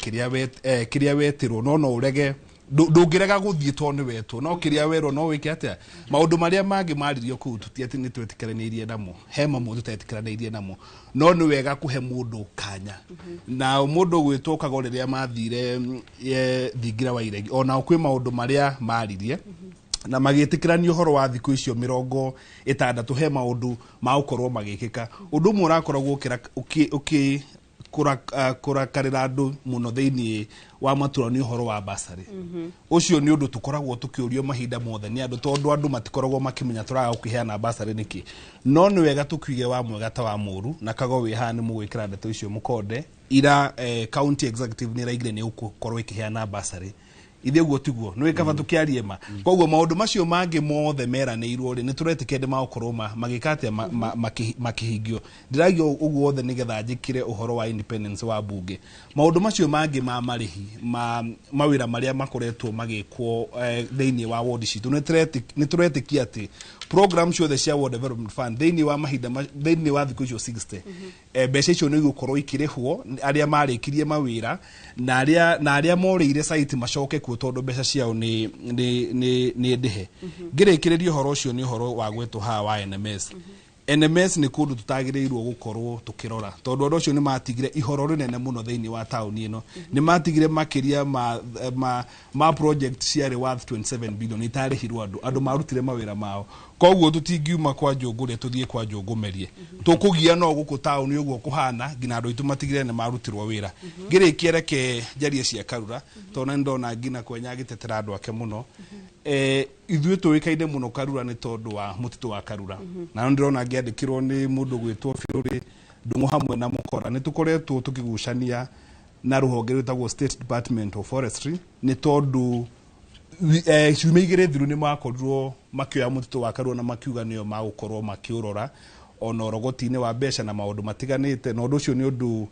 kĩrĩa wetirwo, no ũrege, ndũngĩrega gũthiĩ tondũ nĩ wetwo, no kĩrĩa werwo no wĩke atĩa. Maũndũ marĩa mangĩ maririo kũu tũti atĩ nĩ twetĩkĩranĩirie namo, he mamwe tũtetĩkĩranĩirie namo, no nĩ wega kũhe mũndũ kanya. Na mũndũ ũgwĩtwo Kago, rĩrĩa mathire thingira wa iregi, onao kwĩ maũndũ marĩa maririe na magĩtĩkĩrania ũhoro wa thikũ icio 60, he maũndũ ma gũkorwo magĩkĩka. Ũndũ ũmwe ũrakoragwo ũkĩ kũrakarĩra andũ mũno thĩinĩ wa matũra nĩ ũhoro wa basarĩ. Ũcio nĩ ũndũ tũkoragwo tũkĩũrio mahinda mothe nĩ andũ, tondũ andũ matikoragwo makĩmenya tũraga gũkĩheana basarĩ nĩkĩ. No nĩ wega tũkiuge wa mwega ta wa mũru, na Kago wĩ haha nĩ mũgwĩkĩra ndeto icio mũkonde ira, county executive nĩ ĩraigire nĩ ũgũkorwo ĩkĩheana basarĩ. Ithe ũguo tiguo nĩ kaba tũkĩarie ma. Koguo maũndũ macio mangĩ mothe meranĩirwo rĩ, nĩ tũretĩkia nĩ magũkorwo magĩka atĩa, makĩhingio. Ndĩragia ũguo wothe nĩgetha njĩkĩre ũhoro wa independence wa mbunge. Maũndũ macio mangĩ ma marĩhi ma mawĩra marĩa makoretwo magĩkwo thĩinĩ wa ward citũ, nĩ tũretĩkia atĩ program ciothe cia Ward Development Fund thĩinĩ wa mahinda thĩinĩ wa thikũ icio 60, mbeca icio nĩ igũkorwo ikĩrĩhwo arĩa marĩkirie mawĩra na arĩa morĩire site macoke kuo, tondũ mbeca ciao nĩ ndĩhe. Ngĩrĩkĩrĩria ũhoro ũcio, nĩ ũhoro wa gwetwo haha wa NMS. NMS nĩ kũndũ tũtagĩrĩirwo gũkorwo tũkĩrora, tondũ andũ acio nĩ matigire ihoro rĩnene mũno thĩinĩ wa taũni ĩno. Nĩ matigire makĩria ma project ciarĩ worth 27 billion itarĩhirwo andũ marutire mawĩra mao. Koguo tũtingiuma kwa njũngũrĩa tũthiĩ kwa njũngũmerie, tũkũgia no gũkũ taũni ũguo kũhana nginya andũ aitũ matigire nĩ marutirwo wĩra. Ngĩrĩkia, reke njarie cia Karura, tondũ nĩ ndona nginya Kwenya agĩtetera andũ ake mũno. Ithuĩ tũĩkaine mũno Karura nĩ tondũ wa mũtitũ wa Karura, na nĩ ndĩrona ngĩandĩkĩrwo nĩ mũndũ gwĩtwo Birũrĩ Ndung'u hamwe na Mũkora. Nĩ tũkoretwo tũkĩgucania na rũhonge rwĩtagwo State Department of Forestry, nĩ tondũ ciumia 2 thiru nĩ makorirwo makĩoya mũtitũ wa Karura na makiuga nĩo magũkorwo makĩũrora ona ũrogoti-inĩ wa mbeca na maũndũ matiganĩte. Na ũndũ ũcio nĩ ũndũ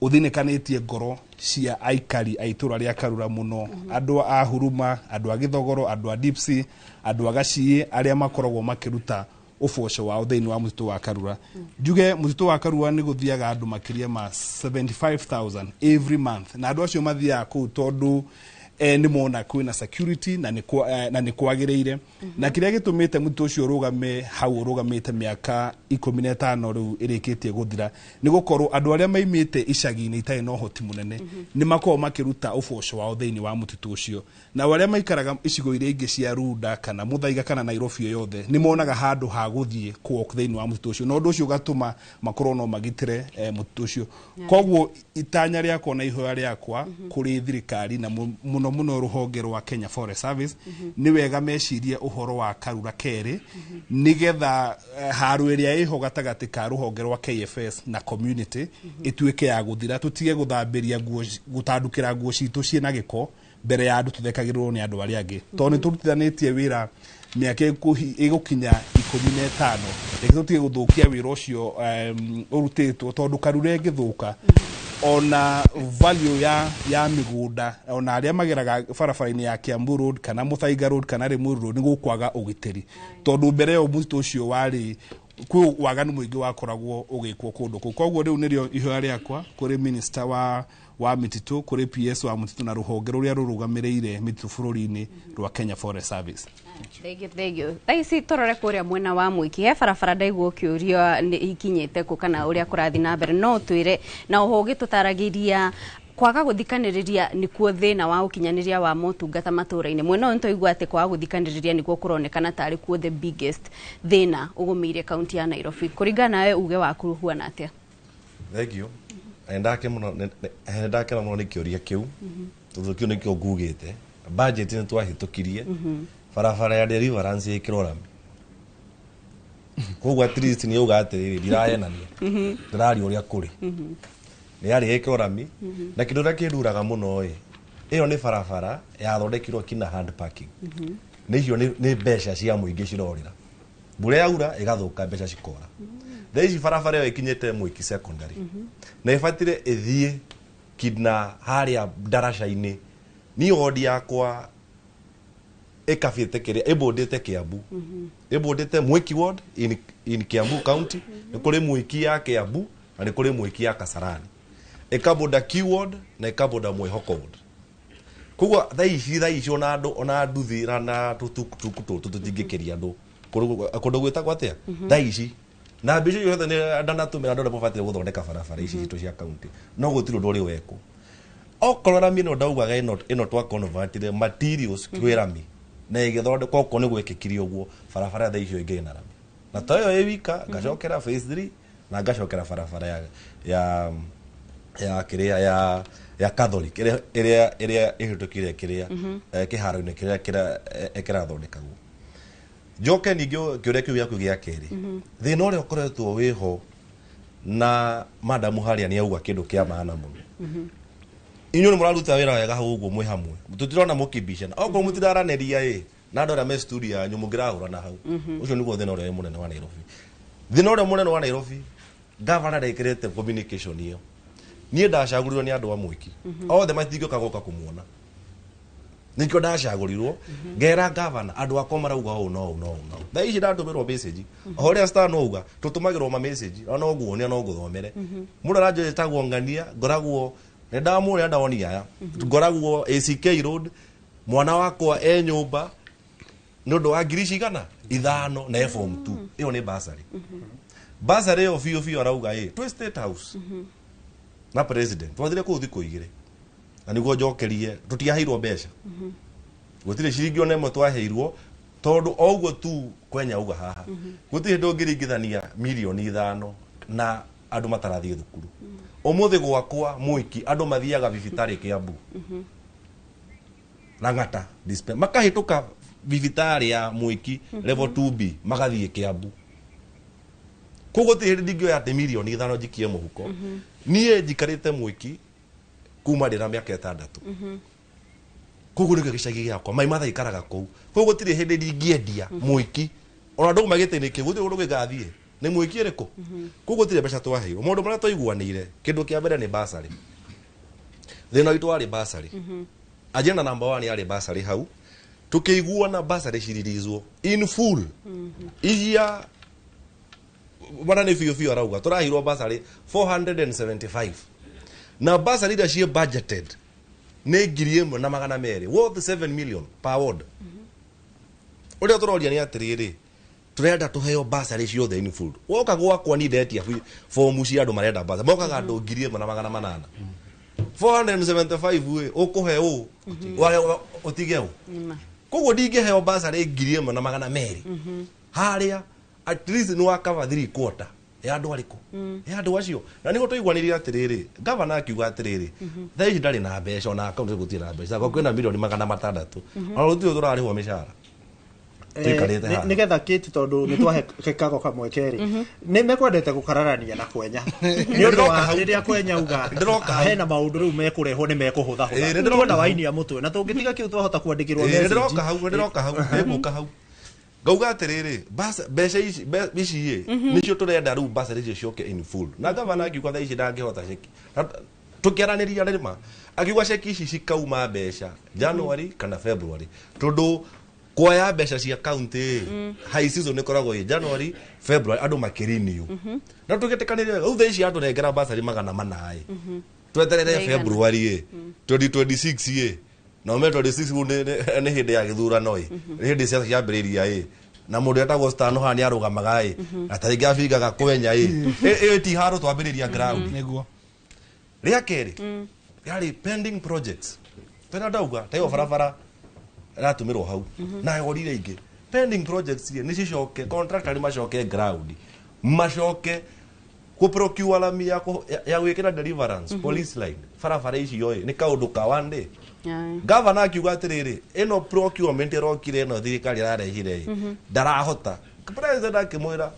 ũthinĩkanĩtie ngoro cia aikari a itũra rĩa Karura mũno, andũ a Huruma, andũ a Gĩthogoro, andũ a Dipsy, andũ a Gaciĩ, arĩa makoragwo makĩruta ũboco wao thĩinĩ wa mũtitũ wa Karura. Njuge mũtitũ wa Karura nĩ gũthiaga andũ makĩria ma 75,000 every month, na andũ acio mathiaga kũu tondũ nĩ mona kwĩna security na nĩ kwagĩrĩire. Na kĩrĩa gĩtũmĩte mũtitũ ũcio ũrũgame hau ũrũgamĩte mĩaka 15 rĩu ĩrĩkĩtie gũthira nĩ gũkorwo andũ arĩa maimĩte icagi-inĩ itarĩ na ũhoti mũnene nĩ makoragwo makĩruta ũboco wao thĩinĩ wa mũtitũ ũcio, nao arĩa maikaraga icigo iria ingĩ cia Runda kana Muthaiga kana Nairobi yothe nĩ monaga handũ ha gũthiĩ kũwalk thĩinĩ wa mũtitũ ũcio, na ũndũ ũcio ũgatũma makorwo no magitĩre mũtitũ ũcio. Koguo itanya rĩakwa na ihoya rĩakwa kũrĩ thirikari na mũno mũno rũhonge rwa Kenya Forest Service, nĩ wega mecirie ũhoro wa Karura kerĩ, nĩgetha haro ĩrĩa ĩho gatagatĩ ka rũhonge rwa KFS na community ĩtuĩke ya gũthira, tũtige gũthambĩria nguo, gũtandũkĩra nguo citũ ciĩna gĩko mbere ya andũ, tũthekagĩrĩrwo nĩ andũ arĩa angĩ, tondũ nĩ tũrutithanĩtie wĩra mĩaka ĩgũkinya 15. Reke tũtige gũthũkia wĩra ũcio ũrutĩtwo, tondũ Karura ĩngĩthũka, ona value ya mĩgũnda, ona arĩa mageraga barabara-inĩ ya Kiambu Road kana Muthaiga Road kana Limuru Road, nĩ gũkwaga ũgitĩri, tondũ mbere ĩyo mũtitũ ũcio warĩ kwĩ waganu mũingĩ wakoragwo ũgĩkwo kũndũ kũu. Koguo rĩu nĩrĩo ihoya rĩakwa kũrĩ minister wa mĩtitũ, kũrĩ PS wa mũtitũ na rũhonge rũrĩa rũrũgamĩrĩire mĩtitũ bũrũri-inĩ rwa Kenya Forest Service. Thank you, thank you. Thaa ici tũrore kũrĩa mwena wa Mwiki, he barabara ndaigua ũkĩũrio nĩ ikinyĩte kũ kana ũrĩa kũrathiĩ na mbere, no ũtwĩre na oho ũgĩtũtaragĩria kwaga gũthikanĩrĩria nĩkuo thĩna wa ũkinyanĩria wa motungata matũra-inĩ. Mwena ũyũ nĩtwaigua atĩ kwaga gũthikanĩrĩria nĩkuo kũronekana tarĩ kuo the biggest thĩna ũgũmĩire kaunti ya Nairobi. Kũringana nawe, uge waku ũhuana atĩa? Thank you. Nĩ ndakena mũno nĩ kĩũria kĩu, tondũ kĩu nĩkĩo ngugĩte. Budget nĩ twahĩtũkirie barabara ya Deliverance ĩkĩrwo rami, koguo at least nĩ auga atĩrĩrĩ, ndirahenania, ndĩraria ũrĩa kũrĩ. Nĩ yarĩ ĩkĩrwo rami, na kĩndũ kĩrĩa kĩnduraga mũno ĩ, ĩyo nĩ barabara yathondekirwo kinya hand parking. Nĩ icio nĩ mbeca cia mũingĩ cirorĩra, mbura yaura ĩgathũka, mbeca cikora. Thaa ici barabara ĩyo ĩkinyĩte Mwiki Secondary na ĩbatire ĩthiĩ kinya harĩa ndaraca-inĩ. Niĩ wodi yakwa ĩkabĩte kĩrĩa ĩbũndĩte Kiambu, ĩbũndĩte Mwiki ward in Kiambu County. Nĩ kũrĩ Mwiki ya Kiambu na nĩ kũrĩ Mwiki ya Kasarani, ĩkabũnda Q ward na ĩkabũnda Mwĩhoko ward. Koguo thaa ici ona andũ ona nduthi na tũtukutuku tũtũ tũtingĩkĩria andũ kũndũ gwĩtagwo atĩa. Thaa ici na mbica ciothe nĩ ndanatũmĩra andũ arĩa mabatiĩ gũthondeka barabara ici citũ cia kaunti, no gũtirĩ ũndũ ũrĩ wekwo. Okorwo rami ĩno ndaugaga ĩno twaconvertire materials kwĩ rami na ĩgĩthondekwo, okorwo nĩ gwĩkĩkire ũguo, barabara thaa icio ĩngĩ ĩna rami na to ĩyo ĩ wika. Ngacokera phase 3 na ngacokera barabara ya kĩrĩa ya Catholic ĩrĩa ĩhĩtũkire kĩrĩa kĩharo-inĩ kĩrĩa kĩrathondekagwo. Njoke ningĩ kĩũria kĩu gĩaku gĩa kerĩ, thĩna ũrĩa ũkoretwo wĩho na madamu harĩa nĩ auga kĩndũ kĩa maana mũno. Inyuĩ nĩ mũraruta wĩra wega hau ũguo mwĩ hamwe, tũtirona mũkibicana. Okorwo mũtiraranĩria ĩ na andũ arĩa me studio yanyu, mũngĩrahũrana hau. Ũcio nĩguo thĩna ũrĩa wĩ mũnene wa Nairobi. Thĩna ũrĩa mũnene wa Nairobi, gavana ndekĩrĩte communication ĩyo. Niĩ ndacagũrirwo nĩ andũ a Mwiki othe, matingĩũka gũka kũmuona, nĩkĩo ndacagũrirwo. Ngera gavana andũ akwa marauga ũũ no ũũ no ũũ no ũũ. Thaa ici ndatũmĩrwo message o ũrĩa star no uga tũtũmagĩrwo ma message, ona no nguonia no ngũthomere. Mũndũ aranjĩra ĩtagwo ng'ania, ngoragwo nĩ ndamũrĩa ndawonia aya, ngoragwo ACK Road, mwana wakwa e nyũmba nĩ ũndũ wa ngiri cigana 5 na e form 2. Ĩyo nĩ basarĩ. Basarĩ ĩyo biũ biũ arauga ĩ twĩ State House na president twathire kũu thikũ 2 na nĩguo njokerie tũtiaheirwo mbeca, gũtirĩ ciringi ona ĩmwe twaheirwo tondũ o ũguo tu kwenya uga haha gũtirĩ hĩndĩ ũngĩringithania mirioni 5 na andũ matarathiĩ thukuru. Ũmũthĩ gwakwa mwiki andũ mathiaga thibitarĩ Kiambu Lang'ata makahĩtũka thibitarĩ ya Mwiki level 2B magathiĩ Kiambu. Koguo gũtirĩ hĩndĩ ndingĩoya atĩ mirioni 5 njikie mũhuko. Niĩ njikarĩte Mwiki kuma ndĩna mĩaka 6. Koguo nĩkĩo gĩcagi gĩakwa mai matha ikaraga kũu. Koguo gũtirĩ hĩndĩ ndingĩendia Mwiki ona ndauma gĩtĩ-inĩ kĩu gũtirĩ kũndũ gĩgathiĩ nĩ Mwiki ĩrĩkũ. Koguo gũtirĩ mbeca twaheirwo. Maũndũ marĩa twaiguanĩire, kĩndũ kĩa mbere nĩ basarĩ. Thĩna witũ warĩ basarĩ. Agenda number 1 yarĩ basarĩ. Hau tukĩiguana basarĩ ciririzwo in full iria bana nĩ biũ biũ arauga tũraheirwo basarĩ 475 na basarĩ iria ciĩ budgeted nĩ 1,200, worth 7 million per ward. Ũrĩa tũroria nĩ atĩrĩrĩ, tũrenda tũheo basarĩ ciothe in full. Woka gwakwa ni ndetia fomu cia andũ marenda basarĩ mokaga andũ 1,800. 475 ĩ ũkũhe ũ wage ũtige ũ. Koguo ndingĩheo basarĩ 1,200 harĩa at least nĩ wa cover three quarter ya andũ arĩkũ ya andũ acio. Na nĩguo tũiguanĩire atĩrĩrĩ, gavana akiuga atĩrĩrĩ, thaa ici ndarĩ na mbeca ona akaunti gũtirĩ na mbeca kwa kwĩna mirioni 600 ona gũtirĩ tũrarĩhwo mĩcara tũikarĩte haha. Nigetha kĩti tondũ nĩ twahe kago kamwe kerĩ nĩ mekwendete gũkararania na kwenya nĩ ũndũ wa rĩrĩa kwenya uga hena maũndũ rĩu mekũrehwo nĩ mekũhũthahũtha Nĩ ndĩroka tuona hau. wainia mũtwe na tũngĩtiga kĩu twahota kwandĩkĩrwo Ĩĩ, message. nĩndĩroka hau, nĩndĩroka hau, nĩngũka hau ngauga atĩrĩrĩ, mbeca ici ici ĩ nĩcio tũrenda rĩu basarĩ icio ciũke in full. Na gavana akiuga thaa ici ndangĩhota ceki. Na tũkĩaranĩria rĩma akiuga ceki ici cikauma mbeca January kana February tondũ kuoya mbeca cia county high season ĩkoragwo ĩ January, February andũ makĩrenew. Na tũgĩtĩkanĩria wega rĩu thaa ici atũnengera basarĩ 800 ĩ tweterere Ndaigana. February ĩ 2026 ĩ na ume 26 rĩu nĩ hĩndĩ ya gĩthurano ĩ nĩ hĩndĩ ciaca ciambĩrĩria ĩ na mũndũ etagwo Stano haha nĩ arũgamaga ĩ na ta rĩngĩ abingaga kwenya ĩ ĩyo ti haro twambĩrĩria ground. Nĩguo. Rĩa kerĩ yarĩ pending projects tena ndauga ta ĩyo barabara ĩratũmĩrwo hau na yorire ingĩ pending projects ĩ nĩ cicoke contractor nĩ macoke ground macoke kũ procure lami ya ya gwĩkĩra Deliverance police line barabara icio ĩ nĩ kaũndũ ka one day. Gavana akiuga atĩrĩrĩ, ĩno procurement ĩrokire ĩno thirikari ĩrarehire ĩ ndarahota. President akĩmwĩra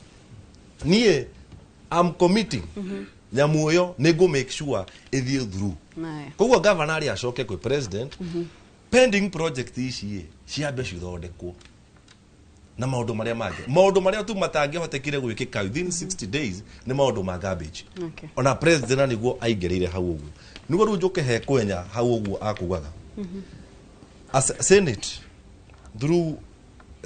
niĩ am committing nyamũ ĩyo nĩ ngũ make sure ĩthiĩ through. Koguo gavana arĩ acoke kwĩ president pending project ici ĩ ciambe cithondekwo na maũndũ marĩa mangĩ maũndũ marĩa tu matangĩhotekire gwĩkĩka within 60 days nĩ maũndũ ma garbage. Ona president na nĩguo aingĩrĩire hau ũguo nĩguo rĩu njũke he kwenya hau ũguo akugaga as senate through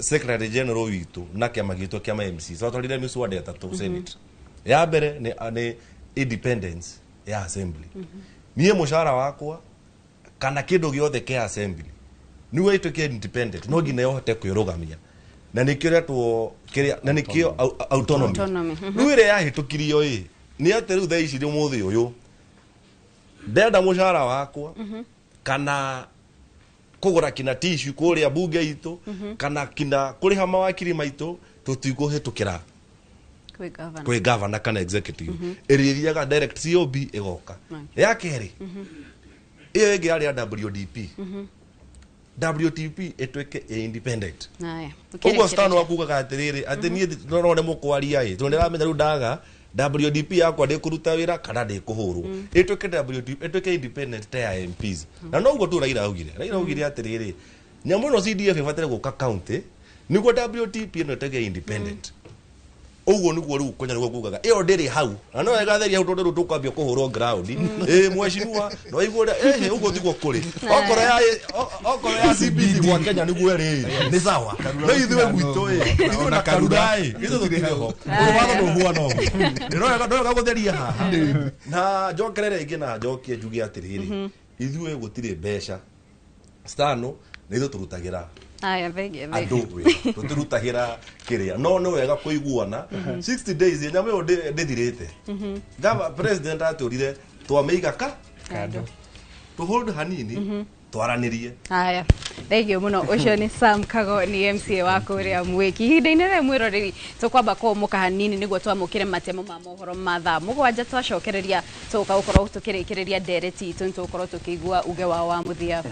secretary general witũ na kĩama gitũ kĩa MC twatwarire mĩswada 3 senate. Ya mbere nĩ independence ya assembly. Niĩ mũcara wakwa kana kĩndũ gĩothe kĩa assembly nĩguo ĩtuĩke independent no nginya ĩhote kwĩrũgamia na nĩkĩo retwo kĩrĩa na nĩkĩo autonomy. Autonomy. Rĩu ĩrĩa yahĩtũkirio ĩ nĩ atĩ rĩu thaa ici ũmũthĩ ũyũ ndenda mũcara wakwa kana kũgũra kina tissue kũrĩa bunge itũ kana kina kũrĩha mawakiri maitũ tũtikũhĩtũkĩra Kwĩ governor. kwĩ governor kana executive ĩrĩa ĩthiaga direct COB ĩgoka. Ya kerĩ ĩyo ĩngĩ yarĩ ya WDP. WTP ĩtuĩke ĩ independent. Haya. Ũguo Stano akugaga atĩrĩrĩ atĩ niĩ no nĩ mũkwaria ĩ tondũ ndĩramenya rĩu ndaga WDP yakwa ndĩkũruta wĩra kana ndĩkũhũrwo ĩtuĩke WDP ĩtuĩke independent ta ya MPs. Na noguo tu Raila augire. Raila augire atĩrĩrĩ nyamũ ĩno CDF ĩbataire gũka county nĩguo WTP ĩno ĩtuĩke independent. Ũguo nĩguo rĩu kwenya nĩguo kugaga ĩyo ndĩrĩ hau na no ĩgatheria hau tondũ rĩu tũkwambia kũhũrwo ground ĩ mheshimiwa no waigua ũrĩa ĩhĩ ũguo tiguo kũrĩ okorwo ya okorwo ya CBC gwa Kenya nĩguo ĩrĩ nĩ sawa no ithuĩ gwitũ ĩ ithuĩ na Karura ĩ ithuĩ tũtirĩ ho ũguo watho ndũhuana ũguo ndĩroga gũtheria haha na njokerere ĩngĩ na njokie njuge atĩrĩrĩ ithuĩ gũtirĩ mbeca Stano Nĩ ithuĩ tũrutagĩra Aya, thengiũ, andũ thengiũ. wĩra, tũtirutagĩra kĩrĩa, no nĩ wega kũiguana. 60 days nyamũ ĩyo ndĩthirĩte. Gava president atũrire twamĩiga ka Kando. Tũ hold hanini, twaranĩrie. Haya, thengio mũno. Ũcio nĩ Sam Kago, nĩ MCA wa kũrĩa Mwĩki. Ihinda-inĩ rĩrĩ, mwĩroreri, tũkwamba kũũmũka hanini nĩguo twamũkĩre matemo ma mohoro ma thaa 7. Twacokereria tũgũka gũkorwo tũkĩrĩkĩrĩria ndereti itũ, nĩ tũgũkorwo tũkĩigua uge wao wa mũthia.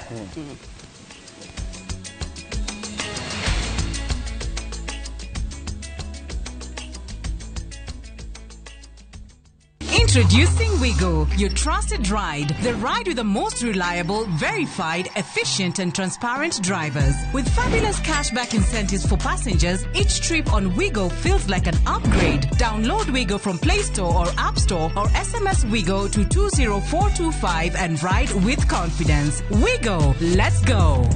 Introducing Wigo, your trusted ride. The ride with the most reliable, verified, efficient, and transparent drivers. With fabulous cashback incentives for passengers, each trip on Wigo feels like an upgrade. Download Wigo from Play Store or App Store or SMS Wigo to 20425 and ride with confidence. Wigo, let's go.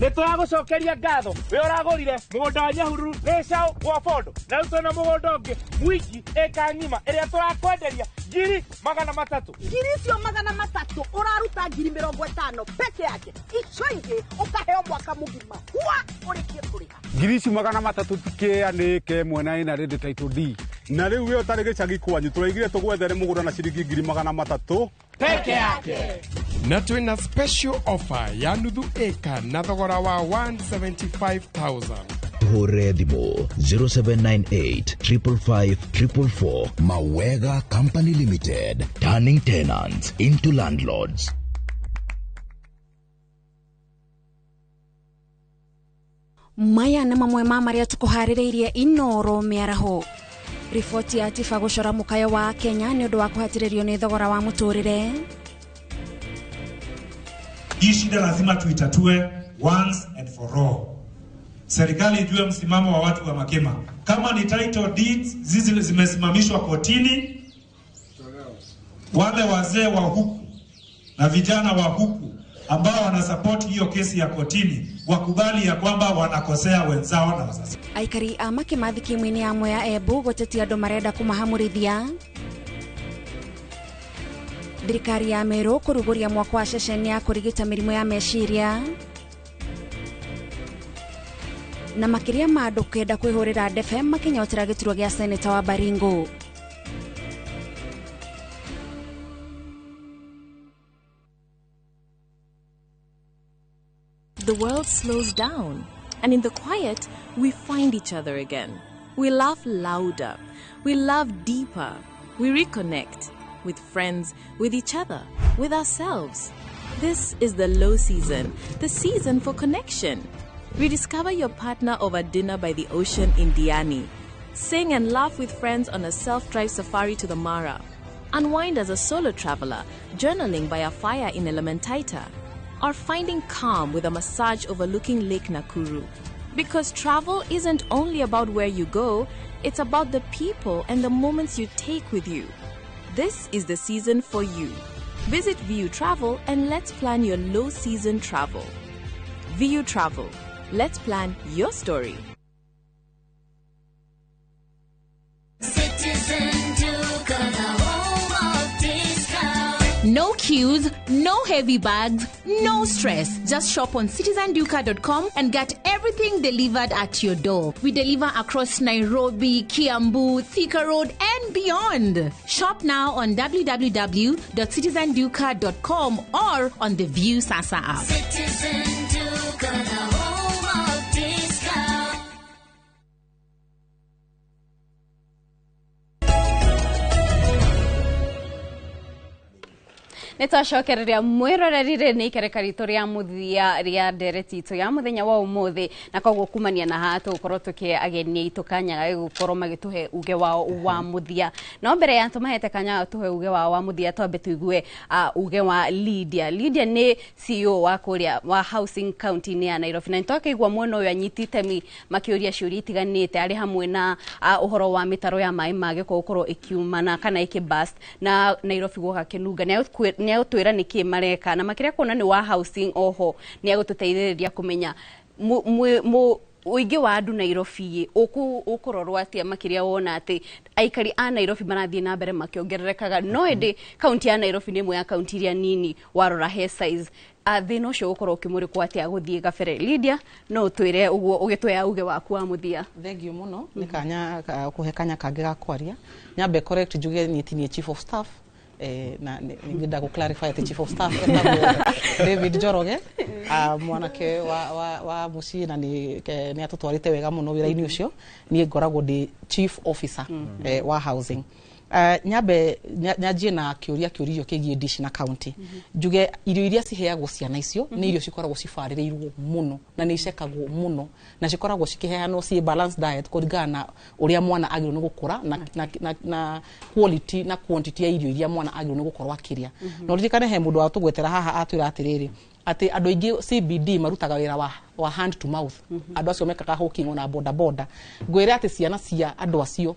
Nä tå ragå cokeria ngatho wä å ragå rire må gå nda wa Nyahururu nä cao gwa Bondo, na rä u twĩna må gå nda å ngä Mwingi ĩka ng'ima ĩrĩa tũrakwenderia 300,000. 300,000 ũraruta 50,000 peke yake, icio ingĩ ũkaheo mwaka mũgima hua ũrĩkie kũrĩha. 300,000 tikĩa nĩ ĩka ĩmwe na ĩna rĩndĩ title D, na rĩu wĩ ũtarĩ gĩcagi kwanyu tũraigire tũgwethere mũgũnda na ciringi 300,000 peke yake. Na twĩna special offer ya nuthu ĩka na thogora wa 175,000. Hũre thimũ 0798 555 444. Mawega Company Limited, turning tenants into landlords. Maya nĩ mamwe ma marĩa tũkũharĩrĩirie Inoro mĩaraho. Riboti ya Tifa gũcora mũkayo wa Kenya nĩ ũndũ wa kũhatĩrĩrio nĩ thogora wa mũtũrĩre. Hii shida lazima tuitatue once and for all. Serikali ijue msimamo wa watu wa Makema. Kama ni title deeds zizi zimesimamishwa kotini, wale wazee wa huku na vijana wa huku ambao wanasupport hiyo kesi ya kotini wakubali ya kwamba wanakosea wenzao na wazazi. Aikari a Makema thikimwinĩ ya Mwea Embu gũtetia andũ marenda kũmahamũrithia. Thirikari ya Meru kũrugũria mwako wa ceceni ya kũrigita mĩrimũ ya meciria. Na makĩria ma andũ kenda kwĩhũrĩra ndebe makĩnyotera gĩturwa gĩa seneta wa Baringo. The world slows down, and in the quiet, we find each other again. We laugh louder, we love deeper, we reconnect with friends, with each other, with ourselves. This is the low season, the season for connection. Rediscover your partner over dinner by the ocean in Diani. Sing and laugh with friends on a self-drive safari to the Mara. Unwind as a solo traveler, journaling by a fire in Elementaita, or finding calm with a massage overlooking Lake Nakuru. Because travel isn't only about where you go, it's about the people and the moments you take with you. This is the season for you. Visit VU Travel and let's plan your low season travel. VU Travel. Let's plan your story. Citizen Duka, the home of discount. No queues, no heavy bags, no stress. Just shop on citizenduka.com and get everything delivered at your door. We deliver across Nairobi, Kiambu, Thika Road, and beyond. Shop now on www.citizenduka.com or on the View Sasa app. Citizen Duka, the home of discount. Nä twacokereria mwĩroreri, nĩ ikereka ritũ rĩa mũthia rĩa ndereti itũ ya mũthenya wa ũmũthĩ, na koguo kumania na haha tũgũkorwo tũkĩhe ageni aitũ kanya ga gũkorwo magĩtũhe uge wao wa mũthia. No mbere ya tũmahete kanya ga tũhe uge wao wa mũthia, twambe tũigue uge wa Lydia. Lydia nĩ CEO wa kũrĩa wa housing county-inĩ ya Nairobi, na nĩtwakĩigua mwena ũyũ anyiti itemi makĩũria ciũria itiganĩte arĩ hamwe na ũhoro wa mĩtaro ya maĩ ma gĩko gũkorwo ĩkiumana kana ĩkĩ na Nairobi gwoka kĩnunga. Nĩ agũtwĩra nĩkĩ mareka, na makĩria kuona nĩ wa housing, oho nĩ agũtũteithĩrĩria kũmenya Ũingĩ wa andũ Nairobi ũkũrorwo atĩa, makĩria wona atĩ aikari a Nairobi marathiĩ na mbere makĩongererekaga, no ĩndĩ kaunti ya Nairobi nĩ ĩmwe ya kaunti iria nini warora he size? Thĩna ũcio ũgũkorwo ũkĩmũrĩkwo atĩa gũthiĩ gabere? Lydia, no ũtwĩre ũguo ũgĩtwea uge waku wa mũthia. Thank you mũno nĩ kanya kũhe kanya kangĩ ga kwaria. Nyambe correct, njuge niĩ ti niĩ chief of staff, na nĩ ngwenda gũ clarify atĩ chief of staff etagwo David Njoroge, mwanake wa mũciĩ, na nĩ atũtwarĩte wega mũno wĩra-inĩ ũcio. Niĩ ngoragwo ndĩ chief officer wa housing. Nyambe nyanjie na kĩũria kĩũrio kĩgiĩ dish na county. Njuge irio iria ciheagwo ciana icio nĩ irio cikoragwo cibarĩrĩirwo mũno na nĩ icekagwo mũno na cikoragwo cikĩheanwo ciĩ balanced diet kũringana na ũrĩa mwana agĩrĩirwo nĩ gũkũra na quality na quantity ya irio iria mwana agĩrĩirwo nĩ gũkorwo akĩrĩa. Na ũririkane he mũndũ watũgwetera haha atwĩra atĩrĩrĩ, atĩ andũ aingĩ CBD marutaga wĩra wa hand to mouth. Andũ acio mekaga hawking ona boda boda. Ngwĩre atĩ ciana cia andũ acio,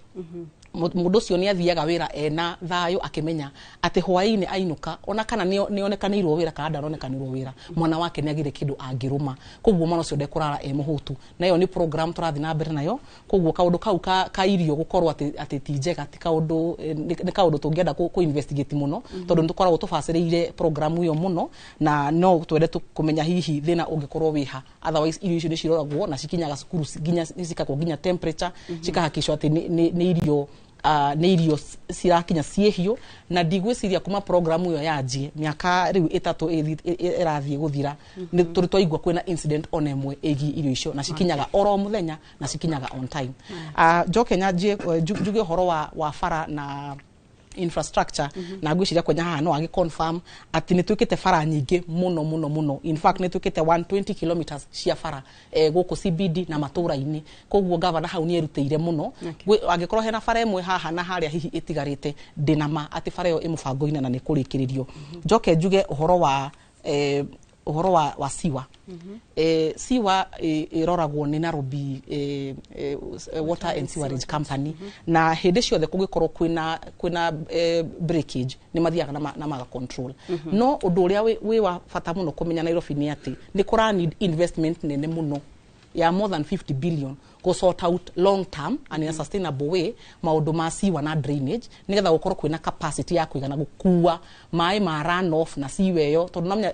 mũndũ ũcio nĩ athiaga wĩra ena thayũ akĩmenya atĩ hwaĩ-inĩ ainũka, ona kana nĩ onekanĩirwo wĩra kana ndaronekanĩirwo wĩra, mwana wake nĩ agire kĩndũ angĩrũma, koguo mwana ũcio ndekũrara e mũhũtu. Na ĩyo nĩ program tũrathiĩ na mbere nayo. Koguo kaũndũ kau ka irio gũkorwo atĩ ti njega ti kaũndũ, nĩ kaũndũ tũngĩenda kũ investigate mũno, tondũ nĩ tũkoragwo tũbacĩrĩire program ĩyo mũno na no twende kũmenya hihi thĩna ũngĩkorwo wĩha. Otherwise irio icio nĩ ciroragwo na cikinyaga cukuru nginya cikakwo nginya temperature, cikahakikishwo atĩ nĩ irio cirakinya ciĩ hiũ. Na ndigwĩciria kuma program ĩyo yanjie mĩaka rĩu 3 ĩrathiĩ gũthira nĩ tũrĩ twaigua kwĩna incident ona ĩmwe ĩgiĩ irio icio, na cikinyaga oro mũthenya na cikinyaga on time. Njoke nyanjie njuge ũhoro wa bara na infrastructure, na ngwĩciria kwenya haha no agĩ confirm atĩ nĩ twĩkĩte bara nyingĩ mũno mũno mũno. In fact, nĩ twĩkĩte 120 kilometers cia bara gũkũ CBD na matũra-inĩ. Koguo gavana hau nĩ erutĩire mũno. Angĩkorwo hena bara ĩmwe haha na harĩa hihi ĩtigarĩte, ndĩna ma atĩ bara ĩyo ĩ mũbango-inĩ na nĩ kũrĩkĩrĩrio. Njoke njuge ũhoro wa siwa. Siwa ĩroragwo nĩ Nairobi Water and Sewerage Company, na hĩndĩ ciothe kũngĩkorwo kwĩna breakage nĩ mathiaga na maga control. No ũndũ ũrĩa wĩ wa bata mũno kũmenya Nairobi nĩ atĩ nĩ kũra need investment nene mũno ya more than 50 billion go sort out long term and in a sustainable way maũndũ ma siwa na drainage, nigetha gũkorwo kwĩna capacity ya kũigana gũkua maĩ ma runoff na siwa ĩyo, tondũ namenya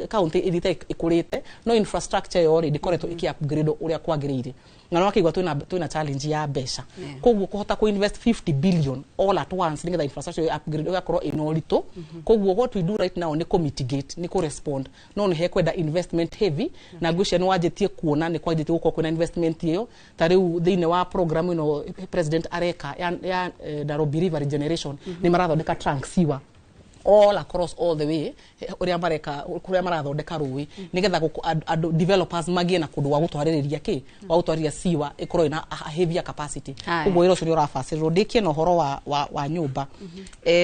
county ĩthiĩte ĩkũrĩte no infrastructure ĩyo rĩ ndĩkoretwo ĩkĩ upgrade ũrĩa kwagĩrĩire, na no akĩigua twĩna challenge ya mbeca. Koguo kũhota kũ invest 50 billion all at once nigetha infrastructure ĩyo upgrade ĩgakorwo ĩna ũritũ. Koguo what we do right now nĩ kũ mitigate, nĩ kũ respond, no nĩ hekwenda investment heavy, na ngwĩciria nĩ wanjĩtie kuona nĩ kwanjĩtie gũkorwo kwĩna investment ĩyo. Ta rĩu thĩinĩ wa program ĩno president areka ya Nairobi River Regeneration, nĩ marathondeka trunk sewer all across all the way ũrĩa mareka kũrĩa marathondeka rũĩ, nĩgetha andũ developers magĩe na kũndũ gwa gũtwarĩrĩria kĩ gwa gũtwarĩria siwa ĩkorwo ĩna a heavier capacity. Haya. Koguo wĩra ũcio nĩ ũrabacĩrĩrwo. Ndĩkie na ũhoro wa nyũmba.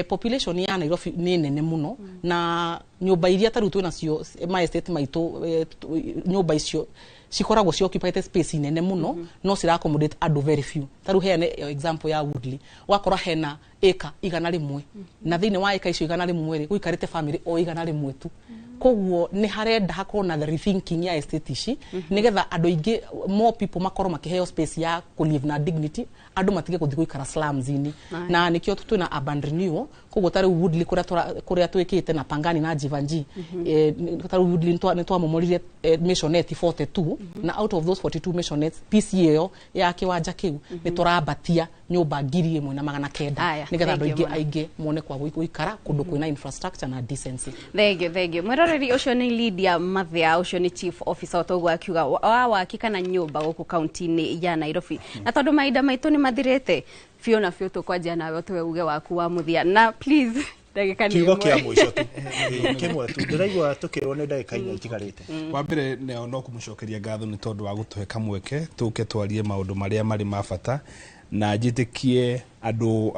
Population ya Nairobi nĩ nene mũno, na nyũmba iria ta rĩu twĩnacio ma estate maitũ, nyũmba icio cikoragwo ci occupied space nene mũno, no cira accommodate andũ very few. Ta rĩu heane example ya Woodley, ũgakora hena ĩka 100, na thĩinĩ wa ĩka icio 100 rĩ, gũikarĩte family o 100 tu. Koguo nĩ harenda hakorwo na the rethinking ya estate ici, nĩgetha andũ aingĩ, more people, makorwo makĩheo space ya kũ live na dignity, andũ matige gũthiĩ gũikara slums-inĩ. Na nĩkĩo twĩna urban renewal. Koguo ta rĩu Woodley kũrĩa twĩkĩte na Pangani na Jeevanjee, ta rĩu Woodley nĩ twamomorire maisonette 42, na out of those 42 maisonettes, piece ĩyo ya kĩwanja kĩu nĩ tũrambatia nyũmba 1900, Aya, nĩgetha andũ thank you aingĩ mũno. aingĩ mone kwa gũikara kũndũ kwĩna infrastructure na decency. Thank you, thank you. Mwĩroreri, ũcio nĩ Lydia Mathia, ũcio nĩ chief officer ũtoguo akiuga wa waki kana nyũmba gũkũ kaunti-inĩ ya Nairobi. Na tondũ mahinda maitũ nĩ mathirĩte biũ na biũ, tũkwanjia nawe ũtũhe uge waku wa mũthia, na please ndagĩka nĩ Kiugo ĩmwe. kĩa mũico tu. Ĩĩ, kĩmwe tu, ndĩraigua tũkĩrwo nĩ ndagĩka 4 itigarĩte. Wa mbere no kũmũcokeria ngatho nĩ tondũ wa gũtũhe kamweke tũke twarie maũndũ marĩa marĩ ma bata, na njĩtĩkie andũ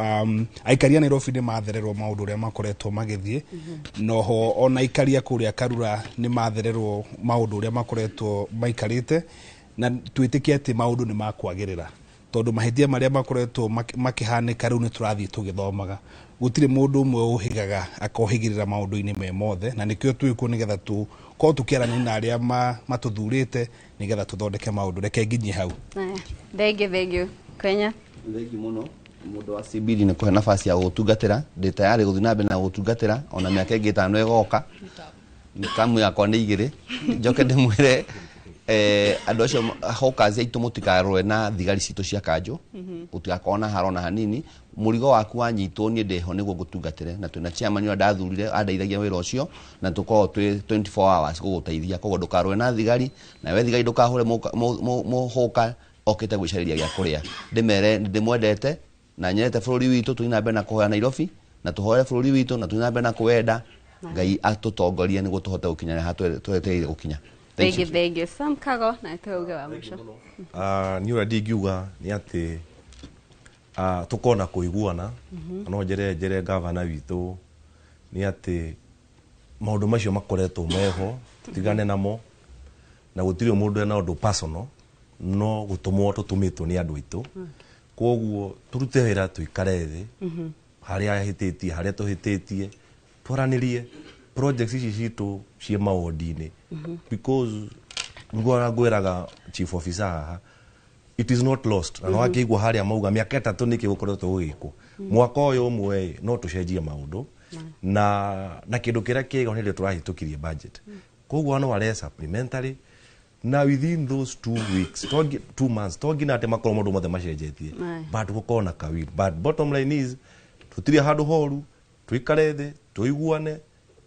aikari a Nairobi nĩ mathererwo maũndũ ũrĩa makoretwo magĩthiĩ. Noho ona aikari a kũrĩa Karura nĩ mathererwo maũndũ ũrĩa makoretwo maikarĩte, na twĩtĩkie atĩ maũndũ nĩ makwagĩrĩra, tondũ mahĩtia marĩa makoretwo makĩhanĩka rĩu nĩ tũrathiĩ tũgĩthomaga. Gũtirĩ mũndũ ũmwe ũhĩgaga akohĩgĩrĩra maũndũ-inĩ me mothe, na nĩkĩo twĩkuo nĩgetha tũkorwo Korwo tũkĩaranĩria na arĩa matũthurĩte nĩgetha tũthondeke maũndũ. Reke nginyie hau. Aya, thengiũ, thengiũ Kwenya. Thengiũ mũno mũndũ wa CBD nĩ kũhe nafasi ya gũtungatĩra. Ndĩ tayarĩ gũthiĩ na mbere na gũtungatĩra ona mĩaka ĩngĩ 5 ĩgoka. Tamu yakwa nĩ 2. Njoke ndĩmwĩre andũ acio hawkers aitũ mũtikarũe na thigari citũ cia kanjũ. Gũtigakorwo na haro na hanini. Mũrigo waku wanyitwo niĩ ndĩho nĩguo ngũtungatĩre, na twĩna chairman ũrĩa ndathurire andeithagia wĩra ũcio, na tũkoragwo twĩ 24 hours gũgũteithia. Koguo ndũkarũe na thigari, nawe thigari ndũkahũre mũhũka okĩte gwĩcarĩria gĩa kũrĩa. Ndĩmere ndĩmwendete na nyendete bũrũri witũ, tũthiĩ na mbere na kũhoya Nairobi, na tũhoere bũrũri witũ, na tũthiĩ na mbere na kũwenda. Ngai atũtongorie nĩguo tũhote gũkinya harĩa twetereire gũkinya. Thank you. Thank you, thank you. Sam Kago, na tuuge wa mwisho. Niĩ ũrĩa ndingiuga nĩ atĩ tũkorwo na kũiguana. No njere gavana witũ nĩ atĩ maũndũ macio makoretwo meho, tũtigane namo, na gũtirĩ mũndũ ena ũndũ personal, no gũtũmwo tũtũmĩtwo nĩ andũ aitũ. Koguo tũrute wĩra, tũikare thĩ, harĩa ahĩtĩtie, harĩa tũhĩtĩtie, twaranĩrie projects ici citũ ciĩ mawondi-inĩ. Because nĩguo ngwĩraga chief officer haha, it is not lost. Na no akĩigua harĩa mauga mĩaka 3 nĩkĩ gũkoretwo gũgĩkwo. Mwaka ũyũ ũmwe no tũcenjie maũndũ, na kĩndũ kĩrĩa kĩega nĩ rĩrĩa tũrahĩtũkirie budget. Koguo no are supplementary, na within those 2 weeks, 2 months, to nginya atĩ makorwo maũndũ mothe macenjetie. But gũkorwo na kawiri. But bottom line is, tũtirĩ handũ horu, tũikare thĩ, tũiguane,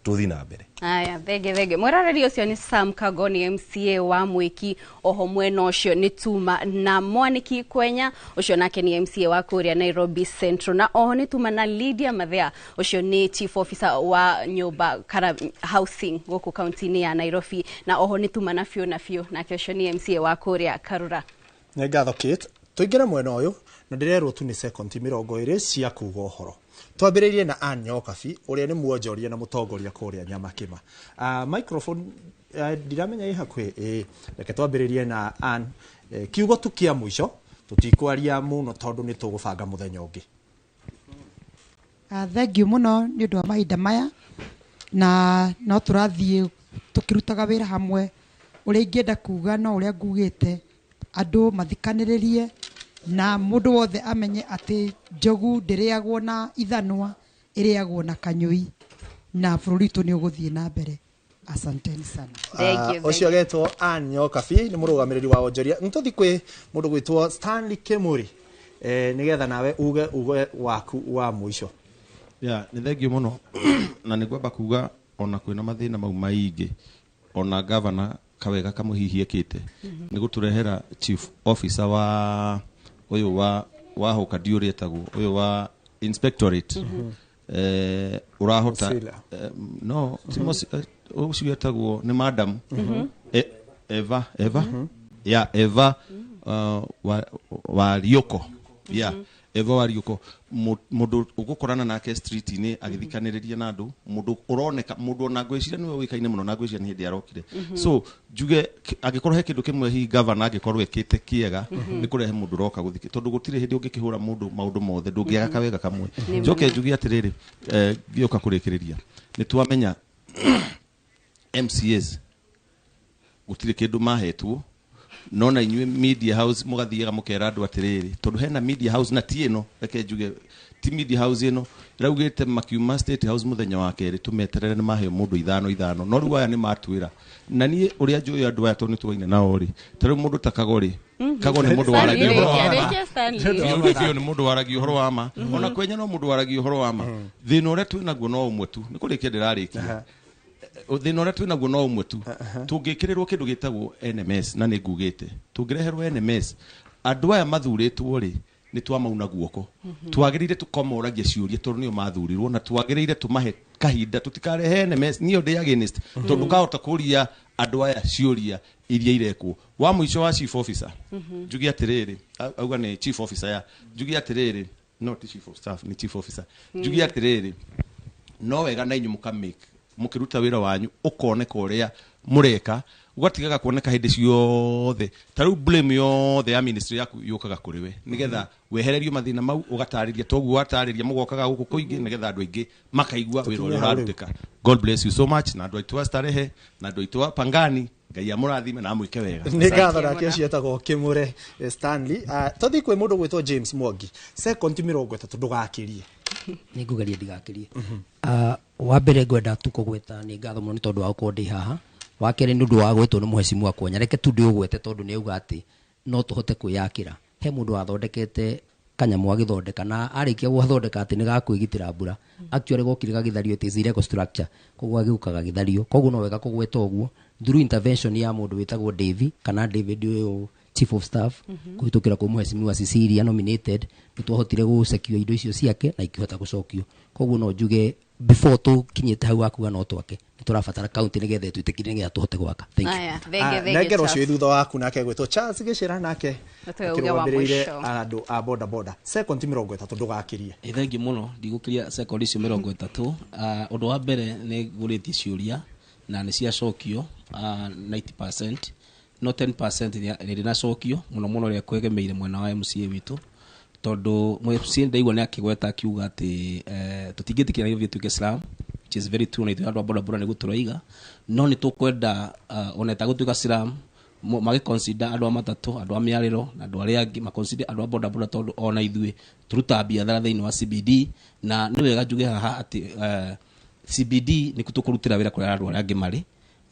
tũthiĩ na mbere. Aya, thenge thenge. Mwĩroreri ũcio nĩ Sam Kago, nĩ MCA wa Mwĩki, oho mwena ũcio nĩ Tuma na Mwaniki Kwenya, ũcio nake nĩ MCA wa kũrĩa Nairobi Central, na oho nĩ Tuma na Lydia Mathea, ũcio nĩ chief officer wa nyũmba kana housing gũkũ kaunti-inĩ ya Nairobi, na oho nĩ Tuma na Fiona Biũ, nake ũcio nĩ MCA wa kũrĩa Karura. Nĩ ngatho Kate. Tũingĩre mwena ũyũ na ndĩrerwo tu nĩ sekondi 20 cia kuga ũhoro. Twambĩrĩirie na Ann Nyokabi ũrĩa nĩ mwonjoria na mũtongoria kũrĩa Nyamakĩma. Microphone ndiramenya ĩ hakuhĩ. Reke twambĩrĩrie na Ann. Kiugo tu kĩa mũico, tũtikwaria mũno tondũ nĩ tũgũbanga mũthenya ũngĩ. Thank you mũno nĩ ũndũ wa mahinda maya, na no tũrathiĩ tũkĩrutaga wĩra hamwe. Ũrĩa ingĩenda kuga no ũrĩa ngugĩte, andũ mathikanĩrĩrie na mũndũ wothe amenye atĩ njogu ndĩrĩagwo na ithanwa, ĩrĩagwo na kanyũi, na bũrũri witũ nĩ ũgũthiĩ na mbere. Asanteni sana. Ũcio agetwo Ann Nyokabi nĩ mũrũgamĩrĩri wa wonjoria. Nĩtũthiĩ kwĩ mũndũ gwĩtwo Stanley Kemuri, nĩgetha nawe uge waku wa mũico. Ya, nĩ thengiũ mũno na nĩ ngwamba kuga ona kwĩna mathĩna mau maingĩ, ona gavana kawega kamũhihi ekĩte nĩ gũtũrehera chief officer wa ũyũ wa hoka ndiũrĩ etagwo ũyũ wa inspectorate. Ũrahota Mosila. No ti ũcio etagwo nĩ madam. Eva ya Eva Warioko. Ya Eva Warioko, mũndũ ũgũkorana nake street-inĩ agĩthikanĩrĩria na andũ, mũndũ ũroneka, mũndũ ona ngwĩciria nĩwe ũĩkaine mũno na ngwĩciria nĩ hĩndĩ arokire. So njuge angĩkorwo he kĩndũ kĩmwe hihi gavana angĩkorwo ekĩte kĩega, nĩ kũrehe mũndũ ũroka gũthikĩ, tondũ gũtirĩ hĩndĩ ũngĩkĩhũra mũndũ maũndũ mothe, ndũngĩaga kawega kamwe. Njoke njuge atĩrĩrĩ, ngĩũka kũrĩkĩrĩria, nĩ twamenya MCAs gũtirĩ kĩndũ mahetwo, no na inyuĩ media house mũgathiaga mũkera andũ atĩrĩrĩ, tondũ hena media house na ti ĩno, reke njuge ti media house ĩno ĩraugĩte makiuma State House mũthenya wa kerĩ tũmeterere nĩ maheo mũndũ 5 5, no rĩu aya nĩ matuĩra. Na niĩ ũrĩa njũĩ andũ aya tondũ nĩ tũraine nao rĩ, ta rĩu mũndũ ta Kago rĩ, Kago nĩ mũndũ waragia ũhoro wa ma. Biũ biũ nĩ mũndũ waragia ũhoro wa ma. Ona Kwenya no mũndũ waragia ũhoro wa ma. Thĩna ũrĩa twĩ naguo no ũmwe tu, nĩ kũrĩkia ndĩrarĩkia. Thĩna ũrĩa twĩ naguo no ũmwe tu, tũngĩkĩrĩrwo kĩndũ gĩtagwo NMS, na nĩ ngugĩte tũngĩreherwo NMS, andũ aya mathurĩtwo rĩ, nĩ twamauna guoko. Twagĩrĩire tũkamoragia ciũria tondũ nĩo mathurirwo, na twagĩrĩire tũmahe kahinda, tũtikarehe NMS. Niĩ ndĩ against, tondũ ndũkahota kũria andũ aya ciũria iria irekwo. Wa mũico wa chief officer, njuge atĩrĩrĩ, auga nĩ chief officer ya, njuge atĩrĩrĩ, no ti chief of staff, nĩ chief officer. Njuge atĩrĩrĩ, no wega na inyuĩ mũkamake, mũkĩruta wĩra wanyu ũkoneka ũrĩa mũreka, Ũgatigaga kuoneka hĩndĩ ciothe ta rĩu blame yothe ya ministry yaku yũkaga kũrĩ we nĩgetha wehererio mathĩna mau, ũgatarĩria toguo watarĩria mũgokaga gũkũ kũingĩ nĩgetha andũ aingĩ makaigua wĩra ũrĩa Tũkinye hau rĩu. ũrarutĩka. God bless you so much, na andũ aitũ a Starehe na andũ aitũ a Pangani, Ngai amũrathime na amwĩke wega. Nĩ ngatho nake ũcio etagwo Kimure Stanley. Tũthiĩ kwĩ mũndũ gwĩtwo James Mwangi, sekondi 30, ndũgakĩrie. Nĩ ngũgeria ndigakĩrie. Wa mbere ngwenda tu kũgweta nĩ ngatho mũno nĩ tondũ wa gũkorwo ndĩ haha. Wa kerĩ nĩ ũndũ wa gwĩtwo nĩ mũhecimu Akwenya. Reke tu ndĩũgwete tondũ nĩ auga atĩ no tũhote kwĩyakĩra. He mũndũ wathondekete kanyamũ agĩthondeka, na arĩkia gũgathondeka atĩ nĩ gakwĩgitĩra mbura, actually gokire gagĩthario, it is illegal structure, koguo gagĩũka gagĩthario. Koguo no wega kũgweta ũguo through intervention ya mũndũ wĩtagwo Davy kana David ũyũ chief of staff, kũhĩtũkĩra kwĩ mũhecimiwa Cecilia nominated, nĩ twahotire gũcekio indo icio ciake na ikĩhota gũcokio. Koguo no njuge before tũkinyĩte hau hakuga no twake, nĩ tũrabatara county nĩgetha ĩtwĩtĩkĩrie nĩgetha tũhote gwaka. Thank you. Aya, thengiũ, thengiũ, Nengera ũcio Charles. wĩ thutha waku nake gwĩtwo Charles Gĩcĩra, nake Na tuwe uge wa akĩrũgamĩrĩire mũico. andũ a boda boda, sekondi 30, ndũgakĩrie. Ĩ, thengiũ mũno, ndigũkĩria sekondi icio 30. Ũndũ wa mbere nĩ ngũrĩtie ciũria na nĩ ciacokio 90%, no 10% nĩ rĩ nacokio mũno mũno rĩa kwegemeire mwena wa MCA witũ, tondũ MCA ndaigua nĩ akĩgweta akiuga atĩ tũtingĩtĩkĩra Nairobi ĩtuĩke slum, which is very true, na ithuĩ andũ a bodaboda nĩguo tũroiga, no nĩ tũkwenda ona ĩtagũtuĩka slum, magĩconsider andũ a matatũ, andũ a mĩarĩro na andũ arĩa angĩ, maconsider andũ a bodaboda, tondũ ona ithuĩ tũrutaga biathara thĩinĩ wa CBD. Na nĩ wega njuge haha atĩ CBD nĩ tũkũrutĩra wĩra kũrĩa andũ arĩa angĩ marĩ.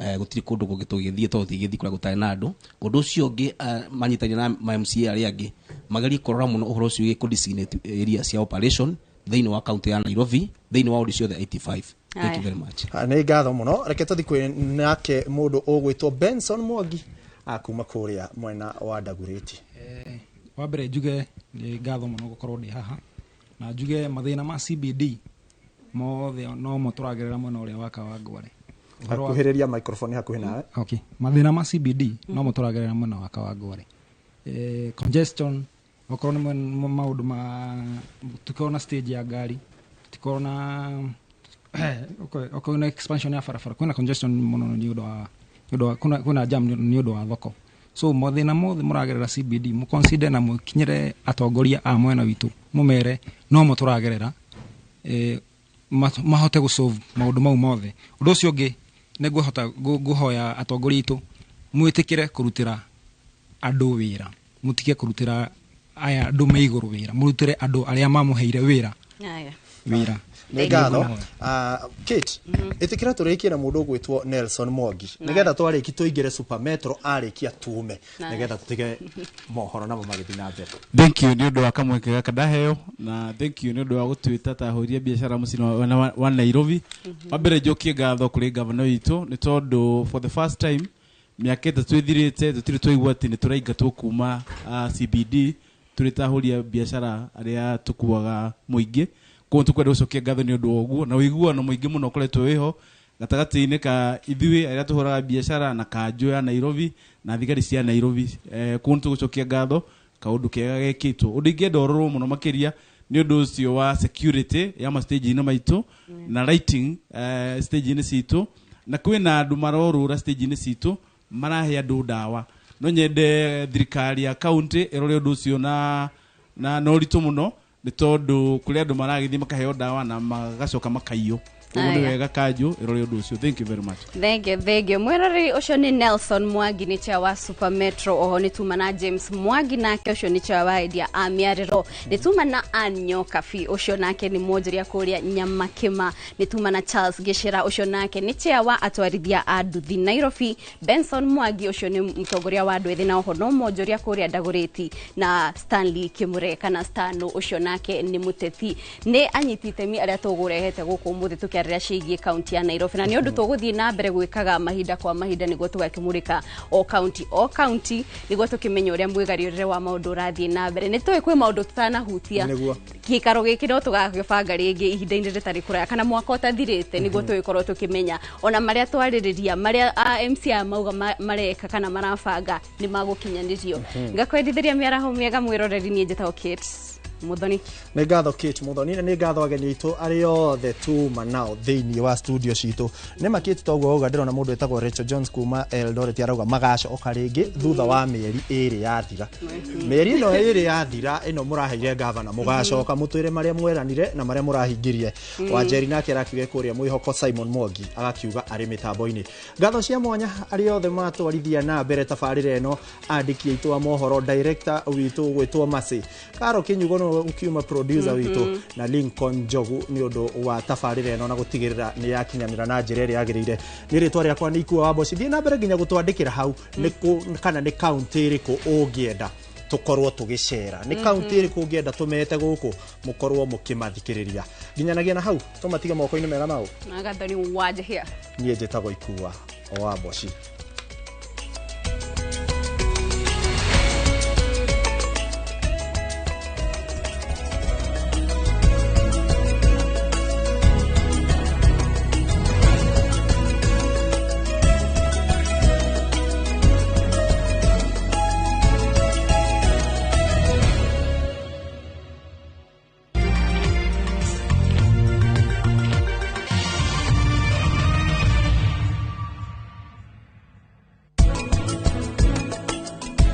Gũtirĩ kũndũ kũngĩ tũgĩthiĩ, tondũ tũtingĩthiĩ kũrĩa gũtarĩ na andũ. Ũndũ ũcio ũngĩ, manyitanĩire na ma MCA arĩa angĩ magerie kũrora mũno ũhoro ũcio wĩgiĩ kũ-designate area cia operation thĩinĩ wa kaunti ya Nairobi, thĩinĩ wa ward ciothe 85. Thank you very much. Nĩ ngatho mũno. Reke tũthiĩ kwĩ nake mũndũ ũgwĩtwo Benson Mwangi, kuma kũrĩa mwena wa Ndagurĩti. Wa mbere njuge nĩ ngatho mũno gũkorwo ndĩ haha, na njuge mathĩna ma CBD mothe nomo tũragerera mwena ũrĩa wa Kawangware. Hakuhĩrĩria microphone hakuhĩ nawe. Okay. Mathĩna ma CBD nomo tũragerera mwena wa Kawangware. Congestion, okorwo nĩ maũndũ ma tũkorwo na stage ya ngari, tũkorwo na okorwo na expansion ya barabara, kwĩna congestion mũno nĩ ũndũ wa kwĩna jam nĩ ũndũ wa thoko. So mathĩna mothe mũragerera CBD, mũconsider na mũkinyĩre atongoria a mwena witũ, mũmere nomo tũragerera, mahote gũsolve maũndũ mau mothe. Ũndũ ũcio ũngĩ nĩ ngũhota ngũhoya atongoria aitũ mwĩtĩkĩre kũrutĩra andũ wĩra, mũtige kũrutĩra aya andũ me igũrũ wĩra, mũrutĩre andũ arĩa mamũheire wĩra Aya. wĩra. Nĩ ngatho. Kate, ĩtĩkĩra tũrĩkie na mũndũ ũgwĩtwo Nelson Mwangi nĩgetha twarĩki tũingĩre Super Metro, arĩkia tume nĩgetha tũtige mohoro namo magĩthiĩ na mbere. Thank you nĩ ũndũ wa kamweke gaka ndaheo, na thank you nĩ ũndũ wa gũtwĩta ta ahũri a biacara mũciĩ wa Nairobi. Wa mbere njokie ngatho kũrĩ gavana witũ nĩ tondũ for the first time mĩaka 3 ĩthirĩte tũtirĩ twaigua atĩ nĩ tũraingatwo kuma CBD tũrĩ ta ahũri a biacara arĩa tũkuaga mũingĩ. Koguo tũkwenda gũcokia ngatho nĩ ũndũ wa ũguo na ũiguano mũingĩ mũno ũkoretwo wĩho gatagatĩ-inĩ ka ithuĩ arĩa tũhũraga biacara na kanjũ ya Nairobi na thigari cia Nairobi. Koguo nĩ tũgũcokia ngatho kaũndũ kega gekĩtwo. Ũndũ ingĩenda ũrorwo mũno makĩria nĩ ũndũ ũcio wa security ya ma stage-inĩ maitũ na lighting stage-inĩ citũ, na kwĩna andũ marorũra stage-inĩ citũ marahe andũ ndawa. No nyende thirikari ya county ĩrore ũndũ ũcio na ũritũ mũno, nĩ tondũ kũrĩ andũ maragĩthiĩ makaheo ndawa na magacoka makaiywo. Koguo nĩ Aya. wega kanjũ ĩrore ũndũ ũcio. Thank you very much. Thank you, thank you. Mwĩroreri ũcio nĩ Nelson Mwangi, nĩ chair wa Super Metro. Oho nĩ tuma na James Mwangi, nake ũcio nĩ chair wa endia a mĩarĩro. Nĩ tuma na Ann Nyokabi, ũcio nake nĩ mwonjoria kũrĩa Nyamakĩma. Nĩ tuma na Charles Gĩcĩra, ũcio nake nĩ chair wa atwarithia a nduthi Nairobi. Benson Mwangi, ũcio nĩ mũtongoria wa andũ ethĩ na oho no mwonjoria kũrĩa Ndagũrĩti, na Stanley Kimure kana Stano, ũcio nake nĩ mũteti. Nĩ anyiti itemi arĩa tũgũrehete gũkũ ũmũthĩ tũkĩarĩrĩria ciĩgiĩ kaunti ya Nairobi, na nĩ ũndũ tũgũthiĩ na mbere gwĩkaga mahinda kwa mahinda nĩguo tũgakĩmũrĩka o kaunti o kaunti nĩguo tũkĩmenye ũrĩa mwĩgariũrĩre wa maũndũ ũrathiĩ na mbere. Nĩ tũĩ kwĩ maũndũ tũtanahutia. Nĩguo. Gĩikaro gĩkĩ no tũgagĩbanga rĩngĩ ihinda-inĩ rĩtarĩ kũraya kana mwaka ũtathirĩte nĩguo tũgĩkorwo tũkĩmenya ona marĩa twarĩrĩria, marĩa a MC aya mauga mareka kana marabanga nĩ magũkinyanĩrio. Ngakwendithĩria mĩaraho mĩega mwĩroreri, niĩ njĩtagwo Kate. Muthoni. Nĩ ngatho Kate Muthoni, na nĩ ngatho ageni aitũ arĩa othe tuma nao thĩinĩ wa studio citũ. Nĩ ma Kate, toguo wauga, ndĩrona mũndũ wĩtagwo Rachel Jones kuma Eldoret arauga magacoka rĩngĩ thutha wa mĩeri 2 yathira. Mĩeri ĩno 2 yathira ĩno mũraheire gavana, mũgacoka mũtwĩre marĩa mweranire na marĩa mũrahingirie. Wanjeri nake arakiuga kũrĩa mwĩhoko, Simon Mwangi agakiuga arĩ mĩtambo-inĩ. Ngatho cia mwanya arĩa othe matwarithia na mbere tabarĩra ĩno, andĩki aitũ a mohoro, director witũ gwĩtwo Masi Karo Kinyugo nĩwe ũkiuma producer witũ, na Lincoln Njogu nĩ ũndũ wa tabarĩra ĩno na gũtigĩrĩra nĩ yakinyanĩra na njĩra ĩrĩa yagĩrĩire. Nĩ rĩtwa rĩakwa nĩ Ikua wa Mboci. Thiĩ na mbere nginya gũtwandĩkĩra hau nĩ kũ kana nĩ kaunti ĩrĩkũ ũngĩenda tũkorwo tũgĩcera, nĩ kaunti ĩrĩkũ ũngĩenda tũmete gũkũ mũkorwo mũkĩmathikĩrĩria. Nginyanagia na hau, tũmatige moko-inĩ mega mau. Na Gathoni Wanjihia. Niĩ njĩtagwo Ikua wa Mboci.